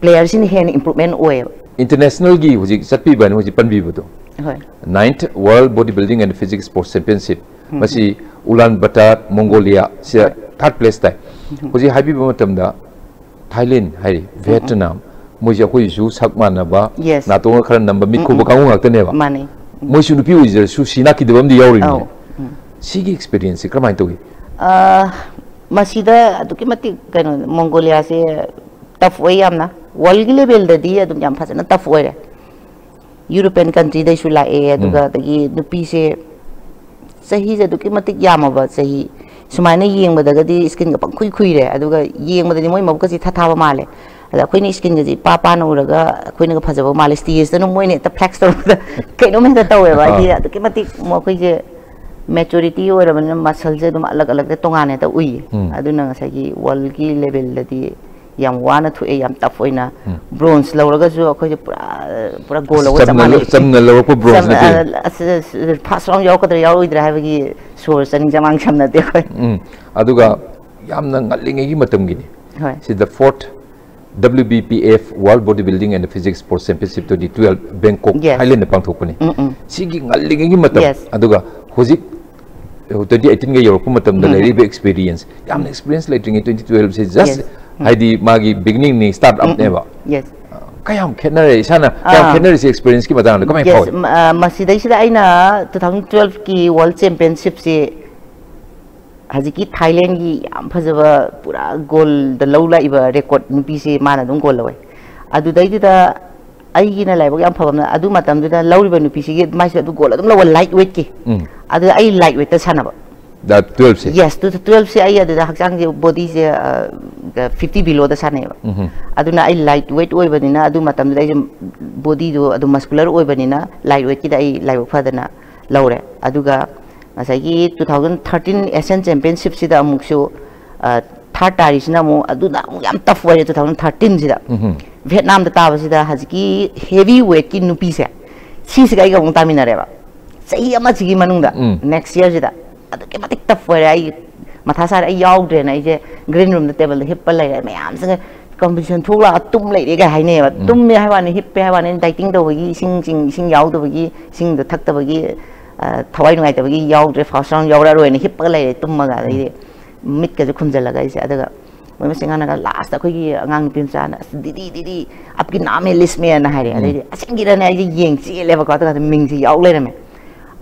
ꯄ꯭ꯂꯦꯌꯔꯁꯤꯅ ꯍꯦꯟꯅ ꯏꯝꯄ꯭ꯔꯨꯞꯃꯦꯟ ꯑꯣꯏꯌꯦꯕ꯫ ꯏꯟꯇꯔꯅꯦꯁꯅꯦꯜꯒꯤ ꯍꯧꯖꯤꯛ ꯆꯠꯄꯤꯕ ꯍꯥꯏꯅ ꯍꯧꯖꯤꯛ ꯄꯟꯕꯤꯕꯗꯣ, ꯍꯣꯏ꯫ Ninth World Body Building and Physique Sports Championship, ꯃꯁꯤ ꯎꯂꯥꯟ ꯕꯇꯥꯔ, ꯃꯣꯡꯒꯣꯂꯤꯌꯥ ꯁꯤꯗ ꯊꯥꯔꯠ ꯄ꯭ꯂꯦꯁ ꯇꯥꯏ꯫ ꯍꯧꯖꯤꯛ ꯍꯥꯏꯕꯤꯕ ꯃꯇꯝꯗ ꯊꯥꯏꯂꯦꯟ ꯍꯥꯏꯔꯤ, ꯚꯤꯌꯦꯠꯅꯥꯝ, ꯃꯣꯏꯁꯦ ꯑꯩꯈꯣꯏꯁꯨ ꯁꯛ ꯃꯥꯟꯅꯕ, Yes. ꯅꯥꯇꯣꯟꯒ ꯈꯔ ꯅꯝꯕ, ꯃꯤꯠ ꯈꯨꯕ ꯀꯥꯡꯕꯨ ꯉꯥꯛꯇꯅꯦꯕ꯫ ꯃꯥꯅꯦ꯫ ꯃꯣꯏꯁꯨ ꯅꯨꯄꯤ ꯑꯣꯏꯖꯔꯁꯨ ꯁꯤ ꯅꯥꯈꯤꯗꯕ ꯑꯃꯗꯤ ꯌꯥꯎꯔꯤꯕꯅꯦ꯫ ꯑꯧ꯫ ꯎꯝ꯫ ꯁꯤꯒꯤ ꯑꯦꯛꯁꯄꯤꯔꯤꯌꯦꯟꯁꯁꯤ ꯀꯔꯝꯍꯥꯏꯅ ꯇꯧꯏ? ꯑ, ꯃꯁꯤꯗ ꯑꯗꯨꯛꯀꯤ ꯃꯇꯤꯛ ꯀꯩꯅꯣ, ꯃꯣꯡꯒꯣꯂꯤꯌꯥꯁꯦ ꯇꯐ ꯑꯣꯏ ꯌꯥꯝꯅ꯫ ꯋꯥꯔꯜꯒꯤ ꯂꯦꯚꯦꯜꯗꯗꯤ ꯑꯗꯨꯝ ꯌꯥꯝ ꯐꯖꯅ ꯇꯐ ꯑꯣꯏꯔꯦ꯫ ꯌꯨꯔꯣꯄꯤꯌꯟ ꯀꯟꯇ꯭ꯔꯤꯗꯩꯁꯨ ꯂꯥꯛꯑꯦ, ꯑꯗꯨꯒ ꯑꯗꯒꯤ ꯅꯨꯄꯤꯁꯦ ꯆꯍꯤꯁꯦ ꯑꯗꯨꯛꯀꯤ ꯃꯇꯤꯛ ꯌꯥꯝꯃꯕ ꯆꯍꯤ, ꯁꯨꯃꯥꯏꯅ ꯌꯦꯡꯕꯗꯒꯗꯤ ꯁ꯭ꯀꯤꯟꯒ ꯄꯪꯈꯨꯏ ꯈꯨꯏꯔꯦ, ꯑꯗꯨꯒ ꯌꯦꯡꯕꯗꯗꯤ ꯃꯣꯏ ꯃꯕꯨꯛꯀꯁꯦ ꯊꯥ ꯊꯥꯕ ꯃꯥꯜꯂꯦ꯫ ꯑꯗ ꯑꯩꯈꯣꯏꯅ ꯁ꯭ꯀꯤꯟꯒꯁꯦ ꯏꯄꯥ ꯄꯥꯅ ꯎꯔꯒ ꯑꯩꯈꯣꯏꯅꯒ ꯐꯖꯕ ꯃꯥꯜꯂꯦ, ꯁ꯭ꯇꯦꯖꯇꯅ ꯃꯣꯏꯅ ꯍꯦꯛꯇ ꯐ꯭ꯂꯦꯛꯁ ꯇꯧꯔꯛꯄꯗ ꯀꯩꯅꯣꯝ ꯍꯦꯛꯇ ꯇꯧꯋꯦꯕ꯫ ꯍꯥꯏꯗꯤ ꯑꯗꯨꯛꯀꯤ ꯃꯇꯤꯛ ꯃꯈꯣꯏꯁꯦ ꯃꯦꯆꯨꯔꯤꯇꯤ ꯑꯣꯏꯔꯕꯅꯤꯅ ꯃꯁꯜꯁꯦ ꯑꯗꯨꯝ ꯑꯂꯛ ꯑꯂꯛꯇ ꯇꯣꯉꯥꯟꯅ ꯍꯦꯛꯇ ꯎꯏꯌꯦ꯫ ꯑꯗꯨꯅ ꯉꯁꯥꯏꯒꯤ ꯋꯥꯔꯜꯒꯤ ꯂꯦꯚꯦꯜꯗꯗꯤ ꯌꯥꯝ ꯋꯥꯅ ꯊꯣꯛꯑꯦ, ꯌꯥꯝ ꯇꯐ ꯑꯣꯏꯅ꯫ ꯕ꯭ꯔꯣꯟꯖ ꯂꯧꯔꯒꯁꯨ ꯑꯩꯈꯣꯏꯁꯦ ꯄꯨꯔꯥ, ꯄꯨꯔꯥ ꯒꯣꯜ ꯂꯧꯕꯒ ꯆꯞ ꯆꯝꯅ ꯃꯥꯟꯅꯩ꯫ ꯆꯝꯅ ꯂꯧꯔꯛꯄ ꯕ꯭ꯔꯣꯟꯖ ꯆꯝꯅ, ꯅꯠꯇꯦ꯫ ꯑ, ꯑꯁ, ꯑꯁ, ꯐꯥꯔꯁ ꯔꯥꯎꯟ ꯌꯥꯎꯔꯛꯀꯗ꯭ꯔꯥ ꯌꯥꯎꯔꯛꯑꯣꯏꯗ꯭ꯔꯥ ꯍꯥꯏꯕꯒꯤ ꯁꯣꯔ ꯆꯅꯤꯡ ꯆꯃꯥꯡ ꯁꯝꯅꯗꯦ ꯑꯩꯈꯣꯏ꯫ ꯎꯝ꯫ ꯑꯗꯨꯒ ꯌꯥꯝꯅ ꯉꯜꯂꯤꯉꯩꯒꯤ ꯃꯇꯝꯒꯤꯅꯤ꯫ ꯍꯣꯏ꯫ ꯁꯤꯗ fourth W B P F World Body Building and Physique Sports Championship twenty twelve Bangkok, Yes. Thailand ꯄꯥꯡꯊꯣꯛꯄꯅꯤ꯫ ꯎꯝ, ꯎꯝ꯫ ꯁꯤꯒꯤ ꯉꯜꯂꯤꯉꯩꯒꯤ ꯃꯇꯝ꯫ Yes. ꯑꯗꯨꯒ ꯍꯧꯖꯤꯛ twenty eighteen ꯒ ꯌꯧꯔꯛꯄ ꯃꯇꯝꯗ ꯂꯩꯔꯤꯕ ꯑꯦꯛꯁꯄꯤꯔꯤꯌꯦꯟꯁ, ꯌꯥꯝꯅ ꯑꯦꯛꯁꯄꯤꯔꯤꯌꯦꯟꯁ ꯂꯩꯇ꯭ꯔꯤꯉꯩ twenty twelve ꯁꯦ just Yes. ꯍꯥꯏꯗꯤ ꯃꯥꯒꯤ ꯕꯤꯒꯤꯅꯤꯡꯅꯤ, ꯁ꯭ꯇꯥꯔꯠ ꯑꯞꯅꯦꯕ꯫ Yes꯫ ꯀꯌꯥꯝ ꯈꯦꯠꯅꯔꯦ? ꯏꯁꯥꯅ ꯀꯌꯥꯝ ꯑꯥ꯫ ꯈꯦꯠꯅꯔꯤꯁꯦ? Experience ꯀꯤ ꯃꯇꯥꯡꯗ ꯀꯃꯥꯏꯅ Yes, ꯐꯥꯎꯏ? ꯃ-, ꯑ, ꯃꯁꯤꯗꯩꯁꯤꯗ ꯑꯩꯅ two thousand twelve ꯀꯤ World Championship ꯁꯤ ꯍꯧꯖꯤꯛꯀꯤ Thailand ꯒꯤ ꯌꯥꯝ ꯐꯖꯕ, ꯄꯨꯔꯥ gold ꯗ ꯂꯧ ꯂꯥꯛꯏꯕ record ꯅꯨꯄꯤꯁꯤ ꯃꯥꯅ ꯑꯗꯨꯝ gold ꯂꯧꯋꯦ꯫ ꯑꯗꯨꯗꯩꯗꯨꯗ ꯑꯩꯒꯤꯅ ꯂꯥꯏꯕꯛ ꯌꯥꯝ ꯐꯕ ꯑꯃꯅ, ꯑꯗꯨ ꯃꯇꯝꯗꯨꯗ ꯂꯧꯔꯤꯕ ꯅꯨꯄꯤꯁꯤꯒꯤ ꯃꯥꯏꯁꯨ ꯑꯗꯨ gold ꯑꯗꯨꯝ ꯂꯧꯕ, light weight ꯀꯤ꯫ ꯎꯝ꯫ ꯑꯗꯨꯗ ꯑꯩ light weight ꯇ ꯁꯥꯟꯅꯕ꯫ That twelve say? Yes, two thousand twelve ꯁꯦ ꯑꯩ ꯑꯗꯨꯗ ꯍꯛꯆꯥꯡꯁꯦ, body ꯁꯦ, ꯑ, fifty below ꯗ ꯁꯥꯟꯅꯩꯌꯦꯕ꯫ ꯎꯝ꯫ ꯑꯗꯨꯅ ꯑꯩ light weight ꯑꯣꯏꯕꯅꯤꯅ, ꯑꯗꯨ ꯃꯇꯝꯗꯨꯗ ꯑꯩꯁꯦ body ꯗꯣ ꯑꯗꯨꯝ muscular ꯑꯣꯏꯕꯅꯤꯅ, light weight ꯀꯤꯗ ꯑꯩ ꯂꯥꯏꯕꯛ ꯐꯗꯅ ꯂꯧꯔꯦ꯫ ꯑꯗꯨꯒ ꯉꯁꯥꯏꯒꯤ two thousand thirteen Asian Championship ꯁꯤꯗ ꯑꯃꯨꯛꯁꯨ, ꯑ, third ꯇꯥꯔꯤꯁꯤꯅ ꯑꯃꯨꯛ, ꯑꯗꯨꯅ ꯑꯃꯨꯛ ꯌꯥꯝ tough ꯑꯣꯏꯔꯦ two thousand thirteen ꯁꯤꯗ꯫ ꯎꯝ꯫ Vietnam ꯗ ꯇꯥꯕꯁꯤꯗ ꯍꯧꯖꯤꯛꯀꯤ heavy weight ꯀꯤ ꯅꯨꯄꯤꯁꯦ, ꯁꯤꯁꯤꯒ ꯑꯩꯒ ꯑꯃꯨꯛ ꯇꯥꯃꯤꯟꯅꯔꯦꯕ꯫ ꯆꯍꯤ ꯑꯃꯁꯤꯒꯤ ꯃꯅꯨꯡꯗ, ꯎꯝ꯫ Next year ꯁꯤꯗ꯫ ꯑꯗꯨꯛꯀꯤ ꯃꯇꯤꯛ tough ꯑꯣꯏꯔꯦ꯫ ꯑꯩ ꯃꯊꯥ ꯁꯥꯔꯦ, ꯑꯩ ꯌꯥꯎꯗ꯭ꯔꯦꯅ ꯑꯩꯁꯦ green room ꯗ table ꯗ ꯍꯤꯞꯄ ꯂꯩꯔꯦ꯫ ꯃꯌꯥꯝꯁꯤꯅ competition ꯊꯣꯛꯂꯛꯑ ꯇꯨꯝ ꯂꯩꯔꯦꯒ ꯍꯥꯏꯅꯩꯌꯦꯕ꯫ ꯎꯝ꯫ ꯇꯨꯝꯃꯦ ꯍꯥꯏ ꯋꯥꯅꯤ, ꯍꯤꯞꯄꯦ ꯍꯥꯏ ꯋꯥꯅꯤ, dieting ꯇꯧꯕꯒꯤ, ꯏꯁꯤꯡ ꯆꯤꯡ-, ꯏꯁꯤꯡ ꯌꯥꯎꯗꯕꯒꯤ, ꯏꯁꯤꯡꯗꯣ ꯊꯛꯇꯕꯒꯤ, ꯑ, ꯊꯋꯥꯏ ꯅꯨꯡꯉꯥꯏꯇꯕꯒꯤ ꯌꯥꯎꯗ꯭ꯔꯦ, first round ꯌꯥꯎꯔꯛꯑꯔꯣꯏꯅ ꯍꯤꯞꯄꯒ ꯂꯩꯔꯦ ꯇꯨꯝꯃꯒ꯫ ꯎꯝ꯫ ꯑꯗꯩꯗꯤ ꯃꯤꯠꯀꯁꯨ ꯈꯨꯝꯖꯤꯜꯂꯒ ꯑꯩꯁꯦ, ꯑꯗꯨꯒ ꯃꯣꯏ ꯃꯁꯦꯟ ꯉꯥꯡꯅꯒ last ꯑꯩꯈꯣꯏꯒꯤ ꯑꯉꯥꯡ ꯅꯨꯄꯤ ꯃꯆꯥꯅ, "ꯑꯁ, ꯗꯤꯗꯤ, ꯗꯤꯗꯤ, ꯑꯞꯀꯤ ꯅꯥꯝ ꯍꯦ ꯂꯤꯁ ꯃꯦ" ꯍꯥꯏꯅ ꯍꯥꯏꯔꯦ꯫ ꯎꯝ꯫ ꯑꯗꯩꯗꯤ ꯑꯁꯦꯡꯒꯤꯔꯅꯦ? ꯑꯩꯁꯦ ꯌꯦꯡ ꯆꯦꯜꯂꯦꯕꯀꯣ, ꯑꯗꯨꯒ ꯃꯤꯡꯁꯦ ꯌꯥꯎ ꯂꯩꯔꯝꯃꯦ꯫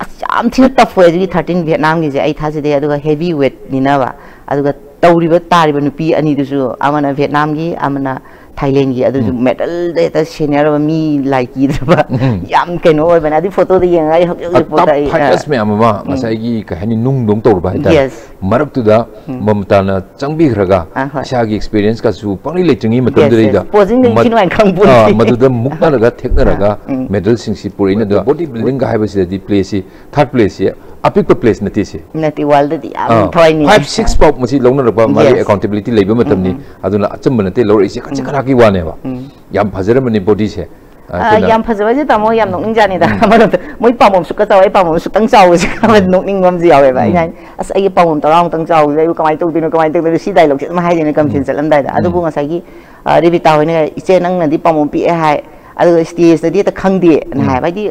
ꯑꯁ, ꯌꯥꯝ ꯊꯤꯅ tough ꯑꯣꯏ ꯑꯗꯨꯒꯤ thirteen Vietnam ꯒꯤꯁꯦ, ꯑꯩ ꯊꯥꯖꯗꯦ꯫ ꯑꯗꯨꯒ heavy weight ꯅꯤꯅꯕ, ꯑꯗꯨꯒ ꯇꯧꯔꯤꯕ ꯇꯥꯔꯤꯕ ꯅꯨꯄꯤ ꯑꯅꯤꯗꯨꯁꯨ, ꯑꯃꯅ Vietnam ꯒꯤ, ꯑꯃꯅ Thailand ꯒꯤ, ꯑꯗꯨꯁꯨ ꯎꯝ꯫ Medal ꯗ ꯍꯦꯛꯇ senior ꯑꯣꯏꯕ, ꯃꯤ ꯂꯥꯏ ꯀꯤꯗ꯭ꯔꯕ, ꯎꯝ꯫ ꯌꯥꯝ ꯀꯩꯅꯣ ꯑꯣꯏꯕꯅꯦ꯫ ꯑꯗꯨ photo ꯗ ꯌꯦꯡꯉꯒ ꯑꯩ ꯍꯧꯖꯤꯛ ꯍꯧꯖꯤꯛ ꯐꯥꯎꯗ ꯑꯩ, ꯑ, ꯐꯥꯏꯇꯔꯁ ꯃꯌꯥꯝ ꯑꯃ ꯎꯝ꯫ ꯉꯁꯥꯏꯒꯤ, ꯀꯩ ꯍꯥꯏꯅꯤ, ꯅꯨꯡꯗꯧ ꯇꯧꯔꯨꯕ ꯍꯥꯏꯇꯥꯔꯦ꯫ Yes꯫ ꯃꯔꯛꯇꯨꯗ ꯎꯝ꯫ ꯃꯃꯇꯥꯅ ꯆꯪꯕꯤꯈ꯭ꯔꯒ ꯑꯥ, ꯍꯣꯏ꯫ ꯏꯁꯥꯒꯤ experience ꯀꯁꯨ ꯄꯪꯂꯩ ꯂꯩꯇ꯭ꯔꯤꯉꯩ ꯃꯇꯝꯗꯨꯗꯩꯗ ꯌꯦꯁ, ꯌꯦꯁ꯫ ꯄꯣꯖꯤꯡꯗ ꯃꯠ-, ꯏꯟꯈꯤ ꯅꯨꯡꯉꯥꯏꯅ ꯈꯪ ꯄꯣꯟꯇꯦ꯫ ꯑꯥ, ꯃꯗꯨꯗ ꯃꯨꯛꯅꯔꯒ ꯊꯦꯛꯅꯔꯒ ꯑꯥ, ꯎꯝ꯫ Medal ꯁꯤꯡꯁꯤ ꯄꯨꯔꯛꯏꯅ꯫ ꯑꯗꯣ body building ꯒ ꯍꯥꯏꯕꯁꯤꯗꯗꯤ play ꯁꯤ, third place ꯁꯤ ꯑꯄꯤꯛꯄ place ꯅꯠꯇꯦ ꯁꯤ꯫ ꯅꯠꯇꯦ, world ꯗꯗꯤ ꯌꯥꯝ ꯑꯥ, ꯊꯋꯥꯏꯅꯤ꯫ Five, six ꯐꯥꯎ ꯃꯁꯤ ꯂꯧꯅꯔꯛꯄ ꯃꯥꯒꯤ ꯌꯦꯁ꯫ Accountability ꯂꯩꯕ ꯃꯇꯝꯅꯤ꯫ ꯎꯝ, ꯎꯝ꯫ ꯑꯗꯨꯅ ꯑꯆꯨꯝꯕ ꯅꯠꯇꯦ, ꯂꯧꯔꯛꯏꯁꯦ ꯈꯖꯤꯛ ꯎꯝ꯫ ꯈꯔꯥꯛꯀꯤ ꯋꯥꯅꯦꯕ꯫ ꯎꯝ꯫ ꯌꯥꯝ ꯐꯖꯔꯝꯕꯅꯤ body ꯁꯦ꯫ ꯑ, ꯑ, ꯑꯩꯈꯣꯏꯅ ꯌꯥꯝ ꯐꯖꯕ ꯍꯥꯏꯁꯦ, ꯇꯥꯃꯣ, ꯌꯥꯝ ꯅꯣꯛꯅꯤꯡꯖꯥꯅꯤꯗ꯫ ꯎꯝ꯫ ꯑꯃꯔꯣꯝꯗ ꯃꯣꯏ ꯄꯥꯝꯕꯣꯝ ꯁꯨꯛꯀ ꯆꯥꯎꯋꯦ, ꯑꯩ ꯄꯥꯝꯕꯣꯝ ꯁꯨꯛꯇꯪ ꯆꯥꯎꯕꯁꯦ ꯈꯔ ꯎꯝ꯫ ꯅꯣꯛꯅꯤꯡꯕ ꯑꯃꯁꯨ ꯌꯥꯎꯋꯦꯕ꯫ ꯑꯩꯅ ꯎꯝ꯫ ꯍꯥꯏ, "ꯑꯁ, ꯑꯩꯒꯤ ꯄꯥꯝꯕꯣꯝ ꯇꯔꯥꯃꯨꯛꯇꯪ ꯆꯥꯎꯕꯁꯦ ꯑꯩꯕꯨ ꯀꯃꯥꯏꯅ ꯇꯧꯗꯣꯏꯅꯣ, ꯀꯃꯥꯏꯅ ꯇꯧꯗꯣꯏꯅꯣ?" ꯁꯤ dialogue ꯁꯦ ꯑꯗꯨꯝ ꯍꯥꯏꯗꯣꯏꯅꯦ competition ꯎꯝ꯫ ꯆꯠꯂꯝꯗꯥꯏꯗ꯫ ꯎꯝ꯫ ꯑꯗꯨꯕꯨ ꯉꯁꯥꯏꯒꯤ, ꯑ, ꯔꯦꯕꯤꯇꯥ ꯍꯣꯏꯅ, "ꯏꯆꯦ, ꯅꯪꯅꯗꯤ ꯄꯥꯝꯕꯣꯝ ꯄꯤꯛꯑꯦ ꯍꯥꯏ, ꯑꯗꯨꯒ stage ꯇꯗꯤ ꯍꯦꯛꯇ ꯈꯪꯗꯦꯅ" ꯎꯝ꯫ ꯍꯥꯏꯕ꯫ ꯍꯥꯏꯗꯤ,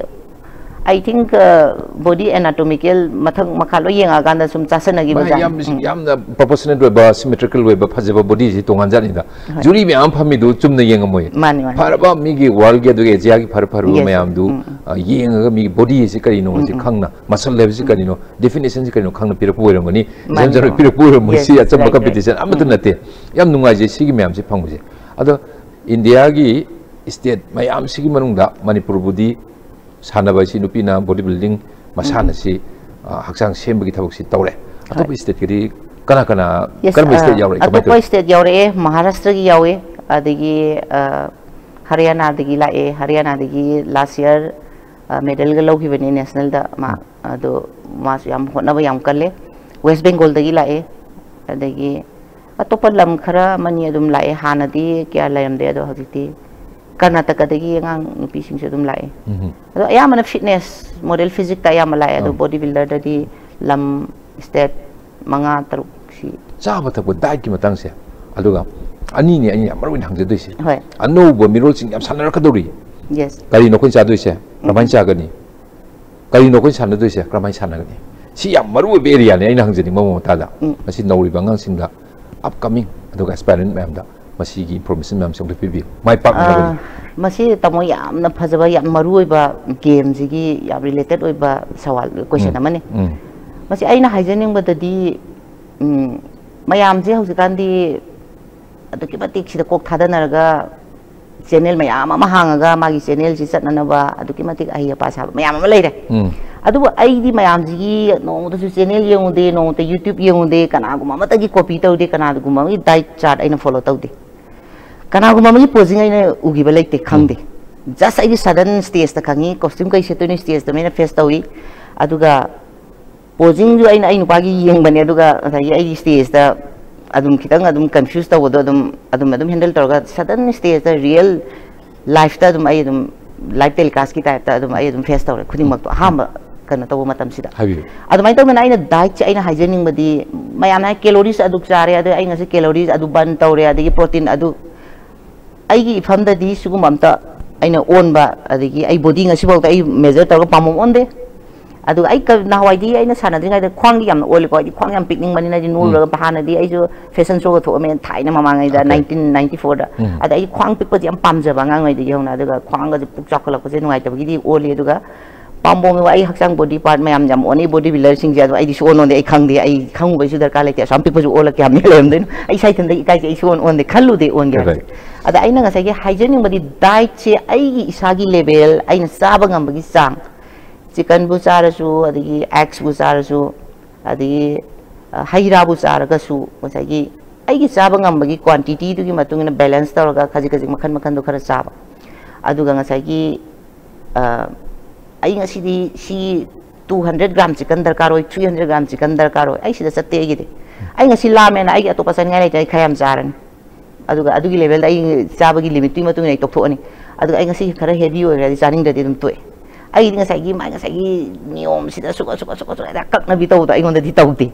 I think body anatomical ꯃꯊꯛ ꯃꯈꯥ ꯂꯣꯏ ꯌꯦꯡꯉꯛꯑꯀꯥꯟꯗ ꯁꯨꯝ ꯆꯥꯁꯟꯅꯈꯤꯕ ꯃꯥ ꯌꯥꯝ ꯌꯥꯝꯅ proportionate ꯑꯣꯏꯕ, symmetrical ꯑꯣꯏꯕ, ꯐꯖꯕ body ꯁꯤ ꯇꯣꯉꯥꯟ ꯖꯥꯠꯅꯤꯗ꯫ Jury ꯃꯌꯥꯝ ꯐꯝꯃꯤꯗꯨ ꯆꯨꯝꯅ ꯌꯦꯡꯉꯝꯃꯣꯏ꯫ ꯃꯥꯅꯤ, ꯃꯥꯅꯤ꯫ ꯐꯔꯕ ꯃꯤꯒꯤ world ꯒꯤ ꯑꯗꯨꯒ Asia ꯒꯤ ꯐꯔ ꯐꯔꯕ Yes. ꯃꯌꯥꯝꯗꯨ ꯎꯝ, ꯎꯝ꯫ ꯑ, ꯌꯦꯡꯉꯒ ꯃꯤꯒꯤ body ꯁꯤ ꯀꯔꯤꯅꯣ ꯁꯤ ꯈꯪꯅ, muscle ꯍꯥꯏꯕꯁꯤ ꯀꯔꯤꯅꯣ, definition ꯁꯤ ꯀꯔꯤꯅꯣ ꯈꯪꯅ ꯄꯤꯔꯛꯄ ꯑꯣꯏꯔꯝꯒꯅꯤ꯫ ꯖꯟ ꯃꯥꯅꯤ, ꯖꯟ ꯃꯥꯅꯤ꯫ ꯄꯤꯔꯛꯄ ꯑꯣꯏꯔꯝꯒꯅꯤ꯫ Yes, ꯁꯤ ꯑꯆꯝꯕ right, right. competition ꯑꯃꯠꯇ ꯎꯝ꯫ ꯅꯠꯇꯦ꯫ ꯌꯥꯝ ꯅꯨꯡꯉꯥꯏꯖꯩ ꯁꯤꯒꯤ ꯃꯌꯥꯝꯁꯤ ꯐꯪꯕꯁꯦ꯫ ꯑꯗꯣ India ꯒꯤ state ꯃꯌꯥꯝꯁꯤꯒꯤ ꯃꯅꯨꯡꯗ ꯃꯅꯤꯄꯨꯔꯕꯨꯗꯤ ꯁꯥꯟꯅꯕ ꯑꯁꯤ ꯅꯨꯄꯤꯅ body building ꯃꯁꯥꯟꯅꯁꯤ, ꯑ, ꯍꯛꯆꯥꯡ ꯁꯦꯝꯕꯒꯤ ꯊꯕꯛꯁꯤ ꯇꯧꯔꯦ꯫ ꯑꯇꯣꯞꯄ state ꯀꯤꯗꯤ ꯀꯅꯥ ꯀꯅꯥ, Yes, ꯀꯔꯝꯕ ꯑ, state ꯌꯥꯎꯔꯛꯏ? ꯀꯃꯥꯏꯅ ꯑꯇꯣꯞꯄ ꯇꯧꯏ? State ꯌꯥꯎꯔꯛꯑꯦ, ꯃꯍꯥꯔꯥꯁꯇ꯭ꯔꯒꯤ ꯌꯥꯎꯋꯦ, ꯑꯗꯒꯤ ꯑ, ꯍꯔꯤꯌꯥꯅꯥꯗꯒꯤ ꯂꯥꯛꯑꯦ, ꯍꯔꯤꯌꯥꯅꯥꯗꯒꯤ last year medal ꯒ ꯂꯧꯈꯤꯕꯅꯦ national ꯗ ꯃꯥ꯫ ꯑꯗꯣ ꯃꯥꯁꯨ ꯌꯥꯝ ꯍꯣꯠꯅꯕ ꯌꯥꯝ ꯀꯜꯂꯦ꯫ West Bengal ꯗꯒꯤ ꯂꯥꯛꯑꯦ, ꯑꯗꯒꯤ ꯑꯇꯣꯞꯄ ꯂꯝ ꯈꯔ ꯑꯃꯅꯤ ꯑꯗꯨꯝ ꯂꯥꯛꯑꯦ꯫ ꯍꯥꯟꯅꯗꯤ ꯀꯌꯥ ꯂꯩꯔꯝꯗꯦ, ꯑꯗꯣ ꯍꯧꯖꯤꯛꯇꯤ ꯀꯔꯅꯥꯇꯀꯥꯗꯒꯤ ꯑꯉꯥꯡ ꯅꯨꯄꯤꯁꯤꯡꯁꯨ ꯑꯗꯨꯝ ꯂꯥꯛꯑꯦ꯫ ꯎꯝ꯫ ꯑꯗꯣ ꯑꯌꯥꯝꯕꯅ fitness, model physique ꯇ ꯑꯌꯥꯝꯕ ꯂꯥꯛꯑꯦ, ꯑꯗꯣ ꯑꯥ꯫ Body builder ꯗꯗꯤ ꯂꯝ state ꯃꯉꯥ ꯇꯔꯨꯛꯁꯤ꯫ ꯆꯥꯕ ꯊꯛꯄ diet ꯀꯤ ꯃꯇꯥꯡꯁꯦ, ꯑꯗꯨꯒ ꯑꯅꯤꯅꯦ ꯑꯩꯅ ꯌꯥꯝ ꯃꯔꯨ ꯑꯣꯏꯅ ꯍꯪꯖꯗꯣꯏꯁꯦ꯫ ꯍꯣꯏ꯫ ꯑꯅꯧꯕ ꯃꯤꯔꯣꯜꯁꯤꯡ ꯌꯥꯝ ꯁꯥꯟꯅꯔꯛꯀꯗꯧꯔꯤ꯫ Yes꯫ ꯀꯔꯤꯅꯣ ꯑꯩꯈꯣꯏꯅ ꯆꯥꯗꯣꯏꯁꯦ? ꯀꯔꯝꯍꯥꯏꯅ ꯆꯥꯒꯅꯤ? ꯀꯔꯤꯅꯣ ꯑꯩꯈꯣꯏꯅ ꯁꯥꯟꯅꯗꯣꯏꯁꯦ? ꯀꯔꯝꯍꯥꯏꯅ ꯁꯥꯟꯅꯒꯅꯤ? ꯁꯤ ꯌꯥꯝ ꯃꯔꯨ ꯑꯣꯏꯕ area ꯅꯦ ꯑꯩꯅ ꯍꯪꯖꯅꯤꯡꯕ ꯃꯑꯣꯡ ꯃꯇꯥꯗ꯫ ꯎꯝ꯫ ꯃꯁꯤ ꯅꯧꯔꯤꯕ ꯑꯉꯥꯡꯁꯤꯡꯗ, upcoming ꯑꯗꯨꯒ aspirant ꯃꯌꯥꯝꯗ ꯃꯁꯤꯒꯤ information ꯃꯌꯥꯝꯁꯦ ꯑꯝꯇ ꯄꯤꯕꯤꯌꯨ꯫ ꯃꯥꯏ ꯄꯥꯛꯅꯕꯅꯤ꯫ ꯑꯥ, ꯃꯁꯤ ꯇꯥꯃꯣ ꯌꯥꯝꯅ ꯐꯖꯕ, ꯌꯥꯝ ꯃꯔꯨ ꯑꯣꯏꯕ game ꯁꯤꯒꯤ ꯌꯥꯝ related ꯑꯣꯏꯕ ꯁꯋꯥꯜ, question ꯎꯝ, ꯑꯃꯅꯤ꯫ ꯎꯝ꯫ ꯃꯁꯤ ꯑꯩꯅ ꯍꯥꯏꯖꯅꯤꯡꯕꯗꯗꯤ, ꯎꯝ, ꯃꯌꯥꯝꯁꯦ ꯍꯧꯖꯤꯛꯀꯥꯟꯗꯤ ꯑꯗꯨꯛꯀꯤ ꯃꯇꯤꯛ ꯁꯤꯗ ꯀꯣꯛ ꯊꯥꯗꯅꯔꯒ channel ꯃꯌꯥꯝ ꯑꯃ ꯍꯥꯡꯉꯒ ꯃꯥꯒꯤ channel ꯁꯤ ꯆꯠꯅꯅꯕ ꯑꯗꯨꯛꯀꯤ ꯃꯇꯤꯛ ꯑꯍꯩ ꯑꯄꯥ ꯁꯥꯕ ꯃꯌꯥꯝ ꯑꯃ ꯂꯩꯔꯦ꯫ ꯎꯝ꯫ ꯑꯗꯨꯕꯨ ꯑꯩꯗꯤ ꯃꯌꯥꯝꯁꯤꯒꯤ ꯅꯣꯡꯃꯇꯁꯨ channel ꯌꯦꯡꯉꯨꯗꯦ, ꯅꯣꯡꯃꯇ YouTube ꯌꯦꯡꯉꯨꯗꯦ, ꯀꯅꯥꯒꯨꯝꯕ ꯑꯃꯠꯇꯒꯤ copy ꯇꯧꯗꯦ, ꯀꯅꯥꯒꯨꯝꯕ ꯑꯃꯒꯤ diet chart ꯑꯩꯅ follow ꯇꯧꯗꯦ, ꯀꯅꯥꯒꯨꯝꯕ ꯑꯃꯒꯤ posing ꯑꯩꯅ ꯎꯈꯤꯕ ꯂꯩꯇꯦ, ꯈꯪꯗꯦ꯫ Just ꯑꯩꯗꯤ sudden stage ꯇ ꯈꯪꯉꯤ, costume ꯀꯩ ꯁꯦꯠꯇꯣꯏꯅꯣ stage ꯇ ꯃꯤꯅ face ꯇꯧꯏ, ꯑꯗꯨꯒ posing ꯁꯨ ꯑꯩꯅ ꯑꯩ ꯅꯨꯄꯥꯒꯤ ꯌꯦꯡꯕꯅꯦ, ꯑꯗꯨꯒ ꯉꯁꯥꯏꯒꯤ ꯑꯩꯒꯤ stage ꯇ ꯑꯗꯨꯝ ꯈꯤꯇꯪ ꯑꯗꯨꯝ confuse ꯇꯧꯕꯗꯣ ꯑꯗꯨꯝ, ꯑꯗꯨꯝ, ꯑꯗꯨꯝ handle ꯇꯧꯔꯒ sudden stage ꯇ real life ꯇ ꯑꯗꯨꯝ ꯑꯩ ꯑꯗꯨꯝ live telecast ꯀꯤ type ꯇ ꯑꯗꯨꯝ ꯑꯩ ꯑꯗꯨꯝ face ꯇꯧꯔꯦ ꯈꯨꯗꯤꯡꯃꯛꯇꯣ, ꯑꯍꯥꯟꯕ ꯀꯩꯅꯣ ꯇꯧꯕ ꯃꯇꯝꯁꯤꯗ꯫ ꯍꯥꯏꯕꯤꯌꯨ꯫ ꯑꯗꯨꯃꯥꯏꯅ ꯇꯧꯗꯅ ꯑꯩꯅ diet ꯁꯦ ꯑꯩꯅ ꯍꯥꯏꯖꯅꯤꯡꯕꯗꯤ, ꯃꯌꯥꯝꯅ ꯍꯥꯏ calories ꯑꯗꯨꯛ ꯆꯥꯔꯦ, ꯑꯗꯩ ꯑꯩ ꯉꯁꯤ calories ꯑꯗꯨ burn ꯇꯧꯔꯦ, ꯑꯗꯒꯤ protein ꯑꯗꯨ, ꯑꯩꯒꯤ ꯏꯐꯝꯗꯗꯤ ꯁꯤꯒꯨꯝꯕ ꯑꯝꯇ ꯑꯩꯅ ꯑꯣꯟꯕ, ꯑꯗꯒꯤ ꯑꯩ ꯕꯣꯗꯤ ꯉꯁꯤꯐꯥꯎꯗ ꯑꯩ ꯃꯦꯖꯔ ꯇꯧꯔꯒ ꯄꯥꯝꯕꯣꯝ ꯑꯣꯟꯗꯦ꯫ ꯑꯗꯨꯒ ꯑꯩ ꯅꯍꯥꯟꯋꯥꯏꯗꯤ ꯑꯩꯅ ꯁꯥꯟꯅꯗ꯭ꯔꯤꯉꯩꯗ ꯈ꯭ꯋꯥꯡꯗꯤ ꯌꯥꯝꯅ ꯑꯣꯜꯂꯤꯀꯣ, ꯍꯥꯏꯗꯤ ꯈ꯭ꯋꯥꯡ ꯌꯥꯝ ꯄꯤꯛꯅꯤꯡꯕꯅꯤꯅ ꯑꯩꯗꯤ ꯅꯣꯏꯔꯒ ꯍꯥꯟꯅꯗꯤ ꯑꯩꯁꯨ ꯐꯦꯁꯟ ꯁꯣꯒ ꯊꯣꯛꯑꯝꯃꯦ ꯊꯥꯏꯅ ꯃꯃꯥꯡꯉꯩꯗ, ꯅꯥꯏꯟꯇꯤꯟ ꯅꯥꯏꯟꯇꯤ ꯐꯣꯔꯗ꯫ ꯑꯗ ꯑꯩ ꯈ꯭ꯋꯥꯡ ꯄꯤꯛꯄꯁꯦ ꯌꯥꯝ ꯄꯥꯝꯖꯕ ꯑꯉꯥꯡꯉꯩꯗꯒꯤ ꯍꯧꯅ, ꯑꯗꯨꯒ ꯈ꯭ꯋꯥꯡꯒꯁꯦ ꯄꯨꯛ ꯆꯥꯎꯈꯠꯂꯛꯄꯁꯦ ꯅꯨꯡꯉꯥꯏꯇꯕꯒꯤꯗꯤ ꯑꯣꯜꯂꯤ꯫ ꯑꯗꯨꯒ ꯄꯥꯝꯕꯣꯝ ꯑꯩ ꯍꯛꯆꯥꯡ ꯕꯣꯗꯤ ꯄꯥꯔꯠ ꯃꯌꯥꯝ ꯌꯥꯝ ꯑꯣꯟꯅꯩ ꯕꯣꯗꯤ ꯕꯤꯜꯗꯔꯁꯤꯡꯁꯦ, ꯑꯗꯣ ꯑꯩꯗꯤ ꯁꯨꯛꯑꯣꯟ ꯑꯣꯟꯗꯦ꯫ ꯑꯩ ꯈꯪꯗꯦ, ꯑꯩ ꯈꯪꯉꯨꯕꯩꯁꯨ ꯗꯔꯀꯥꯔ ꯂꯩꯇꯦ꯫ ꯑꯁꯨꯛ ꯌꯥꯝ ꯄꯤꯛꯄꯁꯨ ꯑꯣꯜꯂ ꯀꯌꯥꯝ ꯂꯩꯔꯝꯗꯣꯏꯅꯣ? ꯑꯩ ꯏꯁꯥ ꯏꯊꯟꯇ ꯏꯀꯥꯏꯖꯩ, ꯑꯩ ꯁꯨꯛꯑꯣꯟ ꯑꯣꯟꯗꯦ, ꯈꯜꯂꯨꯗꯦ ꯑꯣꯟꯒꯦ ꯍꯥꯏꯕꯁꯦ꯫ ꯑꯗ ꯑꯩꯅ ꯉꯁꯥꯏꯒꯤ ꯍꯥꯏꯖꯅꯤꯡꯕꯗꯤ ꯗꯥꯏꯠꯁꯦ ꯑꯩꯒꯤ ꯏꯁꯥꯒꯤ ꯂꯦꯚꯦꯜ, ꯑꯩꯅ ꯆꯥꯕ ꯉꯝꯕꯒꯤ ꯆꯥꯡ, ꯆꯤꯀꯟꯕꯨ ꯆꯥꯔꯁꯨ, ꯑꯗꯒꯤ ꯑꯦꯛꯁꯄꯨ ꯆꯥꯔꯁꯨ, ꯑꯗꯒꯤ ꯍꯩ ꯔꯥꯕꯨ ꯆꯥꯔꯒꯁꯨ, ꯉꯁꯥꯏꯒꯤ ꯑꯩꯒꯤ ꯆꯥꯕ ꯉꯝꯕꯒꯤ ꯀ꯭ꯋꯥꯟꯇꯤꯇꯤꯗꯨꯒꯤ ꯃꯇꯨꯡ ꯏꯟꯅ ꯕꯦꯂꯦꯟꯁ ꯇꯧꯔꯒ ꯈꯖꯤꯛ ꯈꯖꯤꯛ ꯃꯈꯟ ꯃꯈꯟꯗꯣ ꯈꯔ ꯆꯥꯕ꯫ ꯑꯗꯨꯒ ꯉꯁꯥꯏꯒꯤ ꯑꯩ ꯉꯁꯤꯗꯤ ꯁꯤ two hundred gram chicken ꯗꯔꯀꯥꯔ ꯑꯣꯏ, three hundred gram chicken ꯗꯔꯀꯥꯔ ꯑꯣꯏ, ꯑꯩ ꯁꯤꯗ ꯆꯠꯇꯦ꯫ ꯑꯩꯒꯤꯗꯤ ꯑꯩ ꯉꯁꯤ ꯂꯥꯝꯃꯦꯅ ꯑꯩꯒꯤ ꯑꯇꯣꯞꯄ ꯆꯥꯅꯤꯡꯉꯥꯏ ꯂꯩꯇ꯭ꯔꯦ, ꯑꯩ ꯈꯔ ꯌꯥꯝ ꯆꯥꯔꯅꯤ꯫ ꯑꯗꯨꯒ ꯑꯗꯨꯒꯤ ꯂꯦꯚꯦꯜꯗ ꯑꯩ ꯆꯥꯕꯒꯤ ꯂꯤꯃꯤꯠꯇꯨꯒꯤ ꯃꯇꯨꯡ ꯏꯟꯅ ꯑꯩ ꯇꯣꯛꯊꯣꯛꯑꯅꯤ꯫ ꯑꯗꯨꯒ ꯑꯩ ꯉꯁꯤ ꯈꯔ ꯍꯦꯚꯤ ꯑꯣꯏꯈ꯭ꯔꯗꯤ ꯆꯥꯅꯤꯡꯗ꯭ꯔꯗꯤ ꯑꯗꯨꯝ ꯇꯣꯛꯑꯦ꯫ ꯑꯩꯗꯤ ꯉꯁꯥꯏꯒꯤ ꯃꯥꯏ ꯉꯁꯥꯏꯒꯤ ꯅꯤꯌꯣꯝꯁꯤꯗ ꯁꯨꯛ ꯁꯨꯛ ꯁꯨꯛ ꯁꯨꯛ ꯍꯦꯛꯇ ꯀꯛꯅꯕꯤ ꯇꯧꯕꯗꯣ ꯑꯩꯉꯣꯟꯗꯗꯤ ꯇꯧꯗꯦ꯫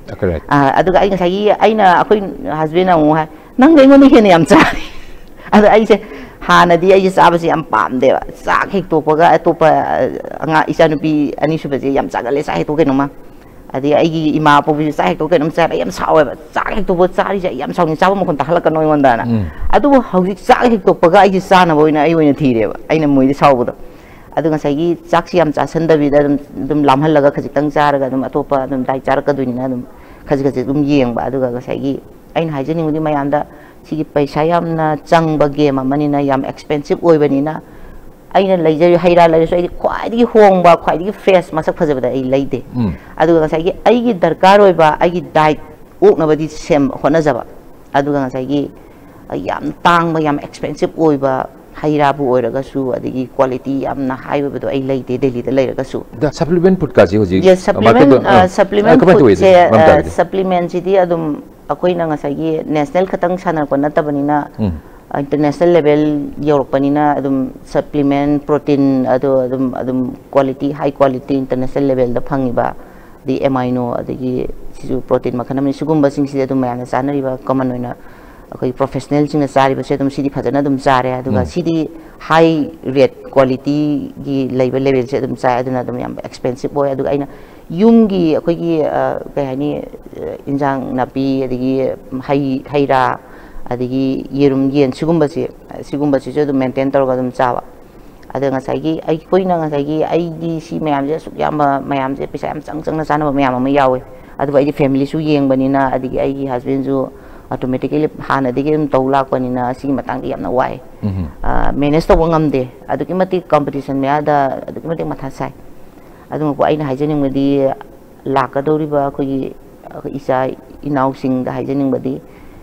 ꯑꯗꯨꯒ ꯑꯩ ꯉꯁꯥꯏꯒꯤ ꯑꯩꯅ ꯑꯩꯈꯣꯏ ꯍꯁꯕꯦꯟꯅ ꯑꯃꯨꯛ ꯍꯥꯏ, "ꯅꯪꯗꯤ ꯑꯩꯉꯣꯟꯗ ꯍꯦꯟꯅ ꯌꯥꯝ ꯆꯥꯔꯦ"꯫ ꯑꯗ ꯑꯩꯁꯦ ꯍꯥꯟꯅꯗꯤ ꯑꯩꯁꯦ ꯆꯥꯕꯁꯦ ꯌꯥꯝ ꯄꯥꯝꯗꯦꯕ꯫ ꯆꯥꯛ ꯍꯦꯛ ꯇꯣꯛꯄꯒ ꯑꯇꯣꯞꯄ, ꯑ, ꯑꯉꯥꯡ, ꯏꯆꯥꯅꯨꯄꯤ ꯑꯅꯤꯁꯨꯕꯁꯦ ꯌꯥꯝ ꯆꯥꯒꯜꯂꯦ, ꯆꯥꯛ ꯍꯦꯛ ꯇꯣꯛ ꯀꯩꯅꯣꯃ꯫ ꯑꯗꯩ ꯑꯩꯒꯤ ꯏꯃꯥ ꯄꯣꯛꯄꯤꯁꯨ ꯆꯥꯛ ꯍꯦꯛ ꯇꯣꯛ ꯀꯩꯅꯣꯝ ꯆꯥꯏꯕ, ꯑꯩ ꯌꯥꯝ ꯁꯥꯎꯋꯦꯕ꯫ "ꯆꯥꯛ ꯍꯦꯛ ꯇꯣꯛꯄ ꯆꯥꯔꯤꯁꯦ ꯑꯩ ꯌꯥꯝ ꯁꯥꯎꯅꯤꯡꯉꯤ, ꯆꯥꯕ ꯃꯈꯣꯟ ꯇꯥꯍꯜꯂꯛꯀꯅꯣ ꯑꯩꯉꯣꯟꯗꯅ"꯫ ꯑꯗꯨꯕꯨ ꯍꯧꯖꯤꯛ ꯆꯥꯛ ꯍꯦꯛ ꯇꯣꯛꯄꯒ ꯑꯩꯁꯦ ꯆꯥꯅꯕ ꯑꯣꯏꯅ ꯑꯩ ꯑꯣꯏꯅ ꯊꯤꯔꯦꯕ, ꯑꯩꯅ ꯃꯣꯏꯗ ꯁꯥꯎꯕꯗꯣ꯫ ꯑꯗꯨ ꯉꯁꯥꯏꯒꯤ ꯆꯥꯛꯁꯤ ꯌꯥꯝ ꯆꯥꯁꯟꯗꯕꯤꯗ ꯑꯗꯨꯝ, ꯑꯗꯨꯝ ꯂꯥꯝꯍꯜꯂꯒ ꯈꯖꯤꯛꯇꯪ ꯆꯥꯔꯒ ꯑꯗꯨꯝ ꯑꯇꯣꯞꯄ ꯑꯗꯨꯝ ꯗꯥꯏꯠ ꯆꯥꯔꯛꯀꯗꯣꯏꯅꯤꯅ ꯑꯗꯨꯝ ꯈꯖꯤꯛ ꯈꯖꯤꯛ ꯑꯗꯨꯝ ꯌꯦꯡꯕ꯫ ꯑꯗꯨꯒ ꯉꯁꯥꯏꯒꯤ ꯑꯩꯅ ꯍꯥꯏꯖꯅꯤꯡꯕꯗꯤ ꯃꯌꯥꯝꯗ, ꯁꯤꯒꯤ ꯄꯩꯁꯥ ꯌꯥꯝꯅ ꯆꯪꯕ ꯒꯦꯝ ꯑꯃꯅꯤꯅ, ꯌꯥꯝ ꯑꯦꯛꯁꯄꯦꯟꯁꯤꯞ ꯑꯣꯏꯕꯅꯤꯅ, ꯑꯩꯅ ꯂꯩꯖꯔꯤ ꯍꯩ ꯔꯥ ꯂꯩꯔꯁꯨ ꯑꯩꯗꯤ ꯈ꯭ꯋꯥꯏꯗꯒꯤ ꯍꯣꯡꯕ, ꯈ꯭ꯋꯥꯏꯗꯒꯤ ꯐ꯭ꯔꯦꯁ, ꯃꯁꯛ ꯐꯖꯕꯗ ꯑꯩ ꯂꯩꯗꯦ꯫ ꯑꯗꯨꯒ ꯉꯁꯥꯏꯒꯤ ꯑꯩꯒꯤ ꯗꯔꯀꯥꯔ ꯑꯣꯏꯕ ꯑꯩꯒꯤ ꯗꯥꯏꯠ ꯑꯣꯛꯅꯕꯗꯤ ꯁꯦꯝ, ꯍꯣꯠꯅꯖꯕ꯫ ꯑꯗꯨꯒ ꯉꯁꯥꯏꯒꯤ ꯌꯥꯝ ꯇꯥꯡꯕ, ꯌꯥꯝ ꯑꯦꯛꯁꯄꯦꯟꯁꯤꯞ ꯑꯣꯏꯕ ꯍꯩ ꯔꯥꯕꯨ ꯑꯣꯏꯔꯒꯁꯨ, ꯑꯗꯒꯤ ꯀ꯭ꯋꯥꯂꯤꯇꯤ ꯌꯥꯝꯅ ꯍꯥꯏ ꯑꯣꯏꯕꯗꯣ ꯑꯩ ꯂꯩꯇꯦ ꯗꯦꯜꯂꯤꯗ ꯂꯩꯔꯒꯁꯨ꯫ ꯁꯄ꯭ꯂꯤꯃꯦꯟ ꯐꯨꯗꯀꯥꯁꯦ ꯍꯧꯖꯤꯛ ꯌꯦꯁ, ꯁꯄ꯭ꯂꯤꯃꯦꯟ, ꯃꯥꯔꯀꯦꯠꯇ, ꯑ, ꯑ, ꯁꯄ꯭ꯂꯤꯃꯦꯟ ꯀꯃꯥꯏꯅ ꯇꯧꯋꯤ ꯐꯨꯗꯁꯦ, ꯃꯝꯇꯥꯒꯤꯗꯤ? ꯁꯄ꯭ꯂꯤꯃꯦꯟꯁꯤꯗꯤ ꯑꯗꯨꯝ ꯑꯩꯈꯣꯏꯅ ꯉꯁꯥꯏꯒꯤ ꯅꯦꯁꯅꯦꯜ ꯈꯛꯇꯪ ꯁꯥꯟꯅꯔꯛꯄ ꯅꯠꯇꯕꯅꯤꯅ, ꯎꯝ꯫ ꯏꯟꯇꯔꯅꯦꯁꯅꯦꯜ ꯂꯦꯚꯦꯜ ꯌꯧꯔꯛꯄꯅꯤꯅ ꯑꯗꯨꯝ ꯁꯄ꯭ꯂꯤꯃꯦꯟ, ꯄ꯭ꯔꯣꯇꯤꯟ, ꯑꯗꯣ ꯑꯗꯨꯝ, ꯑꯗꯨꯝ ꯀ꯭ꯋꯥꯂꯤꯇꯤ, ꯍꯥꯏ ꯀ꯭ꯋꯥꯂꯤꯇꯤ ꯏꯟꯇꯔꯅꯦꯁꯅꯦꯜ ꯂꯦꯚꯦꯜꯗ ꯐꯪꯉꯤꯕ, ꯑꯗꯩ ꯑꯦꯃꯥꯏꯅꯣ, ꯑꯗꯒꯤ ꯁꯤꯁꯨ ꯄ꯭ꯔꯣꯇꯤꯟ ꯃꯈꯜ ꯑꯃꯅꯤ꯫ ꯁꯤꯒꯨꯝꯕꯁꯤꯡꯁꯤꯗꯤ ꯑꯗꯨꯝ ꯃꯌꯥꯝꯅ ꯆꯥꯅꯔꯤꯕ ꯀꯃꯟ ꯑꯣꯏꯅ, ꯑꯩꯈꯣꯏ ꯄ꯭ꯔꯣꯐꯦꯁꯅꯦꯜꯁꯤꯡꯅ ꯆꯥꯔꯤꯕꯁꯦ ꯑꯗꯨꯝ ꯁꯤꯗꯤ ꯐꯖꯅ ꯑꯗꯨꯝ ꯆꯥꯔꯦ꯫ ꯑꯗꯨꯒ ꯎꯝ꯫ ꯁꯤꯗꯤ ꯍꯥꯏ ꯔꯦꯠ ꯀ꯭ꯋꯥꯂꯤꯇꯤꯒꯤ ꯂꯩꯕ ꯂꯦꯚꯦꯜꯁꯦ ꯑꯗꯨꯝ ꯆꯥꯏ꯫ ꯑꯗꯨꯅ ꯑꯗꯨꯝ ꯌꯥꯝ ꯑꯦꯛꯁꯄꯦꯟꯁꯤꯞ ꯑꯣꯏ꯫ ꯑꯗꯨꯒ ꯑꯩꯅ ꯌꯨꯝꯒꯤ ꯑꯩꯈꯣꯏꯒꯤ, ꯑ, ꯀꯩ ꯍꯥꯏꯅꯤ, ꯑ, ꯏꯟꯖꯥꯡ ꯅꯥꯄꯤ, ꯑꯗꯒꯤ ꯍꯩ, ꯍꯩ ꯔꯥ, ꯑꯗꯒꯤ ꯌꯦꯔꯨꯝ, ꯌꯦꯟ, ꯁꯤꯒꯨꯝꯕꯁꯦ, ꯁꯤꯒꯨꯝꯕꯁꯤꯁꯨ ꯑꯗꯨꯝ ꯃꯦꯟꯇꯦꯟ ꯇꯧꯔꯒ ꯑꯗꯨꯝ ꯆꯥꯕ꯫ ꯑꯗ ꯉꯁꯥꯏꯒꯤ ꯑꯩꯈꯣꯏꯅ ꯉꯁꯥꯏꯒꯤ ꯑꯩꯗꯤ ꯁꯤ ꯃꯌꯥꯝꯁꯦ ꯑꯁꯨꯛ ꯌꯥꯝꯕ ꯃꯌꯥꯝꯁꯦ ꯄꯩꯁꯥ ꯌꯥꯝ ꯆꯪ ꯆꯪꯅ ꯆꯥꯅꯕ ꯃꯌꯥꯝ ꯑꯃ ꯌꯥꯎꯋꯦ꯫ ꯑꯗꯨꯕꯨ ꯑꯩꯗꯤ ꯐꯦꯃꯤꯂꯤꯁꯨ ꯌꯦꯡꯕꯅꯤꯅ, ꯑꯗꯒꯤ ꯑꯩꯒꯤ ꯍꯁꯕꯦꯟꯁꯨ ꯑꯣꯇꯣꯃꯦꯇꯤꯀꯦꯂꯤ ꯍꯥꯟꯅꯗꯒꯤ ꯑꯗꯨꯝ ꯇꯧ ꯂꯥꯛꯄꯅꯤꯅ ꯁꯤꯒꯤ ꯃꯇꯥꯡꯗ ꯌꯥꯝꯅ ꯋꯥꯏ꯫ ꯎꯝ꯫ ꯑ, ꯃꯦꯅꯦꯖ ꯇꯧꯕ ꯉꯝꯗꯦ꯫ ꯑꯗꯨꯛꯀꯤ ꯃꯇꯤꯛ ꯀꯝꯄꯤꯇꯤꯁꯟ ꯃꯌꯥꯗ ꯑꯗꯨꯛꯀꯤ ꯃꯇꯤꯛ ꯃꯊꯥ ꯁꯥꯏ꯫ ꯑꯗꯨꯃꯛꯄꯨ ꯑꯩꯅ ꯍꯥꯏꯖꯅꯤꯡꯕꯗꯤ ꯂꯥꯛꯀꯗꯧꯔꯤꯕ ꯑꯩꯈꯣꯏꯒꯤ, ꯑꯩꯈꯣꯏ ꯏꯆꯥ ꯏꯅꯥꯎꯁꯤꯡꯗ ꯍꯥꯏꯖꯅꯤꯡꯕꯗꯤ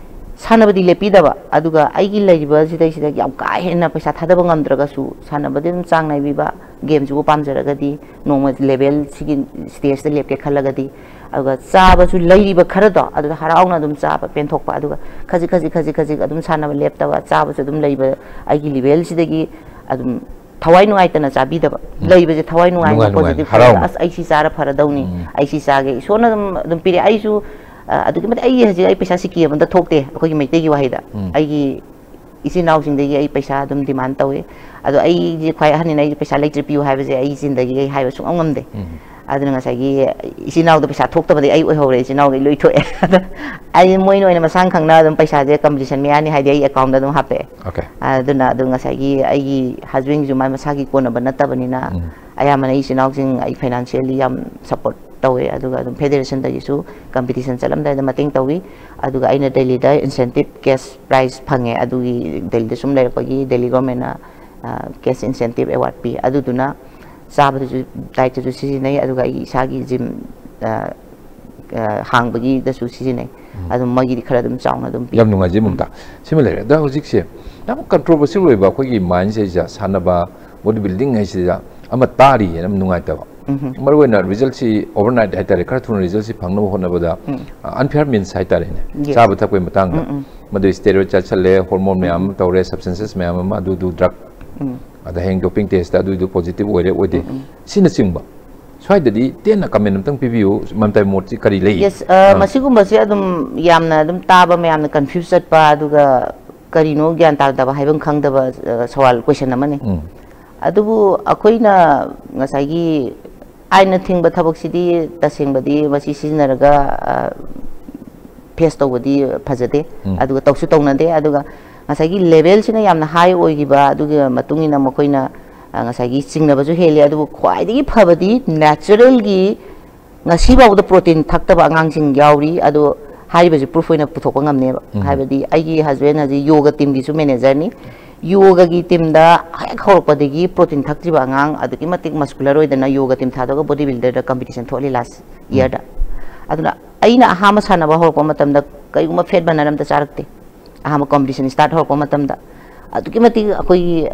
ꯁꯥꯟꯅꯕꯗꯤ ꯂꯦꯞꯄꯤꯗꯕ, ꯑꯗꯨꯒ ꯑꯩꯒꯤ ꯂꯩꯔꯤꯕꯁꯤꯗꯩꯁꯤꯗ ꯌꯥꯝ ꯀꯥ ꯍꯦꯟꯅ ꯄꯩꯁꯥ ꯊꯥꯗꯕ ꯉꯝꯗ꯭ꯔꯒꯁꯨ ꯁꯥꯟꯅꯕꯗꯤ ꯑꯗꯨꯝ ꯆꯥꯡ ꯅꯥꯏꯕꯤꯕ, ꯒꯦꯝꯁꯤꯕꯨ ꯄꯥꯝꯖꯔꯒꯗꯤ ꯅꯣꯡꯃ ꯂꯦꯚꯦꯜ ꯁꯤꯒꯤ ꯁ꯭ꯇꯦꯖꯇ ꯂꯦꯞꯀꯦ ꯈꯜꯂꯒꯗꯤ, ꯑꯗꯨꯒ ꯆꯥꯕꯁꯨ ꯂꯩꯔꯤꯕ ꯈꯔꯗꯣ ꯑꯗꯨꯗ ꯍꯔꯥꯎꯅ ꯑꯗꯨꯝ ꯆꯥꯕ ꯄꯦꯟꯊꯣꯛꯄ, ꯑꯗꯨꯒ ꯈꯖꯤꯛ ꯈꯖꯤꯛ ꯈꯖꯤꯛ ꯈꯖꯤꯛ ꯑꯗꯨꯝ ꯁꯥꯟꯅꯕ ꯂꯦꯞꯇꯕ, ꯆꯥꯕꯁꯨ ꯑꯗꯨꯝ ꯂꯩꯕ, ꯑꯩꯒꯤ ꯂꯦꯚꯦꯜꯁꯤꯗꯒꯤ ꯑꯗꯨꯝ ꯊꯋꯥꯏ ꯅꯨꯡꯉꯥꯏꯇꯅ ꯆꯥꯕꯤꯗꯕ, ꯎꯝ꯫ ꯂꯩꯕꯁꯦ ꯊꯋꯥꯏ ꯅꯨꯡꯉꯥꯏꯅ, ꯅꯨꯡꯉꯥꯏ ꯅꯨꯡꯉꯥꯏꯅ, ꯄꯣꯖꯤꯇꯤꯚ ꯈꯜꯂꯒ, ꯍꯔꯥꯎꯅ꯫ "ꯑꯁ, ꯑꯩ ꯁꯤ ꯆꯥꯔ ꯐꯔꯗꯧꯅꯤ, ꯎꯝ꯫ ꯑꯩ ꯁꯤ ꯆꯥꯒꯦ, ꯏꯁꯣꯔꯅ ꯑꯗꯨꯝ, ꯑꯗꯨꯝ ꯄꯤꯔꯛꯑꯦ"꯫ ꯑꯩꯁꯨ, ꯑ, ꯑꯗꯨꯛꯀꯤ ꯃꯇꯤꯛ, ꯑꯩꯒꯤ ꯍꯧꯖꯤꯛ ꯑꯩ ꯄꯩꯁꯥ ꯁꯤꯀꯤ ꯑꯃꯗ ꯊꯣꯛꯇꯦ, ꯑꯩꯈꯣꯏꯒꯤ ꯃꯩꯇꯩꯒꯤ ꯋꯥꯍꯩꯗ꯫ ꯎꯝ꯫ ꯑꯩꯒꯤ ꯏꯆꯤꯟ ꯏꯅꯥꯎꯁꯤꯡꯗꯒꯤ ꯑꯩ ꯄꯩꯁꯥ ꯑꯗꯨꯝ ꯗꯤꯃꯥꯟ ꯇꯧꯏ꯫ ꯑꯗꯣ ꯑꯩꯁꯦ ꯈ꯭ꯋꯥꯏ ꯑꯍꯟꯅꯤꯅ ꯑꯩꯁꯦ ꯄꯩꯁꯥ ꯂꯩꯇ꯭ꯔꯦ ꯄꯤꯌꯨ ꯍꯥꯏꯕꯁꯦ ꯑꯩ ꯆꯤꯟꯗꯒꯤ ꯑꯩ ꯍꯥꯏꯕ ꯁꯨꯡꯉꯝ ꯉꯝꯗꯦ꯫ ꯎꯝ꯫ ꯑꯗꯨꯅ ꯉꯁꯥꯏꯒꯤ ꯏꯆꯤꯟ ꯏꯅꯥꯎꯗ ꯄꯩꯁꯥ ꯊꯣꯛꯇꯕꯗꯤ ꯑꯩ ꯑꯣꯏꯍꯧꯔꯦ, ꯏꯆꯤꯟ ꯏꯅꯥꯎꯈꯩ ꯂꯣꯏ ꯊꯣꯛꯑꯦ꯫ ꯑꯗꯣ ꯑꯩ ꯃꯣꯏꯅ ꯑꯣꯏꯅ ꯃꯁꯥꯅ ꯈꯪꯅ ꯑꯗꯨꯝ ꯄꯩꯁꯥꯁꯦ ꯀꯝꯄꯤꯇꯤꯁꯟ ꯃꯌꯥꯅꯤ ꯍꯥꯏꯗꯤ ꯑꯩ ꯑꯦꯀꯥꯎꯟꯗ ꯑꯗꯨꯝ ꯍꯥꯞꯄꯛꯑꯦ꯫ ꯑꯣꯀꯦ꯫ ꯑꯗꯨꯅ ꯑꯗꯨꯝ ꯉꯁꯥꯏꯒꯤ ꯑꯩꯒꯤ ꯍꯁꯕꯦꯟꯒꯤꯁꯨ ꯃꯥ ꯃꯁꯥꯒꯤ ꯀꯣꯟꯅꯕ ꯅꯠꯇꯕꯅꯤꯅ ꯎꯝ꯫ ꯑꯌꯥꯝꯕꯅ ꯑꯩ ꯏꯆꯤꯟ ꯏꯅꯥꯎꯁꯤꯡ ꯑꯩ ꯐꯥꯏꯅꯥꯟꯁꯤꯌꯦꯜꯂꯤ ꯌꯥꯝ ꯁꯞꯄꯣꯔꯠ ꯇꯧꯋꯦ꯫ ꯑꯗꯨꯒ ꯑꯗꯨꯝ ꯐꯦꯗꯦꯔꯦꯁꯟꯗꯒꯤꯁꯨ ꯀꯝꯄꯤꯇꯤꯁꯟ ꯆꯠꯂꯝꯗꯥꯏꯗ ꯃꯇꯦꯡ ꯇꯧꯋꯤ꯫ ꯑꯗꯨꯒ ꯑꯩꯅ ꯗꯦꯜꯂꯤꯗ ꯏꯟꯁꯦꯟꯇꯤꯞ ꯀꯦꯁ ꯄ꯭ꯔꯥꯏꯖ ꯐꯪꯉꯦ꯫ ꯑꯗꯨꯒꯤ ꯗꯦꯜꯂꯤꯗ ꯁꯨꯝ ꯂꯩꯔꯛꯄꯒꯤ ꯗꯦꯜꯂꯤ ꯒꯣꯔꯃꯦꯟꯅ, ꯑ, ꯀꯦꯁ ꯏꯟꯁꯦꯟꯇꯤꯞ ꯑꯦꯋꯥꯔꯗ ꯄꯤ꯫ ꯑꯗꯨꯗꯨꯅ ꯆꯥꯕꯗꯁꯨ, ꯗꯥꯏꯠꯇꯁꯨ ꯁꯤꯖꯤꯟꯅꯩ, ꯑꯗꯨꯒ ꯑꯩꯒꯤ ꯏꯁꯥꯒꯤ ꯖꯤꯝ, ꯑ, ꯑ, ꯍꯥꯡꯕꯒꯤꯗꯁꯨ ꯁꯤꯖꯤꯟꯅꯩ꯫ ꯎꯝ꯫ ꯑꯗꯨꯝ ꯃꯣꯏꯒꯤꯗꯤ ꯈꯔ ꯑꯗꯨꯝ ꯆꯥꯎꯅ ꯑꯗꯨꯝ ꯄꯤ꯫ ꯌꯥꯝ ꯅꯨꯡꯉꯥꯏꯖꯩ ꯃꯝꯇꯥ꯫ ꯁꯤꯃ ꯂꯩꯔꯦ꯫ ꯑꯗ ꯍꯧꯖꯤꯛꯁꯦ ꯌꯥꯝ ꯀꯟꯇ꯭ꯔꯣꯚꯔꯁꯤꯌꯦꯜ ꯑꯣꯏꯕ ꯑꯩꯈꯣꯏꯒꯤ ꯃꯥꯏꯟꯁꯤꯗꯩꯁꯤꯗ ꯁꯥꯟꯅꯕ, ꯕꯣꯗꯤ ꯕꯤꯜꯗꯤꯡ ꯍꯥꯏꯁꯤꯗ ꯑꯃ ꯇꯥꯔꯤꯌꯦꯅ ꯌꯥꯝ ꯅꯨꯡꯉꯥꯏꯇꯕ꯫ ꯎꯝꯍꯨꯝ꯫ ꯃꯔꯨꯑꯣꯏꯅ ꯔꯤꯖꯜꯠꯁꯤ ꯑꯣꯚꯔꯅꯥꯏꯠ ꯍꯥꯏꯇꯥꯔꯦ, ꯈꯔ ꯊꯨꯅ ꯔꯤꯖꯜꯠꯁꯤ ꯐꯪꯅꯕ ꯍꯣꯠꯅꯕꯗ, ꯎꯝ꯫ ꯑ, ꯑꯟꯐꯤꯌꯥꯔ ꯃꯤꯟꯁ ꯍꯥꯏꯇꯥꯔꯦꯅꯦ, ꯌꯦꯁ꯫ ꯆꯥꯕ ꯊꯛꯄꯒꯤ ꯃꯇꯥꯡꯗ꯫ ꯎꯝ, ꯎꯝ꯫ ꯃꯗꯨ ꯁ꯭ꯇꯦꯔꯣꯏꯗ ꯆꯥꯁꯜꯂꯦ, ꯍꯣꯔꯃꯣꯟ ꯃꯌꯥꯝ ꯎꯝ꯫ ꯑꯃ ꯇꯧꯔꯦ, ꯁꯕꯁꯇꯦꯟꯁꯦꯁ ꯃꯌꯥꯝ ꯑꯃ, ꯑꯗꯨꯗꯨ ꯗ꯭ꯔꯒ꯫ ꯎꯝ꯫ ꯑꯗ ꯍꯌꯦꯡ ꯗꯣꯄꯤꯡ ꯇꯦꯁꯇ ꯑꯗꯨꯏꯗꯨ ꯄꯣꯖꯤꯇꯤꯚ ꯑꯣꯏꯔꯦ ꯑꯣꯏꯗꯦ꯫ ꯎꯝ, ꯎꯝ꯫ ꯁꯤꯅꯆꯤꯡꯕ꯫ ꯁ꯭ꯋꯥꯏꯗꯗꯤ ꯇꯦꯟꯅ ꯀꯃꯦꯟ ꯑꯝꯇꯪ ꯄꯤꯕꯤꯌꯨ, ꯃꯝꯇꯥꯏ ꯃꯣꯠꯁꯤ ꯀꯔꯤ ꯂꯩ? ꯌꯦꯁ, ꯃꯁꯤꯒꯨꯝꯕꯁꯦ ꯑꯗꯨꯝ ꯌꯥꯝꯅ ꯑꯗꯨꯝ ꯇꯥꯕ, ꯃꯌꯥꯝꯅ ꯀꯟꯐ꯭ꯌꯨꯁ ꯆꯠꯄ, ꯑꯗꯨꯒ ꯀꯔꯤꯅꯣ ꯒ꯭ꯌꯥꯟ ꯇꯥꯗꯕ ꯍꯥꯏꯐꯝ ꯈꯪꯗꯕ ꯑ, ꯁꯋꯥꯜ, ꯀꯣꯏꯁꯟ ꯑꯃꯅꯤ꯫ ꯎꯝ. ꯑꯗꯨꯕꯨ ꯑꯩꯈꯣꯏꯅ ꯉꯁꯥꯏꯒꯤ ꯑꯥꯏꯟꯅ ꯊꯤꯡꯕ ꯊꯕꯛꯁꯤꯗꯤ ꯇꯁꯦꯡꯕꯗꯤ ꯃꯁꯤ ꯁꯤꯖꯤꯟꯅꯔꯒ ꯐꯦꯁ ꯇꯧꯕꯗꯤ ꯐꯖꯗꯦ꯫ ꯎꯝ. ꯑꯗꯨꯒ ꯇꯧꯁꯨ ꯇꯧꯅꯗꯦ꯫ ꯑꯗꯨꯒ ꯉꯁꯥꯏꯒꯤ ꯂꯦꯚꯦꯜꯁꯤꯅ ꯌꯥꯝꯅ ꯍꯥꯏ ꯑꯣꯏꯈꯤꯕ, ꯑꯗꯨꯒꯤ ꯃꯇꯨꯡ ꯏꯟꯅ ꯃꯈꯣꯏꯅ ꯑ, ꯉꯁꯥꯏꯒꯤ ꯆꯤꯡꯅꯕꯁꯨ ꯍꯦꯜꯂꯤ꯫ ꯑꯗꯨꯕꯨ ꯈ꯭ꯋꯥꯏꯗꯒꯤ ꯐꯕꯗꯤ ꯅꯦꯆꯔꯦꯜꯒꯤ ꯉꯁꯤ ꯐꯥꯎꯕꯗ ꯄ꯭ꯔꯣꯇꯤꯟ ꯊꯛꯇꯕ ꯑꯉꯥꯡꯁꯤꯡ ꯌꯥꯎꯔꯤ꯫ ꯑꯗꯣ ꯍꯥꯏꯔꯤꯕꯁꯤ ꯄ꯭ꯔꯨꯐ ꯑꯣꯏꯅ ꯄꯨꯊꯣꯛꯄ ꯉꯝꯅꯦꯕ꯫ ꯎꯝ. ꯍꯥꯏꯕꯗꯤ ꯑꯩꯒꯤ ꯍꯁꯕꯦꯟ ꯍꯧꯖꯤꯛ ꯌꯣꯒ ꯇꯤꯝꯒꯤꯁꯨ ꯃꯦꯅꯦꯖꯔꯅꯤ꯫ ꯌꯣꯒꯒꯤ ꯇꯤꯝꯗ ꯍꯦꯛ ꯍꯧꯔꯛꯄꯗꯒꯤ ꯄ꯭ꯔꯣꯇꯤꯟ ꯊꯛꯇ꯭ꯔꯤꯕ ꯑꯉꯥꯡ ꯑꯗꯨꯛꯀꯤ ꯃꯇꯤꯛ ꯃꯁꯀꯨꯂꯔ ꯑꯣꯏꯗꯅ ꯌꯣꯒ ꯇꯤꯝ ꯊꯥꯗꯣꯛꯑꯒ ꯕꯣꯗꯤ ꯕꯤꯜꯗꯔꯗ ꯀꯝꯄꯤꯇꯤꯁꯟ ꯊꯣꯛꯍꯜꯂꯤ ꯂꯥꯁ ꯏꯌꯔꯗ꯫ ꯑꯗꯨꯅ ꯑꯩꯅ ꯑꯍꯥꯟꯕ ꯁꯥꯟꯅꯕ ꯍꯧꯔꯛꯄ ꯃꯇꯝꯗ ꯀꯔꯤꯒꯨꯝꯕ ꯐꯦꯠ ꯕꯔꯅꯔ ꯑꯝꯇ ꯆꯥꯔꯛꯇꯦ꯫ ꯑꯍꯥꯟꯕ ꯀꯝꯄꯤꯇꯤꯁꯟ ꯁ꯭ꯇꯥꯔꯠ ꯍꯧꯔꯛꯄ ꯃꯇꯝꯗ ꯑꯗꯨꯛꯀꯤ ꯃꯇꯤꯛ ꯑꯩꯈꯣꯏꯒꯤ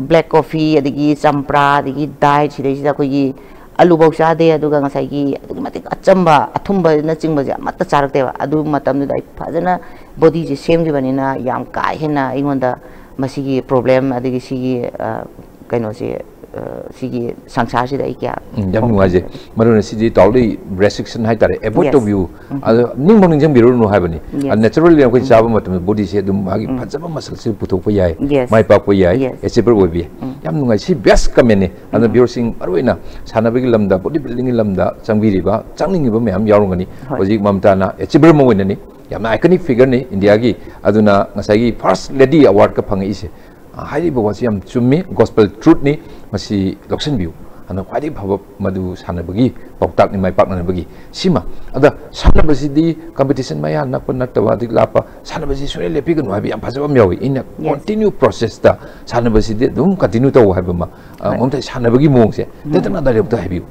ꯕ꯭ꯂꯦꯛ ꯀꯣꯐꯤ, ꯑꯗꯒꯤ ꯆꯝꯄ꯭ꯔꯥ, ꯑꯗꯒꯤ ꯗꯥꯏꯠ, ꯁꯤꯗꯩꯁꯤꯗ ꯑꯩꯈꯣꯏꯒꯤ ꯑꯂꯨꯐꯧ ꯆꯥꯗꯦ꯫ ꯑꯗꯨꯒ ꯉꯁꯥꯏꯒꯤ ꯑꯗꯨꯛꯀꯤ ꯃꯇꯤꯛ ꯑꯆꯝꯕ, ꯑꯊꯨꯝꯕꯅꯆꯤꯡꯕꯁꯦ ꯑꯃꯠꯇ ꯆꯥꯔꯛꯇꯦꯕ꯫ ꯑꯗꯨ ꯃꯇꯝꯗꯨꯗ ꯑꯩ ꯐꯖꯅ ꯕꯣꯗꯤꯁꯦ ꯁꯦꯝꯈꯤꯕꯅꯤꯅ ꯌꯥꯝ ꯀꯥ ꯍꯦꯟꯅ ꯑꯩꯉꯣꯟꯗ ꯃꯁꯤꯒꯤ ꯄ꯭ꯔꯣꯕ꯭ꯂꯦꯝ, ꯑꯗꯒꯤ ꯁꯤꯒꯤ ꯑ, ꯀꯩꯅꯣꯁꯦ, ꯑ, ꯁꯤꯒꯤ ꯁꯪꯁꯥꯔꯁꯤꯗ ꯑꯩ ꯀꯌꯥ ꯎꯝ, ꯌꯥꯝ ꯅꯨꯡꯉꯥꯏꯖꯩ꯫ ꯃꯔꯨ ꯑꯣꯏꯅ ꯁꯤꯗꯤ ꯇꯥꯎꯗꯤ ꯔꯦꯁꯇ꯭ꯔꯤꯛꯁꯟ ꯍꯥꯏꯇꯥꯔꯦ, ꯑꯦꯚꯣꯏꯗ Yes. ꯇꯧꯕꯤꯌꯨ꯫ ꯑꯗꯣ ꯅꯤꯡꯐꯥꯎ ꯅꯤꯡꯁꯤꯡꯕꯤꯔꯨꯔꯅꯨ ꯍꯥꯏꯕꯅꯤ꯫ Yes. ꯅꯦꯆꯔꯦꯜꯂꯤ ꯑꯩꯈꯣꯏ ꯆꯥꯕ ꯃꯇꯝꯗ ꯕꯣꯗꯤꯁꯦ ꯑꯗꯨꯝ ꯃꯥꯒꯤ ꯐꯖꯕ ꯃꯁꯜꯁꯤ ꯄꯨꯊꯣꯛꯄ ꯌꯥꯏ, Yes. ꯃꯥꯏ ꯄꯥꯛꯄ ꯌꯥꯏ, Yes. ꯑꯦꯆꯤꯚꯔ ꯑꯣꯏꯕ ꯌꯥꯏ꯫ ꯌꯥꯝ ꯅꯨꯡꯉꯥꯏ꯫ ꯁꯤ ꯕꯦꯁ ꯀꯃꯦꯟꯅꯤ꯫ ꯑꯗꯨꯅ ꯚꯤꯌꯨꯔꯁꯤꯡ ꯃꯔꯨ ꯑꯣꯏꯅ ꯁꯥꯟꯅꯕꯒꯤ ꯂꯝꯗ, ꯕꯣꯗꯤ ꯕꯤꯜꯗꯤꯡꯒꯤ ꯂꯝꯗ ꯆꯪꯕꯤꯔꯤꯕ, ꯆꯪꯅꯤꯡꯉꯤꯕ ꯃꯌꯥꯝ ꯌꯥꯎꯔꯝꯒꯅꯤ꯫ ꯍꯣꯏ. ꯍꯧꯖꯤꯛ ꯃꯃꯇꯥꯅ ꯑꯦꯆꯤꯚꯔ ꯑꯃ ꯑꯣꯏꯅꯅꯤ, ꯌꯥꯝꯅ ꯑꯥꯏꯀꯅꯤꯛ ꯐꯤꯒꯔꯅꯤ ꯏꯟꯗꯤꯌꯥꯒꯤ꯫ ꯑꯗꯨꯅ ꯉꯁꯥꯏꯒꯤ ꯐꯥꯔꯁ ꯂꯦꯗꯤ ꯑꯦꯋꯥꯔꯗꯀ ꯐꯪꯉꯛꯏꯁꯦ, ꯑ, ꯍꯥꯏꯔꯤꯕ ꯋꯥꯁꯤ ꯌꯥꯝ ꯆꯨꯝꯃꯤ, ꯒꯣꯁꯄꯦꯜ ꯇ꯭ꯔꯨꯠꯅꯤ, ꯃꯁꯤ ꯂꯧꯁꯤꯟꯕꯤꯌꯨ꯫ ꯑꯗꯨꯅ ꯈ꯭ꯋꯥꯏꯗꯒꯤ ꯐꯕ ꯃꯗꯨ ꯁꯥꯟꯅꯕꯒꯤ ꯄꯥꯎꯇꯥꯛꯅꯤ, ꯃꯥꯏ ꯄꯥꯛꯅꯅꯕꯒꯤ꯫ ꯁꯤꯃ, ꯑꯗ ꯁꯥꯟꯅꯕꯁꯤꯗꯤ ꯀꯝꯄꯤꯇꯤꯁꯟ ꯃꯌꯥ ꯅꯛꯄ ꯅꯠꯇꯕ, ꯑꯗꯒꯤ ꯂꯥꯞꯄ, ꯁꯥꯟꯅꯕꯁꯤ ꯁꯨꯡꯂꯦꯞ ꯂꯦꯞꯄꯤꯒꯅꯨ ꯍꯥꯏꯕ ꯌꯥꯝ ꯐꯖꯕ ꯑꯃ ꯌꯥꯎꯏ꯫ ꯏꯟ ꯑ Yes. ꯀꯣꯟꯇꯤꯅ꯭ꯌꯨ ꯄ꯭ꯔꯣꯁꯦꯁꯇ ꯁꯥꯟꯅꯕꯁꯤꯗꯤ ꯑꯗꯨꯝ ꯀꯟꯇꯤꯅ꯭ꯌꯨ ꯇꯧ ꯍꯥꯏꯕ ꯑꯃ꯫ ꯑ, ꯍꯣꯏ. ꯃꯝꯇꯥꯏ, ꯁꯥꯟꯅꯕꯒꯤ ꯃꯑꯣꯡꯁꯦ ꯇꯦꯟꯇꯛꯅ ꯗꯥꯏꯔꯦꯛꯇ ꯍꯥꯏꯕꯤꯌꯨ꯫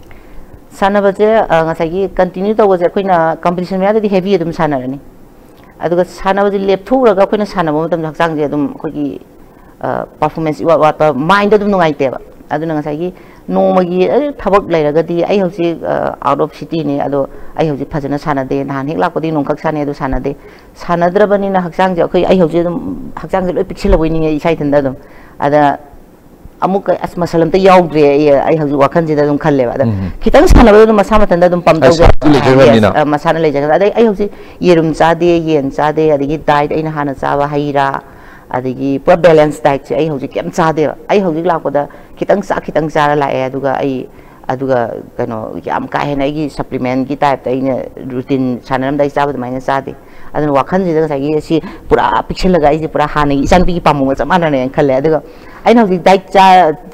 ꯁꯥꯟꯅꯕꯁꯦ, ꯑ, ꯉꯁꯥꯏꯒꯤ ꯀꯟꯇꯤꯅ꯭ꯌꯨ ꯇꯧꯕꯁꯦ ꯑꯩꯈꯣꯏꯅ ꯀꯝꯄꯤꯇꯤꯁꯟ ꯃꯌꯥꯗꯗꯤ ꯍꯦꯚꯤ ꯑꯗꯨꯝ ꯁꯥꯟꯅꯔꯅꯤ꯫ ꯑꯗꯨꯒ ꯁꯥꯟꯅꯕꯁꯦ ꯂꯦꯞꯊꯣꯛꯎꯔꯒ ꯑꯩꯈꯣꯏꯅ ꯁꯥꯟꯅꯕ ꯃꯇꯝꯗ ꯍꯛꯆꯥꯡꯁꯦ ꯑꯗꯨꯝ ꯑꯩꯈꯣꯏꯒꯤ, ꯑ, ꯄꯔꯐꯣꯔꯃꯦꯟꯁ ꯏꯋꯥꯠ ꯋꯥꯠꯄ, ꯃꯥꯏꯟꯗ ꯑꯗꯨꯝ ꯅꯨꯡꯉꯥꯏꯇꯦꯕ꯫ ꯑꯗꯨꯅ ꯉꯁꯥꯏꯒꯤ ꯅꯣꯡꯃꯒꯤ, ꯑꯦ, ꯊꯕꯛ ꯂꯩꯔꯒꯗꯤ ꯑꯩ ꯍꯧꯖꯤꯛ, ꯑ, ꯑꯥꯎꯠ ꯑꯣꯐ ꯁꯤꯇꯤꯅꯤ, ꯑꯗꯣ ꯑꯩ ꯍꯧꯖꯤꯛ ꯐꯖꯅ ꯁꯥꯟꯅꯗꯦ, ꯅꯍꯥꯟ ꯍꯦꯛ ꯂꯥꯛꯄꯗꯒꯤ ꯅꯣꯡꯈꯛ ꯁꯥꯟꯅꯩ, ꯑꯗꯨ ꯁꯥꯟꯅꯗꯦ꯫ ꯁꯥꯟꯅꯗ꯭ꯔꯕꯅꯤꯅ ꯍꯛꯆꯥꯡꯁꯦ ꯑꯩꯈꯣꯏ, ꯑꯩ ꯍꯧꯖꯤꯛ ꯑꯗꯨꯝ ꯍꯛꯆꯥꯡꯁꯦ ꯂꯣꯏ ꯄꯤꯛꯁꯤꯜꯂꯕꯣꯏ ꯅꯤꯡꯉꯦ ꯏꯁꯥ ꯏꯊꯟꯇ ꯑꯗꯨꯝ꯫ ꯑꯗ ꯑꯃꯨꯛ ꯑꯁ ꯃꯁꯜ ꯑꯝꯇ ꯌꯥꯎꯗ꯭ꯔꯦ ꯑꯩ ꯑꯩ ꯍꯧꯖꯤꯛ ꯋꯥꯈꯜꯁꯤꯗ ꯑꯗꯨꯝ ꯈꯜꯂꯦꯕ ꯑꯗ ꯎꯝ. ꯈꯤꯇꯪ ꯁꯥꯟꯅꯕꯗ ꯑꯗꯨꯝ ꯃꯁꯥ ꯃꯊꯟꯇ ꯑꯗꯨꯝ ꯄꯝ ꯑꯩ ꯇꯧꯖꯩ ꯁꯥꯟꯅꯕꯗꯤ ꯂꯩꯖꯈ꯭ꯔꯕꯅꯤꯅ꯫ ꯃꯁꯥꯅ ꯂꯩꯖꯈ꯭ꯔ ꯑꯗꯩ ꯑꯩ ꯍꯧꯖꯤꯛ ꯌꯦꯔꯨꯝ ꯆꯥꯗꯦ ꯌꯦꯟ ꯆꯥꯗꯦ ꯑꯗꯒꯤ ꯗꯥꯏꯠ ꯑꯩꯅ ꯍꯥꯟꯅ ꯆꯥꯕ ꯍꯩ ꯔꯥ ꯑꯗꯒꯤ ꯄꯨꯔꯥ ꯕꯦꯂꯦꯟꯁ ꯗꯥꯏꯠꯁꯦ ꯑꯩ ꯍꯧꯖꯤꯛ ꯀꯩꯝ ꯆꯥꯗꯦꯕ ꯑꯩ ꯍꯧꯖꯤꯛ ꯂꯥꯛꯄꯗ ꯈꯤꯇꯪ ꯆꯥꯛ ꯈꯤꯇꯪ ꯆꯥꯔ ꯂꯥꯛꯑꯦ ꯑꯗꯨꯒ ꯑꯩ ꯑꯗꯨꯒ ꯀꯩꯅꯣ ꯌꯥꯝ ꯀꯥ ꯍꯦꯟꯅ ꯑꯩꯒꯤ ꯁꯄ꯭ꯂꯤꯃꯦꯟꯒꯤ ꯇꯥꯏꯞꯇ ꯑꯩꯅ ꯔꯨꯇꯤꯟ ꯁꯥꯟꯅꯔꯝꯗꯥꯏ ꯆꯥꯕ ꯑꯗꯨꯃꯥꯏꯅ ꯆꯥꯗꯦ ꯑꯗꯨꯅ ꯋꯥꯈꯜꯁꯤꯗ ꯉꯁꯥꯏꯒꯤ ꯁꯤ ꯄꯨꯔꯥ ꯄꯤꯛꯁꯤꯜꯂꯒ ꯑꯩꯁꯦ ꯄꯨꯔꯥ ꯍꯥꯟꯅꯒꯤ ꯏꯆꯥꯅꯨꯄꯤꯒꯤ ꯄꯥꯝꯕꯣꯝꯒ ꯆꯞ ꯃꯥꯟꯅꯔꯦꯅ ꯈꯜꯂꯦ ꯑꯗꯨꯒ ꯑꯩꯅ ꯍꯧꯖꯤꯛ ꯗꯥꯏꯠ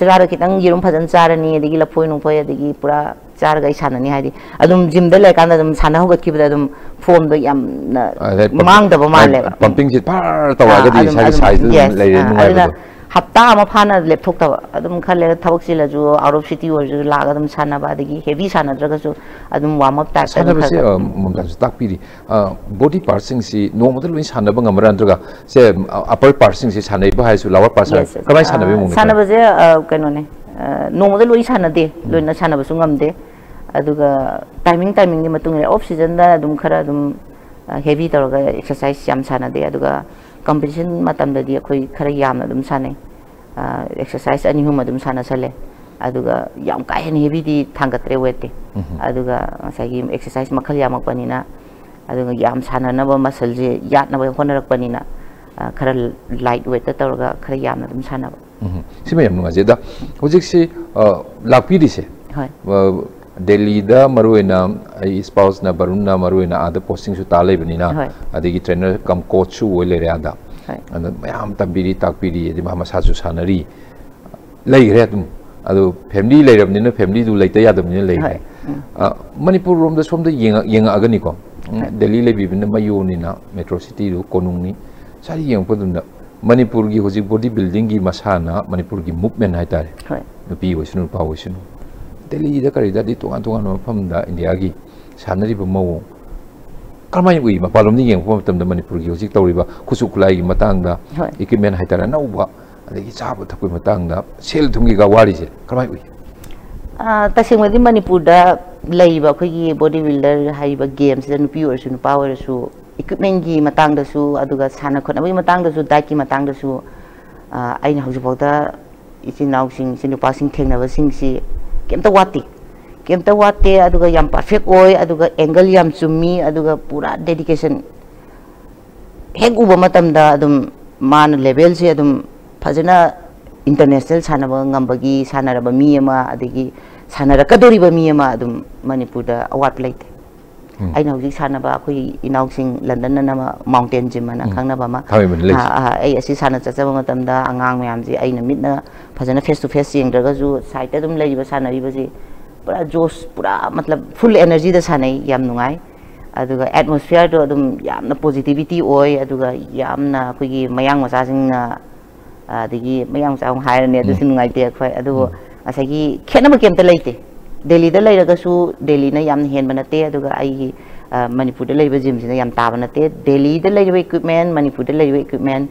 ꯆꯥꯔꯒ ꯈꯤꯇꯪ ꯌꯦꯔꯨꯝ ꯐꯖꯅ ꯆꯥꯔꯅꯤ ꯑꯗꯒꯤ ꯂꯐꯣꯏ ꯅꯨꯡꯐꯣꯏ ꯑꯗꯒꯤ ꯄꯨꯔꯥ ꯆꯥꯔꯒ ꯑꯩ ꯁꯥꯟꯅꯅꯤ ꯍꯥꯏꯗꯤ ꯑꯗꯨꯝ ꯖꯤꯝꯗ ꯂꯩꯔꯀꯥꯟꯗ ꯑꯗꯨꯝ ꯁꯥꯟꯅ ꯍꯧꯒꯠꯈꯤꯕꯗ ꯑꯗꯨꯝ ꯐꯣꯝꯗꯣ ꯌꯥꯝꯅ ꯑꯗꯩ ꯄꯝ- ꯃꯥꯡꯗꯕ ꯃꯥꯜꯂꯦꯕ ꯄꯝꯄꯤꯡꯁꯦ ꯐꯔ ꯇꯧꯔꯛꯑꯒꯗꯤ ꯑꯥ, ꯑꯗꯨꯝ- ꯏꯁꯥꯒꯤ ꯑꯗꯨꯝ- ꯁꯥꯏꯖꯇ yes, ꯑꯗꯨꯝ ꯂꯩꯔꯦ ꯑꯥ, ꯅꯨꯡꯉꯥꯏꯕꯗꯣ ꯑꯗꯨꯅ ꯍꯞꯇꯥ ꯑꯃ ꯐꯥꯅ ꯂꯦꯞꯊꯣꯛꯇꯕ ꯑꯗꯨꯝ ꯈꯔ ꯂꯩꯔꯒ ꯊꯕꯛ ꯆꯤꯜꯂꯁꯨ ꯑꯥꯎꯠ ꯑꯣꯐ ꯁꯤꯇꯤ ꯑꯣꯏꯔꯁꯨ ꯂꯥꯛꯑꯒ ꯑꯗꯨꯝ ꯁꯥꯟꯅꯕ ꯑꯗꯒꯤ ꯍꯦꯚꯤ ꯁꯥꯟꯅꯗ꯭ꯔꯒꯁꯨ ꯑꯗꯨꯝ ꯋꯥꯔꯝ ꯑꯞ ꯇꯥꯏꯞꯇ ꯑꯗꯨꯝ ꯁꯥꯟꯅꯕꯁꯦ ꯈꯔ ꯑ, ꯃꯝꯇꯥꯖꯁꯨ ꯇꯥꯛꯄꯤꯔꯤ ꯕꯣꯗꯤ ꯄꯥꯔꯠꯁꯤꯡꯁꯤ ꯅꯣꯡꯃꯗ ꯂꯣꯏ ꯁꯥꯟꯅꯕ ꯉꯝꯕ꯭ꯔꯥ ꯅꯠꯇ꯭ꯔꯒ ꯁꯦ ꯑꯄꯔ ꯄꯥꯔꯠꯁꯤꯡꯁꯤ ꯁꯥꯟꯅꯩꯕ ꯍꯥꯏꯔꯁꯨ ꯂꯋꯔ ꯄꯥꯔꯠ Yes, ꯀꯃꯥꯏꯅ ꯁꯥꯟꯅꯕꯒꯤ ꯑꯥ, ꯃꯑꯣꯡꯅꯣ? ꯁꯥꯟꯅꯕꯁꯦ ꯑ, ꯀꯩꯅꯣꯅꯦ ꯑ, ꯅꯣꯡꯃꯗ ꯂꯣꯏ ꯁꯥꯟꯅꯗꯦ ꯂꯣꯏꯅ ꯁꯥꯟꯅꯕꯁꯨ ꯉꯝꯗꯦ ꯑꯗꯨꯒ ꯇꯥꯏꯃꯤꯡ ꯇꯥꯏꯃꯤꯡꯒꯤ ꯃꯇꯨꯡ ꯏꯟꯅ ꯑꯣꯐ ꯁꯤꯖꯟꯗ ꯑꯗꯨꯝ ꯈꯔ ꯑꯗꯨꯝ ꯍꯦꯚꯤ ꯇꯧꯔꯒ ꯑꯦꯛꯁꯔꯁꯥꯏꯁ ꯌꯥꯝ ꯁꯥꯟꯅꯗꯦ ꯑꯗꯨꯒ ꯀꯝꯄꯤꯇꯤꯁꯟ ꯃꯇꯝꯗꯗꯤ ꯑꯩꯈꯣꯏ ꯈꯔ ꯌꯥꯝꯅ ꯑꯗꯨꯝ ꯁꯥꯟꯅꯩ ꯑꯦꯛꯁꯔꯁꯥꯏꯁ ꯑꯅꯤ ꯑꯍꯨꯝ ꯑꯗꯨꯝ ꯁꯥꯟꯅꯁꯜꯂꯦ ꯑꯗꯨꯒ ꯌꯥꯝ ꯀꯥ ꯍꯦꯟꯅ ꯍꯦꯚꯤꯗꯤ ꯊꯥꯡꯒꯠꯇ꯭ꯔꯦ ꯋꯦꯠꯇꯤ ꯑꯗꯨꯒ ꯉꯁꯥꯏꯒꯤ ꯑꯦꯛꯁꯔꯁꯥꯏꯁ ꯃꯈꯜ ꯌꯥꯝꯃꯛꯄꯅꯤꯅ ꯑꯗꯨꯒ ꯌꯥꯝ ꯁꯥꯟꯅꯅꯕ ꯃꯁꯜꯁꯦ ꯌꯥꯠꯅꯕ ꯍꯣꯠꯅꯔꯛꯄꯅꯤꯅ ꯑ, ꯈꯔ ꯂꯥꯏꯠ ꯋꯦꯠꯇ ꯇꯧꯔꯒ ꯈꯔ ꯌꯥꯝꯅ ꯑꯗꯨꯝ ꯁꯥꯟꯅꯕ ꯎꯝ, ꯁꯤꯃ ꯌꯥꯝ ꯅꯨꯡꯉꯥꯏꯖꯩ ꯑꯗ ꯍꯧꯖꯤꯛꯁꯤ ꯑ, ꯂꯥꯛꯄꯤꯔꯤꯁꯦ ꯍꯣꯏ ꯑ, ꯗꯦꯜꯂꯤꯗ ꯃꯔꯨꯑꯣꯏꯅ ꯑꯩ ꯏꯁꯄꯥꯎꯁꯅ ꯕꯔꯨꯟꯅ ꯃꯔꯨꯑꯣꯏꯅ ꯑꯥꯗ ꯄꯣꯁꯇꯤꯡꯁꯨ ꯇꯥ ꯂꯩꯕꯅꯤꯅ ꯍꯣꯏ꯫ ꯑꯗꯒꯤ ꯇ꯭ꯔꯦꯅꯔ ꯀꯝ ꯀꯣꯆꯁꯨ ꯑꯣꯏ ꯂꯩꯔꯦ ꯑꯥꯗ ꯍꯣꯏ ꯑꯗ ꯃꯌꯥꯝ ꯇꯝꯕꯤꯔꯤ ꯇꯥꯛꯄꯤꯔꯤ ꯑꯗꯩ ꯃꯥ ꯃꯁꯥꯁꯨ ꯁꯥꯟꯅꯔꯤ ꯂꯩꯈ꯭ꯔꯦ ꯑꯗꯨꯝ ꯑꯗꯨ ꯐꯦꯃꯤꯂꯤ ꯂꯩꯔꯕꯅꯤꯅ ꯐꯦꯃꯤꯂꯤꯗꯨ ꯂꯩꯇ ꯌꯥꯗꯕꯅꯤꯅ ꯂꯩꯈ꯭ꯔꯦ ꯍꯣꯏ ꯎꯝ. ꯑ, ꯃꯅꯤꯄꯨꯔ ꯔꯣꯝꯗ ꯁꯣꯝꯗ ꯌꯦꯡꯉ- ꯌꯦꯡꯉꯛꯑꯒꯅꯤꯀꯣ ꯎꯝ, ꯍꯣꯏ. ꯗꯦꯜꯂꯤ ꯂꯩꯕꯤꯕꯅ ꯃꯌꯣꯟꯅꯤꯅ ꯃꯦꯇ꯭ꯔꯣ ꯁꯤꯇꯤꯗꯨ ꯀꯣꯅꯨꯡꯅꯤ ꯁ꯭ꯋꯥꯏꯗ ꯌꯦꯡꯉꯛꯄ ꯃꯇꯝꯗ ꯃꯅꯤꯄꯨꯔꯒꯤ ꯍꯧꯖꯤꯛ ꯕꯣꯗꯤ ꯕꯤꯜꯗꯤꯡꯒꯤ ꯃꯁꯥꯟꯅ ꯃꯅꯤꯄꯨꯔꯒꯤ ꯃꯨꯞꯃꯦꯟ ꯍꯥꯏꯇꯥꯔꯦ ꯍꯣꯏ ꯅꯨꯄꯤ ꯑꯣꯏꯁꯅꯨ ꯅꯨꯄꯥ ꯑꯣꯏꯁꯅꯨ ꯗꯦꯜꯂꯤꯗ ꯀꯔꯤꯗ ꯑꯗꯩ ꯇꯣꯉꯥꯟ ꯇꯣꯉꯥꯟꯕ ꯃꯐꯝꯗ ꯏꯟꯗꯤꯌꯥꯒꯤ ꯁꯥꯟꯅꯔꯤꯕ ꯃꯑꯣꯡ ꯀꯔꯝꯍꯥꯏꯅ ꯎꯏ ꯃꯄꯥꯟꯂꯣꯝꯗ ꯌꯦꯡꯉꯛꯄ ꯃꯇꯝꯗ ꯃꯅꯤꯄꯨꯔꯒꯤ ꯍꯧꯖꯤꯛ ꯇꯧꯔꯤꯕ ꯈꯨꯠꯁꯨ ꯈꯨꯠꯂꯥꯏꯒꯤ ꯃꯇꯥꯡꯗ ꯍꯣꯏ. ꯏꯀ꯭ꯋꯤꯞꯃꯦꯟ ꯍꯥꯏꯇꯥꯔꯦ ꯑꯅꯧꯕ ꯑꯗꯒꯤ ꯆꯥꯕ ꯊꯛꯄꯒꯤ ꯃꯇꯥꯡꯗ ꯁꯦꯜ ꯊꯨꯝꯒꯤꯒ ꯋꯥꯔꯤꯁꯦ ꯀꯔꯝꯍꯥꯏꯅ ꯎꯏ? ꯑ, ꯇꯁꯦꯡꯕꯗꯤ ꯃꯅꯤꯄꯨꯔꯗ ꯂꯩꯔꯤꯕ ꯑꯩꯈꯣꯏꯒꯤ ꯕꯣꯗꯤ ꯕꯤꯜꯗꯔ ꯍꯥꯏꯔꯤꯕ ꯒꯦꯝꯁꯤꯗ ꯅꯨꯄꯤ ꯑꯣꯏꯔꯁꯨ ꯅꯨꯄꯥ ꯑꯣꯏꯔꯁꯨ ꯏꯀ꯭ꯋꯤꯞꯃꯦꯟꯒꯤ ꯃꯇꯥꯡꯗꯁꯨ ꯑꯗꯨꯒ ꯁꯥꯟꯅ ꯈꯣꯠꯅꯕꯒꯤ ꯃꯇꯥꯡꯗꯁꯨ ꯗꯥꯏꯠꯀꯤ ꯃꯇꯥꯡꯗꯁꯨ ꯑ, ꯑꯩꯅ ꯍꯧꯖꯤꯛꯐꯥꯎꯗ ꯏꯆꯤꯟ ꯏꯅꯥꯎꯁꯤꯡ, ꯏꯆꯤꯟ ꯅꯨꯄꯥꯁꯤꯡ ꯊꯦꯡꯅꯕꯁꯤꯡꯁꯤ ꯀꯩꯝꯇ ꯋꯥꯠꯇꯦ꯫ ꯀꯩꯝꯇ ꯋꯥꯠꯇꯦ, ꯑꯗꯨꯒ ꯌꯥꯝ perfect ꯑꯣꯏ, ꯑꯗꯨꯒ angle ꯌꯥꯝ ꯆꯨꯝꯃꯤ, ꯑꯗꯨꯒ ꯄꯨꯔꯥ dedication ꯍꯦꯛ ꯎꯕ ꯃꯇꯝꯗ ꯑꯗꯨꯝ ꯃꯥꯅ levelꯁꯦ ꯑꯗꯨꯝ ꯐꯖꯅ international ꯁꯥꯟꯅꯕ ꯉꯝꯕꯒꯤ ꯁꯥꯟꯅꯔꯕ ꯃꯤ ꯑꯃ, ꯑꯗꯒꯤ ꯁꯥꯟꯅꯔꯛꯀꯗꯧꯔꯤꯕ ꯃꯤ ꯑꯃ ꯑꯗꯨꯝ ꯃꯅꯤꯄꯨꯔꯗ ꯑꯋꯥꯠꯄ ꯂꯩꯇꯦ꯫ ꯎꯝ꯫ ꯑꯩꯅ ꯍꯧꯖꯤꯛ ꯁꯥꯟꯅꯕ ꯑꯩꯈꯣꯏ ꯏꯅꯥꯎꯁꯤꯡ ꯂꯟꯗꯟꯗ ꯅꯝꯕ Mountain Gym ꯑꯅ ꯎꯝ꯫ ꯈꯪꯅꯕ ꯑꯃ, ꯊꯥꯡꯃꯩꯕꯟꯗ ꯂꯩꯁꯦ꯫ ꯑꯥ, ꯑꯥ, ꯑꯩ ꯑꯁꯤ ꯁꯥꯟꯅ ꯆꯠꯆꯕ ꯃꯇꯝꯗ ꯑꯉꯥꯡ ꯃꯌꯥꯝꯁꯦ ꯑꯩꯅ ꯃꯤꯠꯅ ꯐꯖꯅ face to face ꯌꯦꯡꯗ꯭ꯔꯒꯁꯨ sideꯇ ꯑꯗꯨꯝ ꯂꯩꯔꯤꯕ ꯁꯥꯟꯅꯔꯤꯕꯁꯦ ꯄꯨꯔꯥ ꯖꯣꯁ, ꯄꯨꯔꯥ ꯃꯇꯂꯕ full energyꯗ ꯁꯥꯟꯅꯩ, ꯌꯥꯝ ꯅꯨꯡꯉꯥꯏ꯫ ꯑꯗꯨꯒ atmosphereꯗꯣ ꯑꯗꯨꯝ ꯌꯥꯝꯅ positivity ꯑꯣꯏ, ꯑꯗꯨꯒ ꯌꯥꯝꯅ ꯑꯩꯈꯣꯏꯒꯤ ꯃꯌꯥꯡ ꯃꯆꯥꯁꯤꯡꯅ, ꯑꯗꯒꯤ ꯃꯌꯥꯡ ꯃꯆꯥ ꯑꯃꯨꯛ ꯍꯥꯏꯔꯅꯤ, ꯑꯗꯨꯁꯨ ꯎꯝ꯫ ꯅꯨꯡꯉꯥꯏꯇꯦ ꯑꯩꯈꯣꯏ꯫ ꯑꯗꯨꯕꯨ ꯎꯝ꯫ ꯉꯁꯥꯏꯒꯤ ꯈꯦꯠꯅꯕ ꯀꯩꯝꯇ ꯂꯩꯇꯦ꯫ ꯗꯦꯜꯂꯤꯗ ꯂꯩꯔꯒꯁꯨ ꯗꯦꯜꯂꯤꯅ ꯌꯥꯝꯅ ꯍꯦꯟꯕ ꯅꯠꯇꯦ, ꯑꯗꯨꯒ ꯑꯩꯒꯤ, ꯑ, ꯃꯅꯤꯄꯨꯔꯗ ꯂꯩꯔꯤꯕ gymꯁꯤꯅ ꯌꯥꯝ ꯇꯥꯕ ꯅꯠꯇꯦ꯫ ꯗꯦꯜꯂꯤꯗ ꯂꯩꯔꯤꯕ equipment, ꯃꯅꯤꯄꯨꯔꯗ ꯂꯩꯔꯤꯕ equipment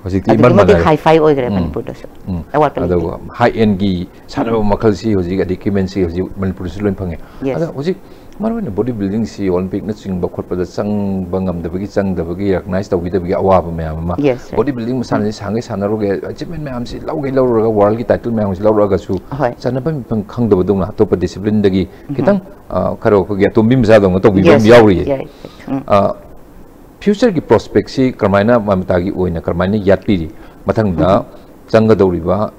ꯍꯧꯖꯤꯛꯇꯤ ꯏꯃꯥꯟ ꯑꯗꯨꯛꯀꯤ ꯃꯇꯤꯛ ꯃꯥꯟꯅꯔꯦ꯫ Hi-fi ꯑꯣꯏꯈ꯭ꯔꯦ ꯎꯝ꯫ ꯃꯅꯤꯄꯨꯔꯗꯁꯨ꯫ ꯎꯝ꯫ ꯑꯋꯥꯠꯄ ꯂꯩꯇꯦ꯫ ꯑꯗꯨꯒ high endꯒꯤ ꯁꯥꯟꯅꯕ ꯃꯈꯜꯁꯤ ꯍꯧꯖꯤꯛ, ꯑꯗꯩ equipmentꯁꯤ ꯍꯧꯖꯤꯛ ꯃꯅꯤꯄꯨꯔꯗꯁꯨ ꯂꯣꯏ ꯐꯪꯉꯦ꯫ Yes꯫ ꯑꯗ ꯍꯧꯖꯤꯛ ꯃꯔꯨꯑꯣꯏꯅ body buildingꯁꯤ Olympicꯅꯆꯤꯡꯕ ꯈꯣꯠꯄꯗ ꯆꯪꯕ ꯉꯝꯗꯕꯒꯤ, ꯆꯪꯗꯕꯒꯤ, recognize ꯇꯧꯕꯤꯗꯕꯒꯤ ꯑꯋꯥꯕ ꯃꯌꯥꯝ ꯑꯃ꯫ Yes, sir꯫ Body building ꯃꯁꯥꯟꯅꯁꯤ ꯁꯥꯡꯒꯩ ꯁꯥꯟꯅꯔꯨꯒꯦ, achievement ꯃꯌꯥꯝꯁꯤ ꯂꯧꯒꯦ ꯂꯧꯔꯨꯔꯒ worldꯒꯤ title ꯃꯌꯥꯝꯁꯤ ꯂꯧꯔꯛꯑꯒꯁꯨ ꯍꯣꯏ꯫ ꯆꯟꯅꯐꯝ ꯃꯤꯐꯝ ꯈꯪꯗꯕꯗꯧꯅ ꯑꯇꯣꯞꯄ disciplineꯗꯒꯤ ꯎꯝ꯫ ꯈꯤꯇꯪ, ꯑ, ꯈꯔ ꯑꯩꯈꯣꯏꯒꯤ ꯑꯇꯣꯝꯕꯤ ꯃꯆꯥꯗꯧꯅ ꯇꯧꯕꯤꯕ ꯑꯃ Yes, sir꯫ ꯌꯥꯎꯔꯤꯌꯦ꯫ ꯌꯥꯏ꯫ ꯎꯝ꯫ ꯑ, futureꯒꯤ prospectꯁꯤ ꯀꯔꯝꯍꯥꯏꯅ ꯃꯃꯤꯇꯥꯒꯤ ꯑꯣꯏꯅ ꯀꯔꯝꯍꯥꯏꯅ ꯌꯥꯠꯄꯤꯔꯤ? ꯃꯊꯪꯗ ꯎꯝ꯫ ꯆꯪꯒꯗꯧꯔꯤꯕ,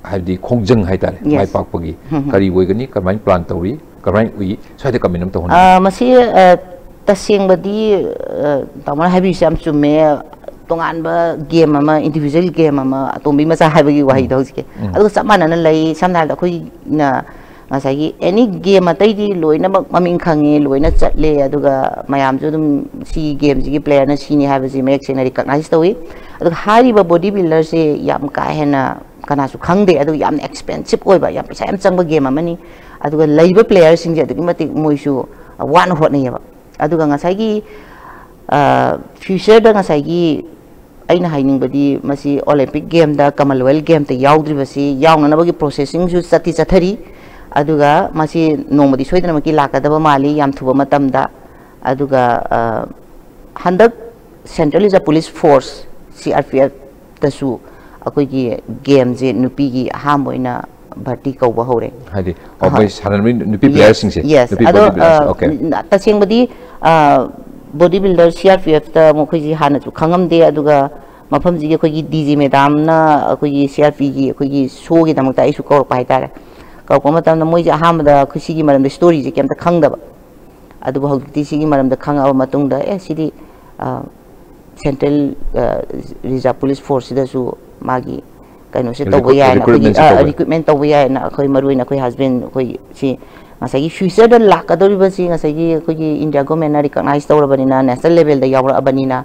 ꯍꯥꯏꯕꯗꯤ ꯈꯣꯡꯖꯪ ꯍꯥꯏꯇꯥꯔꯦ, Yes꯫ ꯃꯥꯏ ꯄꯥꯛꯄꯒꯤ ꯎꯝ, ꯎꯝ꯫ ꯀꯔꯤ ꯑꯣꯏꯒꯅꯤ, ꯀꯔꯝꯍꯥꯏꯅ plan ꯇꯧꯔꯤ, ꯀꯔꯝꯍꯥꯏꯅ ꯎꯏ, ꯁ꯭ꯋꯥꯏꯗ comment ꯑꯝꯇ ꯍꯣꯠꯅꯕꯤꯌꯨ꯫ ꯑ, ꯃꯁꯤ, ꯑ, ꯇꯁꯦꯡꯕꯗꯤ, ꯑ, ꯇꯥꯃꯣꯅ ꯍꯥꯏꯕꯤꯔꯤꯁꯦ ꯌꯥꯝ ꯆꯨꯝꯃꯦ꯫ ꯇꯣꯉꯥꯟꯕ game ꯑꯃ, individual game ꯑꯃ, ꯑꯇꯣꯝꯕꯤ ꯃꯆꯥ ꯍꯥꯏꯕꯒꯤ ꯋꯥꯍꯩꯗꯣ ꯎꯝ꯫ ꯍꯧꯖꯤꯛꯀꯤ꯫ ꯎꯝ꯫ ꯑꯗꯨꯒ ꯆꯞ ꯃꯥꯟꯅꯅ ꯂꯩ꯫ ꯁꯝꯅ ꯍꯥꯏꯔꯕꯗ ꯑꯩꯈꯣꯏꯅ ꯉꯁꯥꯏꯒꯤ any game ꯑꯇꯩꯗꯤ ꯂꯣꯏꯅꯃꯛ ꯃꯃꯤꯡ ꯈꯪꯉꯦ, ꯂꯣꯏꯅ ꯆꯠꯂꯦ, ꯑꯗꯨꯒ ꯃꯌꯥꯝꯁꯨ ꯑꯗꯨꯝ ꯁꯤ gameꯁꯤꯒꯤ playerꯅ ꯁꯤꯅꯤ ꯍꯥꯏꯕꯁꯤ ꯃꯌꯦꯛ ꯁꯦꯡꯅ recognize ꯇꯧꯏ꯫ ꯑꯗꯨꯒ ꯍꯥꯏꯔꯤꯕ body builderꯁꯦ ꯌꯥꯝ ꯀꯥ ꯍꯦꯟꯅ ꯀꯅꯥꯁꯨ ꯈꯪꯗꯦ, ꯑꯗꯨꯒ ꯌꯥꯝꯅ expensive ꯑꯣꯏꯕ, ꯌꯥꯝ ꯄꯩꯁꯥ ꯌꯥꯝ ꯆꯪꯕ game ꯑꯃꯅꯤ꯫ ꯑꯗꯨꯒ ꯂꯩꯔꯤꯕ playerꯁꯤꯡꯁꯦ ꯑꯗꯨꯛꯀꯤ ꯃꯇꯤꯛ ꯃꯣꯏꯁꯨ ꯋꯥꯅ ꯍꯣꯠꯅꯩꯌꯦꯕ꯫ ꯑꯗꯨꯒ ꯉꯁꯥꯏꯒꯤ, ꯑ, futureꯗ ꯉꯁꯥꯏꯒꯤ ꯑꯩꯅ ꯍꯥꯏꯅꯤꯡꯕꯗꯤ ꯃꯁꯤ Olympic gameꯗ, Commonwealth gameꯗ ꯌꯥꯎꯗ꯭ꯔꯤꯕꯁꯤ ꯌꯥꯎꯅꯅꯕꯒꯤ processingꯁꯨ ꯆꯠꯇꯤ ꯆꯠꯊꯔꯤ꯫ ꯑꯗꯨꯒ ꯃꯁꯤ ꯅꯣꯡꯃꯗꯤ ꯁꯣꯏꯗꯅꯃꯛꯀꯤ ꯂꯥꯛꯀꯗꯕ ꯃꯥꯜꯂꯤ, ꯌꯥꯝ ꯊꯨꯕ ꯃꯇꯝꯗ꯫ ꯑꯗꯨꯒ, ꯑ, ꯍꯟꯗꯛ Central Reserve Police Force, CRPFꯇꯁꯨ, ꯑꯩꯈꯣꯏꯒꯤ ꯒꯦꯝꯁꯦ ꯅꯨꯄꯤꯒꯤ ꯑꯍꯥꯟꯕ ꯑꯣꯏꯅ ꯚꯔꯇꯤ ꯀꯧꯕ ꯍꯧꯔꯦ꯫ ꯍꯥꯏꯗꯤ ꯑꯣ, ꯃꯣꯏ ꯁꯥꯟꯅꯔꯝꯃꯤ ꯅꯨꯄꯤ ꯄ꯭ꯂꯦꯌꯔꯁꯤꯡꯁꯦ? ꯌꯦꯁ, ꯅꯨꯄꯤ ꯑꯗꯣ body builders. Uh, Okay. ꯇꯁꯦꯡꯕꯗꯤ body builder C R P ꯑꯦꯐꯇ ꯃꯈꯣꯏꯁꯤ ꯍꯥꯟꯅꯁꯨ ꯈꯪꯉꯝꯗꯦ꯫ ꯑꯗꯨꯒ ꯃꯐꯝꯁꯤꯒꯤ ꯑꯩꯈꯣꯏꯒꯤ ꯗꯤ ꯖꯤ ꯃꯦꯗꯥꯝꯅ ꯑꯩꯈꯣꯏꯒꯤ ꯁꯤ ꯑꯥꯔ ꯄꯤꯒꯤ ꯑꯩꯈꯣꯏꯒꯤ ꯁꯣꯒꯤꯗꯃꯛꯇ ꯑꯩꯁꯨ ꯀꯧꯔꯛꯄ ꯍꯥꯏꯇꯥꯔꯦ꯫ ꯀꯧꯔꯛꯄ ꯃꯇꯝꯗ ꯃꯣꯏꯁꯦ ꯑꯍꯥꯟꯕꯗ ꯑꯩꯈꯣꯏ ꯁꯤꯒꯤ ꯃꯔꯝꯗ ꯁ꯭ꯇꯣꯔꯤꯁꯦ ꯀꯩꯝꯇ ꯈꯪꯗꯕ꯫ ꯑꯗꯨꯕꯨ ꯍꯧꯖꯤꯛꯇꯤ ꯁꯤꯒꯤ ꯃꯔꯝꯗ ꯈꯪꯉꯛꯑꯕ ꯃꯇꯨꯡꯗ, ꯑꯦ, ꯁꯤꯗꯤ ꯁꯦꯟꯇ꯭ꯔꯦꯜ ꯔꯤꯖꯥꯔꯚ ꯄꯨꯂꯤꯁ ꯐꯣꯔꯁꯁꯤꯗꯁꯨ ꯃꯥꯒꯤ ꯀꯩꯅꯣꯁꯦ ꯇꯧꯕ Recruit- ꯌꯥꯏꯅ, ꯑꯩꯈꯣꯏꯒꯤ recruitmentꯁꯦ ꯇꯧꯕ꯫ ꯔꯤꯀ꯭ꯔꯨꯠꯃꯦꯟ ꯇꯧꯕ ꯌꯥꯏꯅ, ꯑꯩꯈꯣꯏ ꯃꯔꯨ ꯑꯣꯏꯅ ꯑꯩꯈꯣꯏ ꯍꯁꯕꯦꯟ ꯑꯩꯈꯣꯏ ꯁꯤ ꯉꯁꯥꯏꯒꯤ ꯐ꯭ꯌꯨꯆꯔꯗ ꯂꯥꯛꯀꯗꯧꯔꯤꯕꯁꯤ ꯉꯁꯥꯏꯒꯤ ꯑꯩꯈꯣꯏꯒꯤ ꯏꯟꯗꯤꯌꯥ ꯒꯣꯔꯃꯦꯟꯅ ꯔꯤꯀꯛꯅꯥꯏꯁ ꯇꯧꯔꯕꯅꯤꯅ, ꯅꯦꯁꯅꯦꯜ ꯂꯦꯚꯦꯜꯗ ꯌꯥꯎꯔꯛꯑꯕꯅꯤꯅ,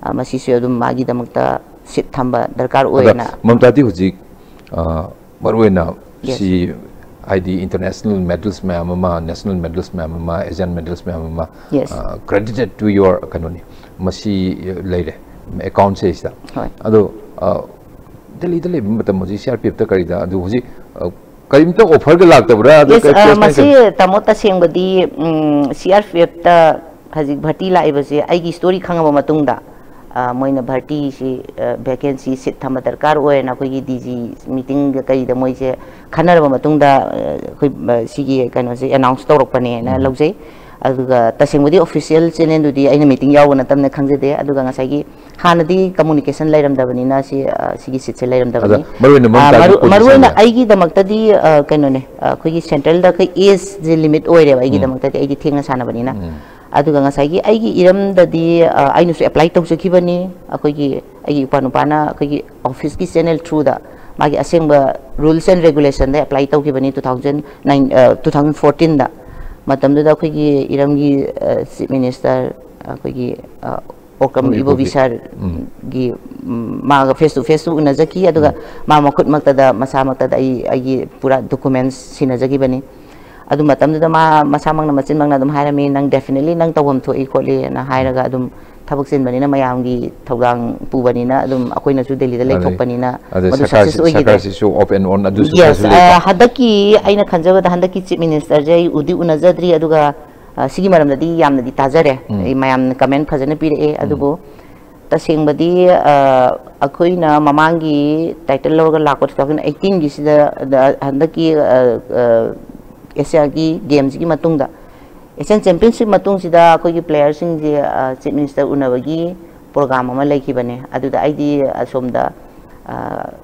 ꯑ, ꯃꯁꯤꯁꯨ ꯑꯗꯨꯝ ꯃꯥꯒꯤꯗꯃꯛꯇ ꯁꯤꯠ ꯊꯝꯕ ꯗꯔꯀꯥꯔ ꯑꯗꯣ ꯑꯣꯏꯌꯦꯅ꯫ ꯃꯝꯇꯥꯗꯤ ꯍꯧꯖꯤꯛ ꯑ, ꯃꯔꯨꯑꯣꯏꯅ Yes. ꯁꯤ ꯍꯥꯏꯗꯤ ꯏꯟꯇꯔꯅꯦꯁꯅꯦꯜ ꯃꯦꯗꯜꯁ ꯃꯌꯥꯝ ꯑꯃ, ꯅꯦꯁꯅꯦꯜ ꯃꯦꯗꯜꯁ ꯃꯌꯥꯝ ꯑꯃ, ꯑꯦꯁꯤꯌꯥꯟ ꯃꯦꯗꯜꯁ ꯃꯌꯥꯝ ꯑꯃ Yes. ꯀ꯭ꯔꯦꯗꯤꯇꯦꯠ ꯇꯨ ꯌꯣꯔ ꯀꯩꯅꯣꯅꯤ, ꯃꯁꯤ ꯂꯩꯔꯦ ꯑꯦꯀꯥꯎꯟꯁꯦ ꯁꯤꯗ꯫ ꯍꯣꯏ. ꯑꯗꯣ ꯑ, ꯗꯦꯜꯂꯤꯗ ꯂꯩꯕ ꯃꯇꯝ ꯍꯧꯖꯤꯛ ꯁꯤ ꯑꯥꯔ ꯄꯤ ꯑꯦꯐꯇ ꯀꯔꯤꯗ, ꯑꯗꯨ ꯍꯧꯖꯤꯛ ꯑ, ꯀꯔꯤꯝꯇ ꯑꯣꯐꯔꯒ ꯂꯥꯛꯇꯕ꯭ꯔꯥ? ꯑꯗꯨ Yes, ꯀꯔꯤ ꯑ, placement ꯃꯁꯤ ꯀꯔꯤ? ꯇꯥꯃꯣ, ꯇꯁꯦꯡꯕꯗꯤ ꯁꯤ ꯑꯥꯔ ꯄꯤ ꯑꯦꯐꯇ ꯍꯧꯖꯤꯛ ꯚꯔꯇꯤ ꯂꯥꯛꯏꯕꯁꯦ ꯑꯩꯒꯤ ꯁ꯭ꯇꯣꯔꯤ ꯈꯪꯉꯕ ꯃꯇꯨꯡꯗ, ꯑ, ꯃꯣꯏꯅ ꯚꯔꯇꯤꯁꯤ, ꯑ, ꯚꯦꯀꯦꯟꯁꯤ ꯁꯤꯠ ꯊꯝꯕ ꯗꯔꯀꯥꯔ ꯑꯣꯏꯌꯦꯅ ꯑꯩꯈꯣꯏꯒꯤ ꯗꯤ ꯖꯤ ꯃꯤꯇꯤꯡꯗ ꯀꯩꯗ ꯃꯣꯏꯁꯦ ꯈꯟꯅꯔꯕ ꯃꯇꯨꯡꯗ, ꯑ, ꯑꯩꯈꯣꯏ, ꯑ, ꯁꯤꯒꯤ ꯀꯩꯅꯣꯁꯦ ꯑꯦꯅꯥꯎꯟꯁ ꯇꯧꯔꯛꯄꯅꯦꯅ ꯂꯧꯖꯩ꯫ ꯑꯗꯨꯒ ꯇꯁꯦꯡꯕꯗꯤ ꯑꯣꯐꯤꯁꯤꯌꯦꯜ ꯆꯦꯅꯦꯜꯗꯨꯗꯤ ꯑꯩꯅ ꯃꯤꯇꯤꯡ ꯌꯥꯎꯕ ꯅꯠꯇꯕꯅ ꯈꯪꯖꯗꯦ꯫ ꯑꯗꯨꯒ ꯉꯁꯥꯏꯒꯤ ꯍꯥꯟꯅꯗꯤ ꯀꯝꯃꯨꯅꯤꯀꯦꯁꯟ ꯂꯩꯔꯝꯗꯕꯅꯤꯅ ꯁꯤ, ꯑ, ꯁꯤꯒꯤ ꯁꯤꯠꯁꯦ ꯑꯗ ꯂꯩꯔꯝꯗꯕꯅꯤ꯫ ꯃꯔꯨ ꯑꯣꯏꯅ ꯃꯝ ꯑ, ꯇꯥꯒꯤ ꯃꯔꯨ-, ꯃꯔꯨ ꯑꯣꯏꯅ positionꯁꯦ? ꯑꯩꯒꯤꯗꯃꯛꯇꯗꯤ, ꯑ, ꯀꯩꯅꯣꯅꯦ, ꯑ, ꯑꯩꯈꯣꯏꯒꯤ ꯁꯦꯟꯇ꯭ꯔꯦꯜꯗ ꯑꯩꯈꯣꯏ ꯑꯦꯖꯁꯦ ꯂꯤꯃꯤꯠ ꯑꯣꯏꯔꯦꯕ ꯑꯩꯒꯤꯗꯃꯛꯇꯗꯤ, ꯑꯩꯗꯤ ꯊꯦꯡꯅ ꯁꯥꯟꯅꯕꯅꯤꯅ꯫ ꯑꯗꯨꯒ ꯉꯁꯥꯏꯒꯤ ꯑꯩꯒꯤ ꯏꯔꯝꯗꯗꯤ, ꯑ, ꯑꯩꯅꯁꯨ ꯑꯦꯄ꯭ꯂꯥꯏ ꯇꯧꯖꯈꯤꯕꯅꯤ꯫ ꯑꯩꯈꯣꯏꯒꯤ, ꯑꯩꯒꯤ ꯏꯄꯥ ꯅꯨꯄꯥꯅ ꯑꯩꯈꯣꯏꯒꯤ ꯑꯣꯐꯤꯁꯀꯤ ꯆꯦꯅꯦꯜ ꯊ꯭ꯔꯨꯗ ꯃꯥꯒꯤ ꯑꯁꯦꯡꯕ ꯔꯨꯜꯁ ꯑꯦꯟ ꯔꯦꯒꯨꯂꯦꯁꯟꯗ ꯑꯦꯄ꯭ꯂꯥꯏ ꯇꯧꯈꯤꯕꯅꯤ, two thousand nine, ꯑ, two thousand fourteenꯗ꯫ ꯃꯇꯝꯗꯨꯗ ꯑꯩꯈꯣꯏꯒꯤ ꯏꯔꯝꯒꯤ, ꯑ, ꯆꯤꯐ ꯃꯤꯅꯤꯁꯇꯔ ꯑꯩꯈꯣꯏꯒꯤ, ꯑ, ꯑꯣꯀ꯭ꯔꯝ ꯑꯣꯀ꯭ꯔꯝ ꯏꯕꯣꯕꯤ ꯏꯕꯣꯕꯤ꯫ ꯁꯥꯔ ꯒꯤ, ꯎꯝ, ꯃꯥꯒ ꯐꯦꯁ ꯇꯨ ꯐꯦꯁ ꯎꯅꯖꯈꯤ, ꯑꯗꯨꯒ ꯃꯥ ꯃꯈꯨꯠꯃꯛꯇꯗ, ꯃꯁꯥꯃꯛꯇꯗ ꯑꯩ, ꯑꯩꯒꯤ ꯄꯨꯔꯥ ꯗꯣꯀꯨꯃꯦꯟꯁ ꯁꯤꯟꯅꯖꯈꯤꯕꯅꯤ꯫ ꯑꯗꯨ ꯃꯇꯝꯗꯨꯗ ꯃꯥ ꯃꯁꯥꯃꯛꯅ ꯃꯆꯤꯟꯃꯛꯅ ꯑꯗꯨꯝ ꯍꯥꯏꯔꯝꯃꯤ, "ꯅꯪ definitely ꯅꯪ ꯇꯧꯐꯝ ꯊꯣꯛꯏ ꯈꯣꯠꯂꯤꯅ" ꯍꯥꯏꯔꯒ, ꯑꯗꯨꯝ ꯊꯕꯛ ꯆꯤꯟꯕꯅꯤꯅ, ꯃꯌꯥꯝꯒꯤ ꯊꯧꯗꯥꯡ ꯄꯨꯕꯅꯤꯅ, ꯑꯗꯨꯝ ꯑꯩꯈꯣꯏꯅꯁꯨ ꯗꯦꯜꯂꯤꯗ ꯑꯗꯩ- ꯂꯩꯊꯣꯛꯄꯅꯤꯅ ꯑꯗꯩ ꯃꯗꯨ ꯁꯔꯀꯥꯔꯁꯤ- ꯁꯛꯁꯦꯁ ꯑꯣꯏꯈꯤꯗꯦ꯫ ꯁꯔꯀꯥꯔꯁꯤꯁꯨ off and on ꯑꯗꯨꯁꯨ Yes, ꯈꯔꯁꯨ ꯂꯩꯀꯣ꯫ ꯑ, ꯍꯟꯗꯛꯀꯤ ꯑꯩꯅ ꯈꯟꯖꯕꯗ ꯍꯟꯗꯛꯀꯤ ꯆꯤꯐ ꯃꯤꯅꯤꯁꯇꯔꯁꯦ ꯑꯩ ꯎꯗꯤ ꯎꯅꯖꯗ꯭ꯔꯤ, ꯑꯗꯨꯒ, ꯑ, ꯁꯤꯒꯤ ꯃꯔꯝꯗꯗꯤ ꯌꯥꯝꯅꯗꯤ ꯇꯥꯖꯔꯦ꯫ ꯑꯩ ꯃꯌꯥꯝꯅ ꯀꯃꯦꯟ ꯐꯖꯅ ꯄꯤꯔꯛꯑꯦ, ꯑꯗꯨꯕꯨ ꯇꯁꯦꯡꯕꯗꯤ ꯑ, ꯑꯩꯈꯣꯏꯅ ꯃꯃꯥꯡꯒꯤ ꯇꯥꯏꯇꯜ ꯂꯧꯔꯒ ꯂꯥꯛꯄ ꯇꯨ ꯊꯥꯎꯖꯟ ꯑꯩꯠꯇꯤꯟꯒꯤꯁꯤꯗ, ꯍꯟꯗꯛꯀꯤ ꯑꯦꯁꯤꯌꯥꯒꯤ ꯒꯦꯝꯁꯤꯒꯤ ꯃꯇꯨꯡꯗ, ꯑꯦꯁꯤꯌꯥꯟ ꯆꯦꯝꯄꯤꯌꯟꯁꯤꯞ ꯃꯇꯨꯡꯁꯤꯗ ꯑꯩꯈꯣꯏꯒꯤ ꯄ꯭ꯂꯦꯌꯔꯁꯤꯡꯁꯦ ꯆꯤꯐ ꯃꯤꯅꯤꯁꯇꯔ ꯎꯅꯕꯒꯤ ꯄ꯭ꯔꯣꯒ꯭ꯔꯥꯝ ꯑꯃ ꯂꯩꯈꯤꯕꯅꯦ꯫ ꯑꯗꯨꯗ ꯑꯩꯗꯤ ꯑꯁꯣꯝꯗ ꯑ,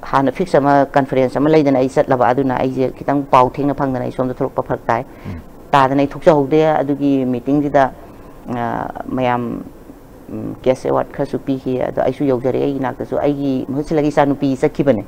ꯍꯥꯟꯅ ꯐꯤꯛꯁ ꯑꯃ, ꯀꯟꯐꯔꯦꯟꯁ ꯑꯃ ꯂꯩꯗꯅ ꯑꯩ ꯆꯠꯂꯕ꯫ ꯑꯗꯨꯅ ꯑꯩꯁꯦ ꯈꯤꯇꯪ ꯄꯥꯎ ꯊꯦꯡꯅ ꯐꯪꯗꯅ ꯑꯩ ꯁꯣꯝꯗ ꯊꯣꯛꯂꯛꯄ ꯐꯔꯛ ꯇꯥꯏ꯫ ꯇꯥꯗꯅ ꯑꯩ ꯊꯣꯛꯆꯍꯧꯗꯦ꯫ ꯑꯗꯨꯒꯤ ꯃꯤꯇꯤꯡꯁꯤꯗ ꯑ, ꯃꯌꯥꯝ ꯀꯦꯁ ꯑꯦꯋꯥꯔꯗ ꯈꯔꯁꯨ ꯄꯤꯈꯤ꯫ ꯑꯗꯣ ꯑꯩꯁꯨ ꯌꯧꯖꯔꯛꯑꯦ꯫ ꯑꯩꯒꯤ ꯏꯅꯥꯛꯇꯁꯨ ꯑꯩꯒꯤ ꯃꯍꯨꯠ ꯁꯤꯜꯂꯒ ꯏꯆꯥꯅꯨꯄꯤ ꯆꯠꯈꯤꯕꯅꯦ꯫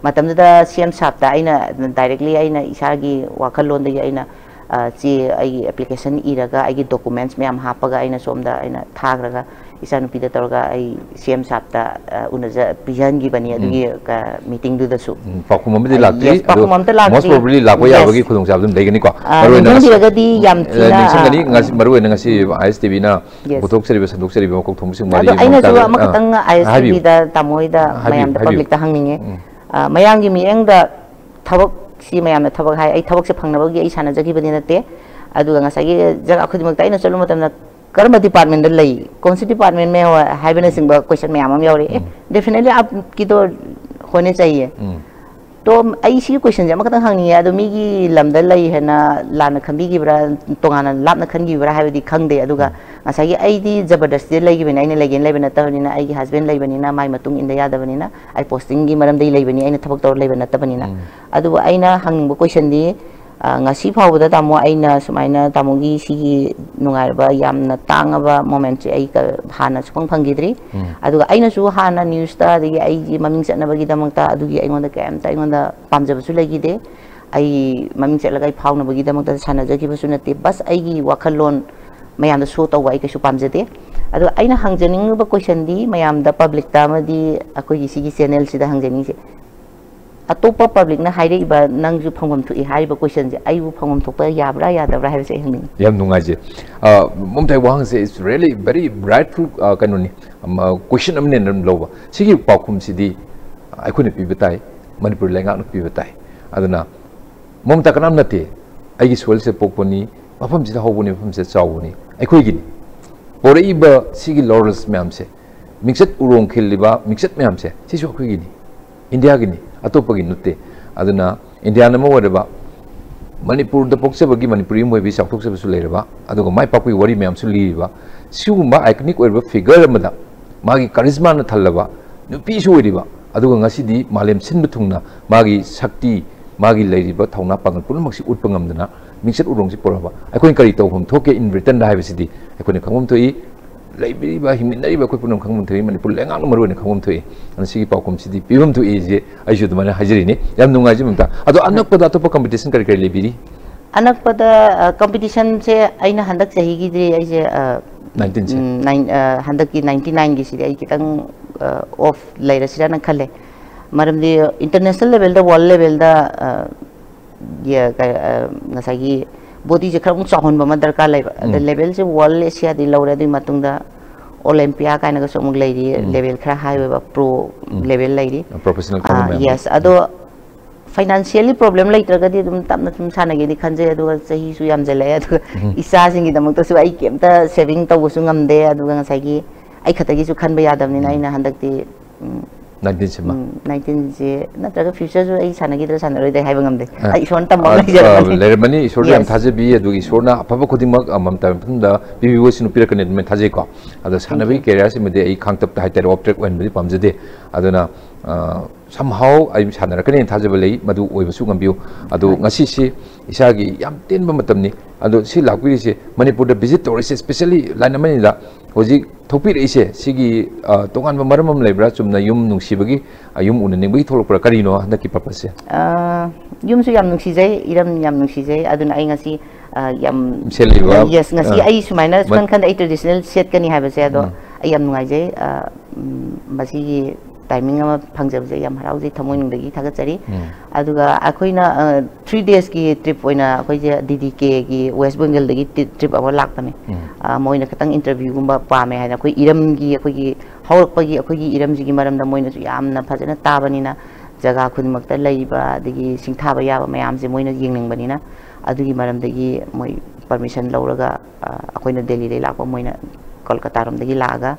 ꯃꯇꯝꯗꯨꯗ ꯁꯤ ꯑꯦꯝ ꯁꯥꯞꯇ ꯑꯩꯅ ꯗꯥꯏꯔꯦꯛꯂꯤ ꯑꯩꯅ ꯏꯁꯥꯒꯤ ꯋꯥꯈꯜꯂꯣꯟꯗꯒꯤ ꯑꯩꯅ, ꯑ, "ꯆꯦ, ꯑꯩꯒꯤ ꯑꯦꯄ꯭ꯂꯤꯀꯦꯁꯟ ꯏꯔꯒ ꯑꯩꯒꯤ ꯗꯣꯀꯨꯃꯦꯟꯁ ꯃꯌꯥꯝ ꯍꯥꯞꯄꯒ ꯑꯩꯅ ꯁꯣꯝꯗ ꯑꯩꯅ ꯊꯥꯈ꯭ꯔꯒ ꯏꯆꯥꯅꯨꯄꯤꯗ ꯇꯧꯔꯒ ꯑꯩ ꯁꯤ ꯑꯦꯝ ꯁꯥꯞꯇ, ꯑ, ꯎꯅꯖ-, ꯄꯤꯖꯍꯟꯈꯤꯕꯅꯤ ꯑꯗꯨꯒꯤ, ꯑ, ꯃꯤꯇꯤꯡꯗꯨꯗꯁꯨ꯫ ꯎꯝ, ꯄꯥꯎꯈꯨꯝ ꯑꯃꯗꯤ ꯑ, ꯂꯥꯛꯇ꯭ꯔꯤ, yes, ꯑꯗꯣ ꯄꯥꯎꯈꯨꯝ ꯑꯝꯇ most ꯂꯥꯛꯇ꯭ꯔꯤ꯫ Probably ꯂꯥꯛꯄ Yes. ꯌꯥꯕꯒꯤ ꯈꯨꯗꯣꯡꯆꯥꯕ ꯑꯗꯨꯝ ꯂꯩꯒꯅꯤꯀꯣ꯫ ꯑ, ꯃꯔꯨ ꯑꯣꯏꯅ ꯉꯁꯤ, ꯅꯤꯡꯁꯤꯡꯕꯤꯔꯒꯗꯤ ꯌꯥꯝ ꯑ, ꯊꯤꯅ, ꯅꯤꯡꯁꯤꯡꯒꯅꯤ꯫ ꯑ, ꯉꯁꯤ ꯃꯔꯨ ꯑꯣꯏꯅ ꯉꯁꯤ ꯑꯥꯏ ꯑꯦꯁ ꯇꯤ ꯚꯤꯅ Yes. ꯄꯨꯊꯣꯛꯆꯔꯤꯕ, ꯁꯟꯗꯣꯛꯆꯔꯤꯕ ꯃꯀꯣꯛ ꯊꯣꯡꯕꯁꯤꯡ ꯋꯥꯔꯤ ꯑꯗꯣ ꯑꯃ ꯑꯩꯅꯁꯨ ꯃꯇꯥꯡꯗ, ꯑ, ꯑꯃꯈꯛꯇꯪ ꯑꯥꯏ ꯑꯦꯁ ꯇꯤ ꯚꯤꯗ ꯍꯥꯏꯕꯤꯌꯨ꯫ ꯇꯥꯃꯣ ꯍꯣꯏꯗ ꯍꯥꯏꯕꯤꯌꯨ, ꯃꯌꯥꯝꯗ ꯍꯥꯏꯕꯤꯌꯨ꯫ ꯄꯕ꯭ꯂꯤꯛꯇ ꯍꯪꯅꯤꯡꯉꯦ꯫ ꯎꯝ꯫ ꯑ, ꯃꯌꯥꯝꯒꯤ ꯃꯤꯠꯌꯦꯡꯗ ꯊꯕꯛꯁꯤ ꯃꯌꯥꯝꯅ ꯊꯕꯛ ꯍꯥꯏ, ꯑꯩ ꯊꯕꯛꯁꯦ ꯐꯪꯅꯕꯒꯤ ꯑꯩ ꯁꯥꯟꯅꯖꯈꯤꯕꯗꯤ ꯅꯠꯇꯦ꯫ ꯑꯗꯨꯒ ꯉꯁꯥꯏꯒꯤ ꯖꯒꯥ ꯈꯨꯗꯤꯡꯃꯛꯇ ꯑꯩꯅ ꯆꯠꯂꯨ ꯃꯇꯝꯗ ꯀꯔꯝꯕ ꯗꯤꯄꯥꯔꯠꯃꯦꯟꯗ ꯂꯩ, ꯀꯣꯟꯁꯤ ꯗꯤꯄꯥꯔꯠꯃꯦꯟ ꯃꯦ ꯍꯥꯏꯕꯅꯆꯤꯡꯕ ꯀꯣꯏꯁꯟ ꯃꯌꯥꯝ ꯑꯃ ꯌꯥꯎꯔꯛꯑꯦ꯫ ꯎꯝ꯫ Definitely ꯑꯞꯀꯤꯗꯣ ꯍꯣꯅꯦ ꯆꯥꯍꯤꯌꯦ꯫ ꯎꯝ꯫ ꯇꯣ ꯑꯩ ꯁꯤꯒꯤ ꯀꯣꯏꯁꯟꯁꯦ ꯑꯃꯈꯛꯇꯪ ꯍꯪꯅꯤꯡꯉꯦ꯫ ꯑꯗꯣ ꯃꯤꯒꯤ ꯂꯝꯗ ꯂꯩ ꯍꯥꯏꯅ ꯂꯥꯟꯅ ꯈꯟꯕꯤꯈꯤꯕ꯭ꯔꯥ, ꯇꯣꯉꯥꯟꯅ ꯂꯥꯞꯅ ꯈꯟꯈꯤꯕ꯭ꯔꯥ ꯍꯥꯏꯕꯗꯤ ꯈꯪꯗꯦ꯫ ꯑꯗꯨꯒ ꯎꯝ꯫ ꯉꯁꯥꯏꯒꯤ ꯑꯩꯗꯤ ꯖꯕꯔꯗꯁꯇꯤꯗ ꯂꯩꯈꯤꯕꯅꯤ, ꯑꯩꯅ ꯂꯩꯒꯦꯅ ꯂꯩꯕ ꯅꯠꯇꯕꯅꯤꯅ, ꯑꯩꯒꯤ ꯍꯁꯕꯦꯟ ꯂꯩꯕꯅꯤꯅ ꯃꯥꯏ ꯃꯇꯨꯡ ꯏꯟꯗ ꯌꯥꯗꯕꯅꯤꯅ, ꯑꯩ ꯄꯣꯁꯇꯤꯡꯒꯤ ꯃꯔꯝꯗꯒꯤ ꯂꯩꯕꯅꯤ, ꯑꯩꯅ ꯊꯕꯛ ꯇꯧꯔ ꯂꯩꯕ ꯅꯠꯇꯕꯅꯤꯅ꯫ ꯎꯝ꯫ ꯑꯗꯨꯕꯨ ꯑꯩꯅ ꯍꯪꯅꯤꯡꯕ ꯀꯣꯏꯁꯟꯗꯤ, ꯑ, ꯉꯁꯤ ꯐꯥꯎꯕꯗ ꯇꯥꯃꯣ ꯑꯩꯅ ꯁꯨꯃꯥꯏꯅ ꯇꯥꯃꯣꯒꯤ ꯁꯤꯒꯤ ꯅꯨꯡꯉꯥꯏꯔꯕ, ꯌꯥꯝꯅ ꯇꯥꯡꯉꯕ ꯃꯣꯃꯦꯟꯁꯦ ꯑꯩ ꯀ-, ꯍꯥꯟꯅ ꯁꯨꯡꯐꯪ ꯐꯪꯈꯤꯗ꯭ꯔꯤ꯫ ꯎꯝ꯫ ꯑꯗꯨꯒ ꯑꯩꯅꯁꯨ ꯍꯥꯟꯅ ꯅ꯭ꯌꯨꯁꯇ, ꯑꯗꯒꯤ ꯑꯩꯒꯤ ꯃꯃꯤꯡ ꯆꯠꯅꯕꯒꯤꯗꯃꯛꯇ ꯑꯗꯨꯒꯤ ꯑꯩꯉꯣꯟꯗ ꯀꯩꯝꯇ ꯑꯩꯉꯣꯟꯗ ꯄꯥꯝꯖꯕꯁꯨ ꯂꯩꯈꯤꯗꯦ꯫ ꯑꯩ ꯃꯃꯤꯡ ꯆꯠꯂꯒ ꯑꯩ ꯐꯥꯎꯅꯕꯒꯤꯗꯃꯛꯇ ꯁꯥꯟꯅꯖꯈꯤꯕꯁꯨ ꯅꯠꯇꯦ꯫ ꯕꯁ ꯑꯩꯒꯤ ꯋꯥꯈꯜꯂꯣꯟ ꯃꯌꯥꯝꯗ ꯁꯣ ꯇꯧꯕ ꯑꯩ ꯀꯩꯁꯨ ꯄꯥꯝꯖꯗꯦ꯫ ꯑꯗꯣ ꯑꯩꯅ ꯍꯪꯖꯅꯤꯡꯉꯤꯕ ꯀꯣꯏꯁꯟꯗꯤ ꯃꯌꯥꯝꯗ, ꯄꯕ꯭ꯂꯤꯛꯇ ꯑꯃꯗꯤ ꯑꯩꯈꯣꯏꯒꯤ ꯁꯤꯒꯤ ꯆꯦꯅꯦꯜꯁꯤꯗ ꯍꯪꯖꯅꯤꯡꯉꯤꯁꯦ, ꯑꯇꯣꯞꯄ ꯄꯕ꯭ꯂꯤꯛꯅ ꯍꯥꯏꯔꯛꯏꯕ "ꯅꯪꯁꯨ ꯐꯪꯐꯝ ꯊꯣꯛꯏ" ꯍꯥꯏꯔꯤꯕ ꯀꯣꯏꯁꯟꯁꯦ ꯑꯩꯕꯨ ꯐꯪꯐꯝ ꯊꯣꯛꯄ ꯌꯥꯕ꯭ꯔꯥ ꯌꯥꯗꯕ꯭ꯔꯥ ꯍꯥꯏꯕꯁꯦ ꯑꯩ ꯍꯪꯅꯤꯡꯉꯤ꯫ ꯌꯥꯝ ꯅꯨꯡꯉꯥꯏꯖꯩ꯫ ꯑ, ꯃꯣꯝꯇꯥꯏ ꯋꯥꯍꯪꯁꯦ is really very rightful, ꯑ, ꯀꯩꯅꯣꯅꯤ, ꯑꯝ, ꯑ, ꯀꯣꯏꯁꯟ ꯑꯃꯅꯦꯅ ꯑꯗꯨꯝ ꯂꯧꯕ꯫ ꯁꯤꯒꯤ ꯄꯥꯎꯈꯨꯝꯁꯤꯗꯤ ꯑꯩꯈꯣꯏꯅ ꯄꯤꯕ ꯇꯥꯏ, ꯃꯅꯤꯄꯨꯔ ꯂꯩꯉꯥꯛꯅ ꯄꯤꯕ ꯇꯥꯏ꯫ ꯑꯗꯨꯅ ꯃꯣꯝꯇꯥ ꯀꯅꯥꯝ ꯅꯠꯇꯦ, ꯑꯩꯒꯤ ꯁꯣꯏꯜꯁꯦ ꯄꯣꯛꯄꯅꯤ, ꯃꯐꯝꯁꯤꯗ ꯍꯧꯕꯅꯤ, ꯃꯐꯝꯁꯤꯗ ꯆꯥꯎꯕꯅꯤ, ꯑꯩꯈꯣꯏꯒꯤꯅꯤ꯫ ꯄꯣꯔꯛꯏꯕ ꯁꯤꯒꯤ ꯂꯣꯔꯦꯜꯁ ꯃꯌꯥꯝꯁꯦ ꯃꯤꯡꯆꯠ ꯎꯔꯣꯡ ꯈꯤꯜꯂꯤꯕ ꯃꯤꯡꯆꯠ ꯃꯌꯥꯝꯁꯦ ꯁꯤꯁꯨ ꯑꯩꯈꯣꯏꯒꯤꯅꯤ, ꯏꯟꯗꯤꯌꯥꯒꯤꯅꯤ, ꯑꯇꯣꯞꯄꯒꯤ ꯅꯠꯇꯦ꯫ ꯑꯗꯨꯅ ꯏꯟꯗꯤꯌꯥꯟ ꯑꯃ ꯑꯣꯏꯔꯕ, ꯃꯅꯤꯄꯨꯔꯗ ꯄꯣꯛꯆꯕꯒꯤ ꯃꯅꯤꯄꯨꯔꯤ ꯑꯃ ꯑꯣꯏꯕꯤ ꯆꯥꯎꯊꯣꯛꯆꯕꯁꯨ ꯂꯩꯔꯕ, ꯑꯗꯨꯒ ꯃꯥꯏ ꯄꯥꯛꯄꯒꯤ ꯋꯥꯔꯤ ꯃꯌꯥꯝꯁꯨ ꯂꯤꯔꯤꯕ, ꯁꯤꯒꯨꯝꯕ ꯑꯥꯏꯀꯅꯤꯛ ꯑꯣꯏꯔꯕ ꯐꯤꯒꯔ ꯑꯃꯗ ꯃꯥꯒꯤ ꯀꯔꯤꯖꯃꯥꯅ ꯊꯜꯂꯕ ꯅꯨꯄꯤꯁꯨ ꯑꯣꯏꯔꯤꯕ, ꯑꯗꯨꯒ ꯉꯁꯤꯗꯤ ꯃꯥꯂꯦꯝ ꯁꯤꯟꯕ ꯊꯨꯡꯅ ꯃꯥꯒꯤ ꯁꯛꯇꯤ, ꯃꯥꯒꯤ ꯂꯩꯔꯤꯕ ꯊꯧꯅꯥ ꯄꯥꯡꯒꯜ ꯄꯨꯝꯅꯃꯛꯁꯤ ꯎꯠꯄ ꯉꯝꯗꯅ ꯃꯤꯡꯆꯠ ꯎꯔꯣꯡꯁꯤ ꯄꯨꯔꯛꯑꯕ꯫ ꯑꯩꯈꯣꯏꯅ ꯀꯔꯤ ꯇꯧꯐꯝ ꯊꯣꯛꯀꯦ in return ꯗ ꯍꯥꯏꯕꯁꯤꯗꯤ ꯑꯩꯈꯣꯏꯅ ꯈꯪꯐꯝ ꯊꯣꯛꯏ, ꯂꯩꯕꯤꯔꯤꯕ, ꯍꯤꯡꯃꯤꯟꯅꯔꯤꯕ ꯑꯩꯈꯣꯏ ꯄꯨꯝꯅꯃꯛ ꯈꯪꯐꯝ ꯊꯣꯛꯏ, ꯃꯅꯤꯄꯨꯔ ꯂꯩꯉꯥꯛꯅ ꯃꯔꯨꯑꯣꯏꯅ ꯈꯪꯐꯝ ꯊꯣꯛꯏ꯫ ꯑꯗꯨꯅ ꯁꯤꯒꯤ ꯄꯥꯎꯈꯨꯝꯁꯤꯗꯤ ꯄꯤꯐꯝ ꯊꯣꯛꯏꯁꯦ ꯑꯩꯁꯨ ꯑꯗꯨꯃꯥꯏꯅ ꯍꯥꯏꯖꯔꯤꯅꯤ꯫ ꯌꯥꯝ ꯅꯨꯡꯉꯥꯏꯖꯩ ꯃꯝꯇꯥ꯫ ꯑꯗꯣ ꯑꯅꯛꯄꯗ ꯑꯇꯣꯞꯄ ꯀꯝꯄꯤꯇꯤꯁꯟ ꯀꯔꯤ ꯀꯔꯤ ꯂꯩꯕꯤꯔꯤ? ꯑꯅꯛꯄꯗ, ꯑ, ꯀꯝꯄꯤꯇꯤꯁꯟꯁꯦ ꯑꯩꯅ ꯍꯟꯗꯛ ꯆꯍꯤꯒꯤꯗꯤ ꯑꯩꯁꯦ, ꯑ, ꯅꯥꯏꯟꯇꯤꯟꯁꯦ? ꯎꯝ, ꯅꯥꯏꯟ-, ꯑ, ꯍꯟꯗꯛꯀꯤ ꯅꯥꯏꯟꯇꯤ ꯅꯥꯏꯟꯒꯤꯁꯤꯗꯤ ꯑꯩ ꯈꯤꯇꯪ, ꯑ, ꯑꯣꯐ ꯂꯩꯔꯁꯤꯔꯥꯅ ꯈꯜꯂꯦ꯫ ꯃꯔꯝꯗꯤ ꯏꯟꯇꯔꯅꯦꯁꯅꯦꯜ ꯂꯦꯚꯦꯜꯗ, ꯋꯥꯔꯜ ꯂꯦꯚꯦꯜꯗ, ꯑ, ꯌꯦ-, ꯀ-, ꯑ, ꯉꯁꯥꯏꯒꯤ ꯕꯣꯗꯤꯁꯦ ꯈꯔ ꯑꯃꯨꯛ ꯆꯥꯎꯍꯟꯕ ꯑꯃ ꯗꯔꯀꯥꯔ ꯂꯩꯕ꯫ ꯑꯗ ꯎꯝ꯫ ꯂꯦꯚꯦꯜꯁꯦ ꯋꯥꯔꯜ, ꯑꯦꯁꯤꯌꯥꯗꯤ ꯂꯧꯔꯦ, ꯑꯗꯨꯒꯤ ꯃꯇꯨꯡꯗ ꯑꯣꯂꯦꯝꯄꯤꯌꯥ ꯀꯥꯏꯅꯒꯁꯨ ꯑꯃꯨꯛ ꯂꯩꯔꯤ, ꯎꯝ꯫ ꯂꯦꯚꯦꯜ ꯈꯔ ꯍꯥꯏ ꯑꯣꯏꯕ, ꯄ꯭ꯔꯣ ꯎꯝ꯫ ꯂꯦꯚꯦꯜ ꯂꯩꯔꯤ꯫ ꯄ꯭ꯔꯣꯐꯦꯁꯅꯦꯜ ꯑ, ꯀꯥꯡꯕꯨ ꯃꯌꯥꯝ꯫ ꯌꯦꯁ꯫ ꯑꯗꯣ ꯐꯥꯏꯅꯥꯟꯁꯤꯌꯦꯜꯂꯤ ꯄ꯭ꯔꯣꯕ꯭ꯂꯦꯝ ꯂꯩꯇ꯭ꯔꯒꯗꯤ ꯑꯗꯨꯝ ꯇꯞꯅ ꯁꯨꯝ ꯁꯥꯟꯅꯒꯦꯗꯤ ꯈꯟꯖꯩ, ꯑꯗꯨꯒ ꯆꯍꯤꯁꯨ ꯌꯥꯝꯖꯜꯂꯛꯑꯦ, ꯑꯗꯨꯒ ꯎꯝ꯫ ꯏꯆꯥꯁꯤꯡꯒꯤꯗꯃꯛꯇꯁꯨ ꯑꯩ ꯀꯩꯝꯇ ꯁꯦꯚꯤꯡ ꯇꯧꯕꯁꯨ ꯉꯝꯗꯦ, ꯑꯗꯨꯒ ꯉꯁꯥꯏꯒꯤ ꯑꯩ ꯈꯛꯇꯒꯤꯁꯨ ꯈꯟꯕ ꯌꯥꯗꯕꯅꯤꯅ ꯎꯝ꯫ ꯑꯩꯅ ꯍꯟꯗꯛꯇꯤ, ꯎꯝ, ꯅꯥꯏꯟꯇꯤꯟꯁꯤꯃ? ꯎꯝ, ꯅꯥꯏꯟꯇꯤꯟꯁꯦ ꯅꯠꯇ꯭ꯔꯒ ꯐ꯭ꯌꯨꯆꯔꯁꯨ ꯑꯩ ꯁꯥꯟꯅꯈꯤꯗ꯭ꯔꯥ ꯁꯥꯟꯅꯔꯣꯏꯗ꯭ꯔꯥ ꯍꯥꯏꯕ ꯉꯝꯗꯦ꯫ ꯑ, ꯑꯩ ꯏꯁꯣꯔꯅ ꯇꯝꯕ ꯑꯃ ꯑ, ꯂꯩꯖꯔꯝꯃꯅꯤ꯫ ꯑ, ꯂꯩꯔꯝꯃꯅꯤ꯫ ꯏꯁꯣꯔꯗ ꯌꯥꯝ ꯌꯦꯁ꯫ ꯊꯥꯖꯕꯤ, ꯑꯗꯨꯒ ꯏꯁꯣꯔꯅ ꯑꯐꯕ ꯈꯨꯗꯤꯡꯃꯛ, ꯑ, ꯃꯝꯇꯥ ꯃꯐꯝꯗ ꯄꯤꯕꯤꯕꯁꯤꯅ ꯄꯤꯔꯛꯀꯅꯤ ꯑꯗꯨꯃꯥꯏꯅ ꯊꯥꯖꯩꯀꯣ꯫ ꯑꯗꯣ ꯁꯥꯟꯅꯕꯒꯤ ꯊꯦꯡꯛ ꯌꯨ꯫ ꯀꯦꯔꯤꯌꯔꯁꯤꯃꯗꯤ ꯑꯩ ꯈꯥꯡꯇꯞꯇ ꯍꯥꯏꯇꯥꯔꯦ, ꯑꯣꯞ ꯇ꯭ꯔꯦꯛ ꯑꯣꯏꯍꯟꯕꯗꯤ ꯄꯥꯝꯖꯗꯦ꯫ ꯑꯗꯨꯅ, ꯑ, somehow ꯑꯩ ꯁꯥꯟꯅꯔꯛꯀꯅꯤꯅ ꯊꯥꯖꯕ ꯂꯩ꯫ ꯃꯗꯨ ꯑꯣꯏꯕꯁꯨ ꯉꯝꯕꯤꯌꯨ꯫ ꯑꯗꯣ ꯍꯣꯏ꯫ ꯉꯁꯤꯁꯤ ꯏꯁꯥꯒꯤ ꯌꯥꯝ ꯇꯦꯟꯕ ꯃꯇꯝꯅꯤ꯫ ꯑꯗꯣ ꯁꯤ ꯂꯥꯛꯄꯤꯔꯤꯁꯦ ꯃꯅꯤꯄꯨꯔꯗ ꯚꯤꯖꯤꯠ ꯇꯧꯔꯤꯁꯦ specially line ꯑꯃꯅꯤꯗ ꯍꯧꯖꯤꯛ ꯊꯣꯛꯄꯤꯔꯛꯏꯁꯦ ꯁꯤꯒꯤ, ꯑ, ꯇꯣꯉꯥꯟꯕ ꯃꯔꯝ ꯑꯃ ꯂꯩꯕ꯭ꯔꯥ? ꯆꯨꯝꯅ ꯌꯨꯝ ꯅꯨꯡꯁꯤꯕꯒꯤ, ꯑ, ꯌꯨꯝ ꯎꯅꯅꯤꯡꯕꯒꯤ ꯊꯣꯛꯂꯛꯄ꯭ꯔꯥ? ꯀꯔꯤꯅꯣ ꯍꯟꯗꯛꯀꯤ purpose ꯁꯦ? ꯑ, ꯌꯨꯝꯁꯨ ꯌꯥꯝ ꯅꯨꯡꯁꯤꯖꯩ, ꯏꯔꯝ ꯌꯥꯝ ꯅꯨꯡꯁꯤꯖꯩ꯫ ꯑꯗꯨꯅ ꯑꯩ ꯉꯁꯤ, ꯑ, ꯌꯥꯝ, ꯁꯦꯠꯂꯤꯕ, ꯌꯦꯁ, ꯉꯁꯤ ꯑ, ꯑꯩ ꯁꯨꯃꯥꯏꯅ ꯃ- ꯁꯨꯡꯈꯟ ꯈꯟꯗ ꯑꯩ traditional ꯁꯦꯠꯀꯅꯤ ꯍꯥꯏꯕꯁꯦ, ꯑꯗꯣ ꯎꯝ꯫ ꯑꯩ ꯌꯥꯝ ꯅꯨꯡꯉꯥꯏꯖꯩ꯫ ꯑ, ꯎꯝ, ꯃꯁꯤꯒꯤ timing ꯑꯃ ꯐꯪꯖꯕꯁꯦ ꯌꯥꯝ ꯍꯔꯥꯎꯖꯩ, ꯊꯃꯣꯏꯅꯨꯡꯗꯒꯤ ꯊꯥꯒꯠꯆꯔꯤ꯫ ꯎꯝ꯫ ꯑꯗꯨꯒ ꯑꯩꯈꯣꯏꯅ, ꯑ, three days ꯀꯤ trip ꯑꯣꯏꯅ ꯑꯩꯈꯣꯏꯁꯦ ꯗꯤ ꯗꯤ ꯀꯦꯒꯤ West Bengal ꯗꯒꯤ ꯇꯤ-, trip ꯑꯃ ꯂꯥꯛꯄꯅꯦ꯫ ꯎꯝ꯫ ꯑ, ꯃꯣꯏꯅ ꯈꯤꯇꯪ interview ꯒꯨꯝꯕ ꯄꯥꯝꯃꯦ ꯍꯥꯏꯅ ꯑꯩꯈꯣꯏ ꯏꯔꯝꯒꯤ, ꯑꯩꯈꯣꯏꯒꯤ ꯍꯧꯔꯛꯄꯒꯤ ꯑꯩꯈꯣꯏꯒꯤ ꯏꯔꯝꯁꯤꯒꯤ ꯃꯔꯝꯗ ꯃꯣꯏꯅꯁꯨ ꯌꯥꯝꯅ ꯐꯖꯅ ꯇꯥꯕꯅꯤꯅ ꯖꯒꯥ ꯈꯨꯗꯤꯡꯃꯛꯇ ꯂꯩꯕ ꯑꯗꯒꯤ ꯁꯤꯡꯊꯥꯕ ꯌꯥꯕ ꯃꯌꯥꯝꯁꯦ ꯃꯣꯏꯅ ꯌꯦꯡꯅꯤꯡꯕꯅꯤꯅ ꯑꯗꯨꯒꯤ ꯃꯔꯝꯗꯒꯤ ꯃꯣꯏ permission ꯂꯧꯔꯒ, ꯑ, ꯑꯩꯈꯣꯏꯅ ꯗꯦꯜꯂꯤꯗꯒꯤ ꯂꯥꯛꯄ, ꯃꯣꯏꯅ ꯀꯣꯜꯀꯇꯥꯔꯣꯝꯗꯒꯤ ꯂꯥꯛꯑꯒ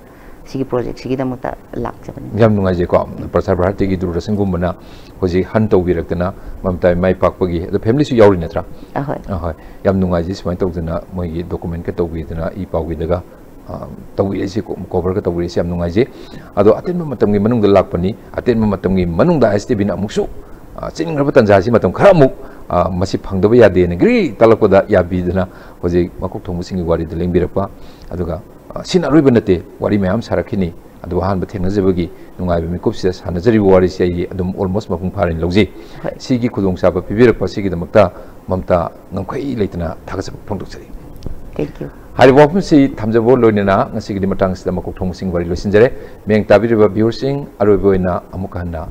ꯁꯤꯒꯤ ꯄ꯭ꯔꯣꯖꯦꯛꯁꯤꯒꯤꯗꯃꯛꯇ ꯂꯥꯛꯆꯕꯅꯤ꯫ ꯌꯥꯝ ꯅꯨꯡꯉꯥꯏꯖꯩꯀꯣ, ꯄ꯭ꯔꯁꯥꯔ ꯚꯥꯔꯇꯤꯒꯤ ꯗꯨꯔꯗꯔꯁꯟꯒꯨꯝꯕꯅ ꯍꯧꯖꯤꯛ ꯍꯟ ꯇꯧꯕꯤꯔꯛꯇꯅ ꯃꯃꯇꯥꯏ ꯃꯥꯏ ꯄꯥꯛꯄꯒꯤ, ꯑꯗꯣ ꯐꯦꯃꯤꯂꯤꯁꯨ ꯌꯥꯎꯔꯤ ꯅꯠꯇ꯭ꯔꯥ? ꯑꯍꯣꯏ꯫ ꯑꯍꯣꯏ, ꯌꯥꯝ ꯅꯨꯡꯉꯥꯏꯖꯩ ꯁꯨꯃꯥꯏꯅ ꯇꯧꯗꯅ ꯃꯣꯏꯒꯤ ꯗꯣꯀꯨꯃꯦꯟꯀ ꯇꯧꯕꯤꯗꯅ, ꯏ ꯄꯥꯎꯒꯤꯗꯒ, ꯑ, ꯇꯧꯕꯤꯔꯛꯏꯁꯦ, ꯀꯣ-, ꯀꯣꯚꯔꯒ ꯇꯧꯕꯤꯔꯛꯏꯁꯦ ꯌꯥꯝ ꯅꯨꯡꯉꯥꯏꯖꯩ꯫ ꯑꯗꯣ ꯑꯇꯦꯟꯕ ꯃꯇꯝꯒꯤ ꯃꯅꯨꯡꯗ ꯂꯥꯛꯄꯅꯤ, ꯑꯇꯦꯟꯕ ꯃꯇꯝꯒꯤ ꯃꯅꯨꯡꯗ ꯑꯥꯏ ꯑꯦꯁ ꯇꯤ ꯚꯤꯅ ꯑꯃꯨꯛꯁꯨ, ꯑ, ꯆꯤꯟꯈ꯭ꯔꯕ ꯇꯥꯟꯖꯥꯁꯤ ꯃꯇꯝ ꯈꯔ ꯑꯃꯨꯛ, ꯑ, ꯃꯁꯤ ꯐꯪꯗꯕ ꯌꯥꯗꯦꯅ ꯒ꯭ꯔꯤ ꯇꯛꯂꯛꯄꯗ ꯌꯥꯕꯤꯗꯅ ꯍꯧꯖꯤꯛ ꯃꯀꯣꯛ ꯊꯣꯡꯕꯁꯤꯡꯒꯤ ꯋꯥꯔꯤꯗ ꯂꯦꯡꯕꯤꯔꯛꯄ, ꯑꯗꯨꯒ, ꯑ, ꯁꯤꯅ ꯑꯔꯣꯏꯕ ꯅꯠꯇꯦ, ꯋꯥꯔꯤ ꯃꯌꯥꯝ ꯁꯥꯔꯛꯈꯤꯅꯤ꯫ ꯑꯗꯨꯕꯨ ꯑꯍꯥꯟꯕ ꯊꯦꯡꯅꯖꯕꯒꯤ ꯅꯨꯡꯉꯥꯏꯕ ꯃꯤꯀꯨꯞꯁꯤꯗ ꯁꯥꯟꯅꯖꯔꯤꯕ ꯋꯥꯔꯤꯁꯤ ꯑꯩ ꯑꯗꯨꯝ almost ꯃꯄꯨꯡ ꯐꯥꯔꯦꯅ ꯂꯧꯖꯩ꯫ ꯍꯣꯏ꯫ ꯁꯤꯒꯤ ꯈꯨꯗꯣꯡꯆꯥꯕ ꯄꯤꯕꯤꯔꯛꯄ ꯑꯁꯤꯒꯤꯗꯃꯛꯇ ꯃꯃꯇꯥ ꯉꯝꯈꯩ ꯂꯩꯇꯅ ꯊꯥꯒꯠꯆꯕ ꯐꯣꯡꯗꯣꯛꯆꯔꯤ꯫ Thank you꯫ ꯍꯥꯏꯔꯤꯕ ꯋꯥꯐꯝꯁꯤ ꯊꯝꯖꯕ ꯂꯣꯏꯅꯅ ꯉꯁꯤꯒꯤꯗꯤ ꯃꯇꯥꯡꯁꯤꯗ ꯃꯀꯣꯛ ꯊꯣꯡꯕꯁꯤꯡ ꯋꯥꯔꯤ ꯂꯣꯏꯁꯤꯟꯖꯔꯦ꯫ ꯃꯤꯌꯦꯡ ꯇꯥꯕꯤꯔꯤꯕ viewerꯁꯤꯡ, ꯑꯔꯣꯏꯕ ꯑꯣꯏꯅ ꯑꯃꯨꯛ ꯍꯟꯅ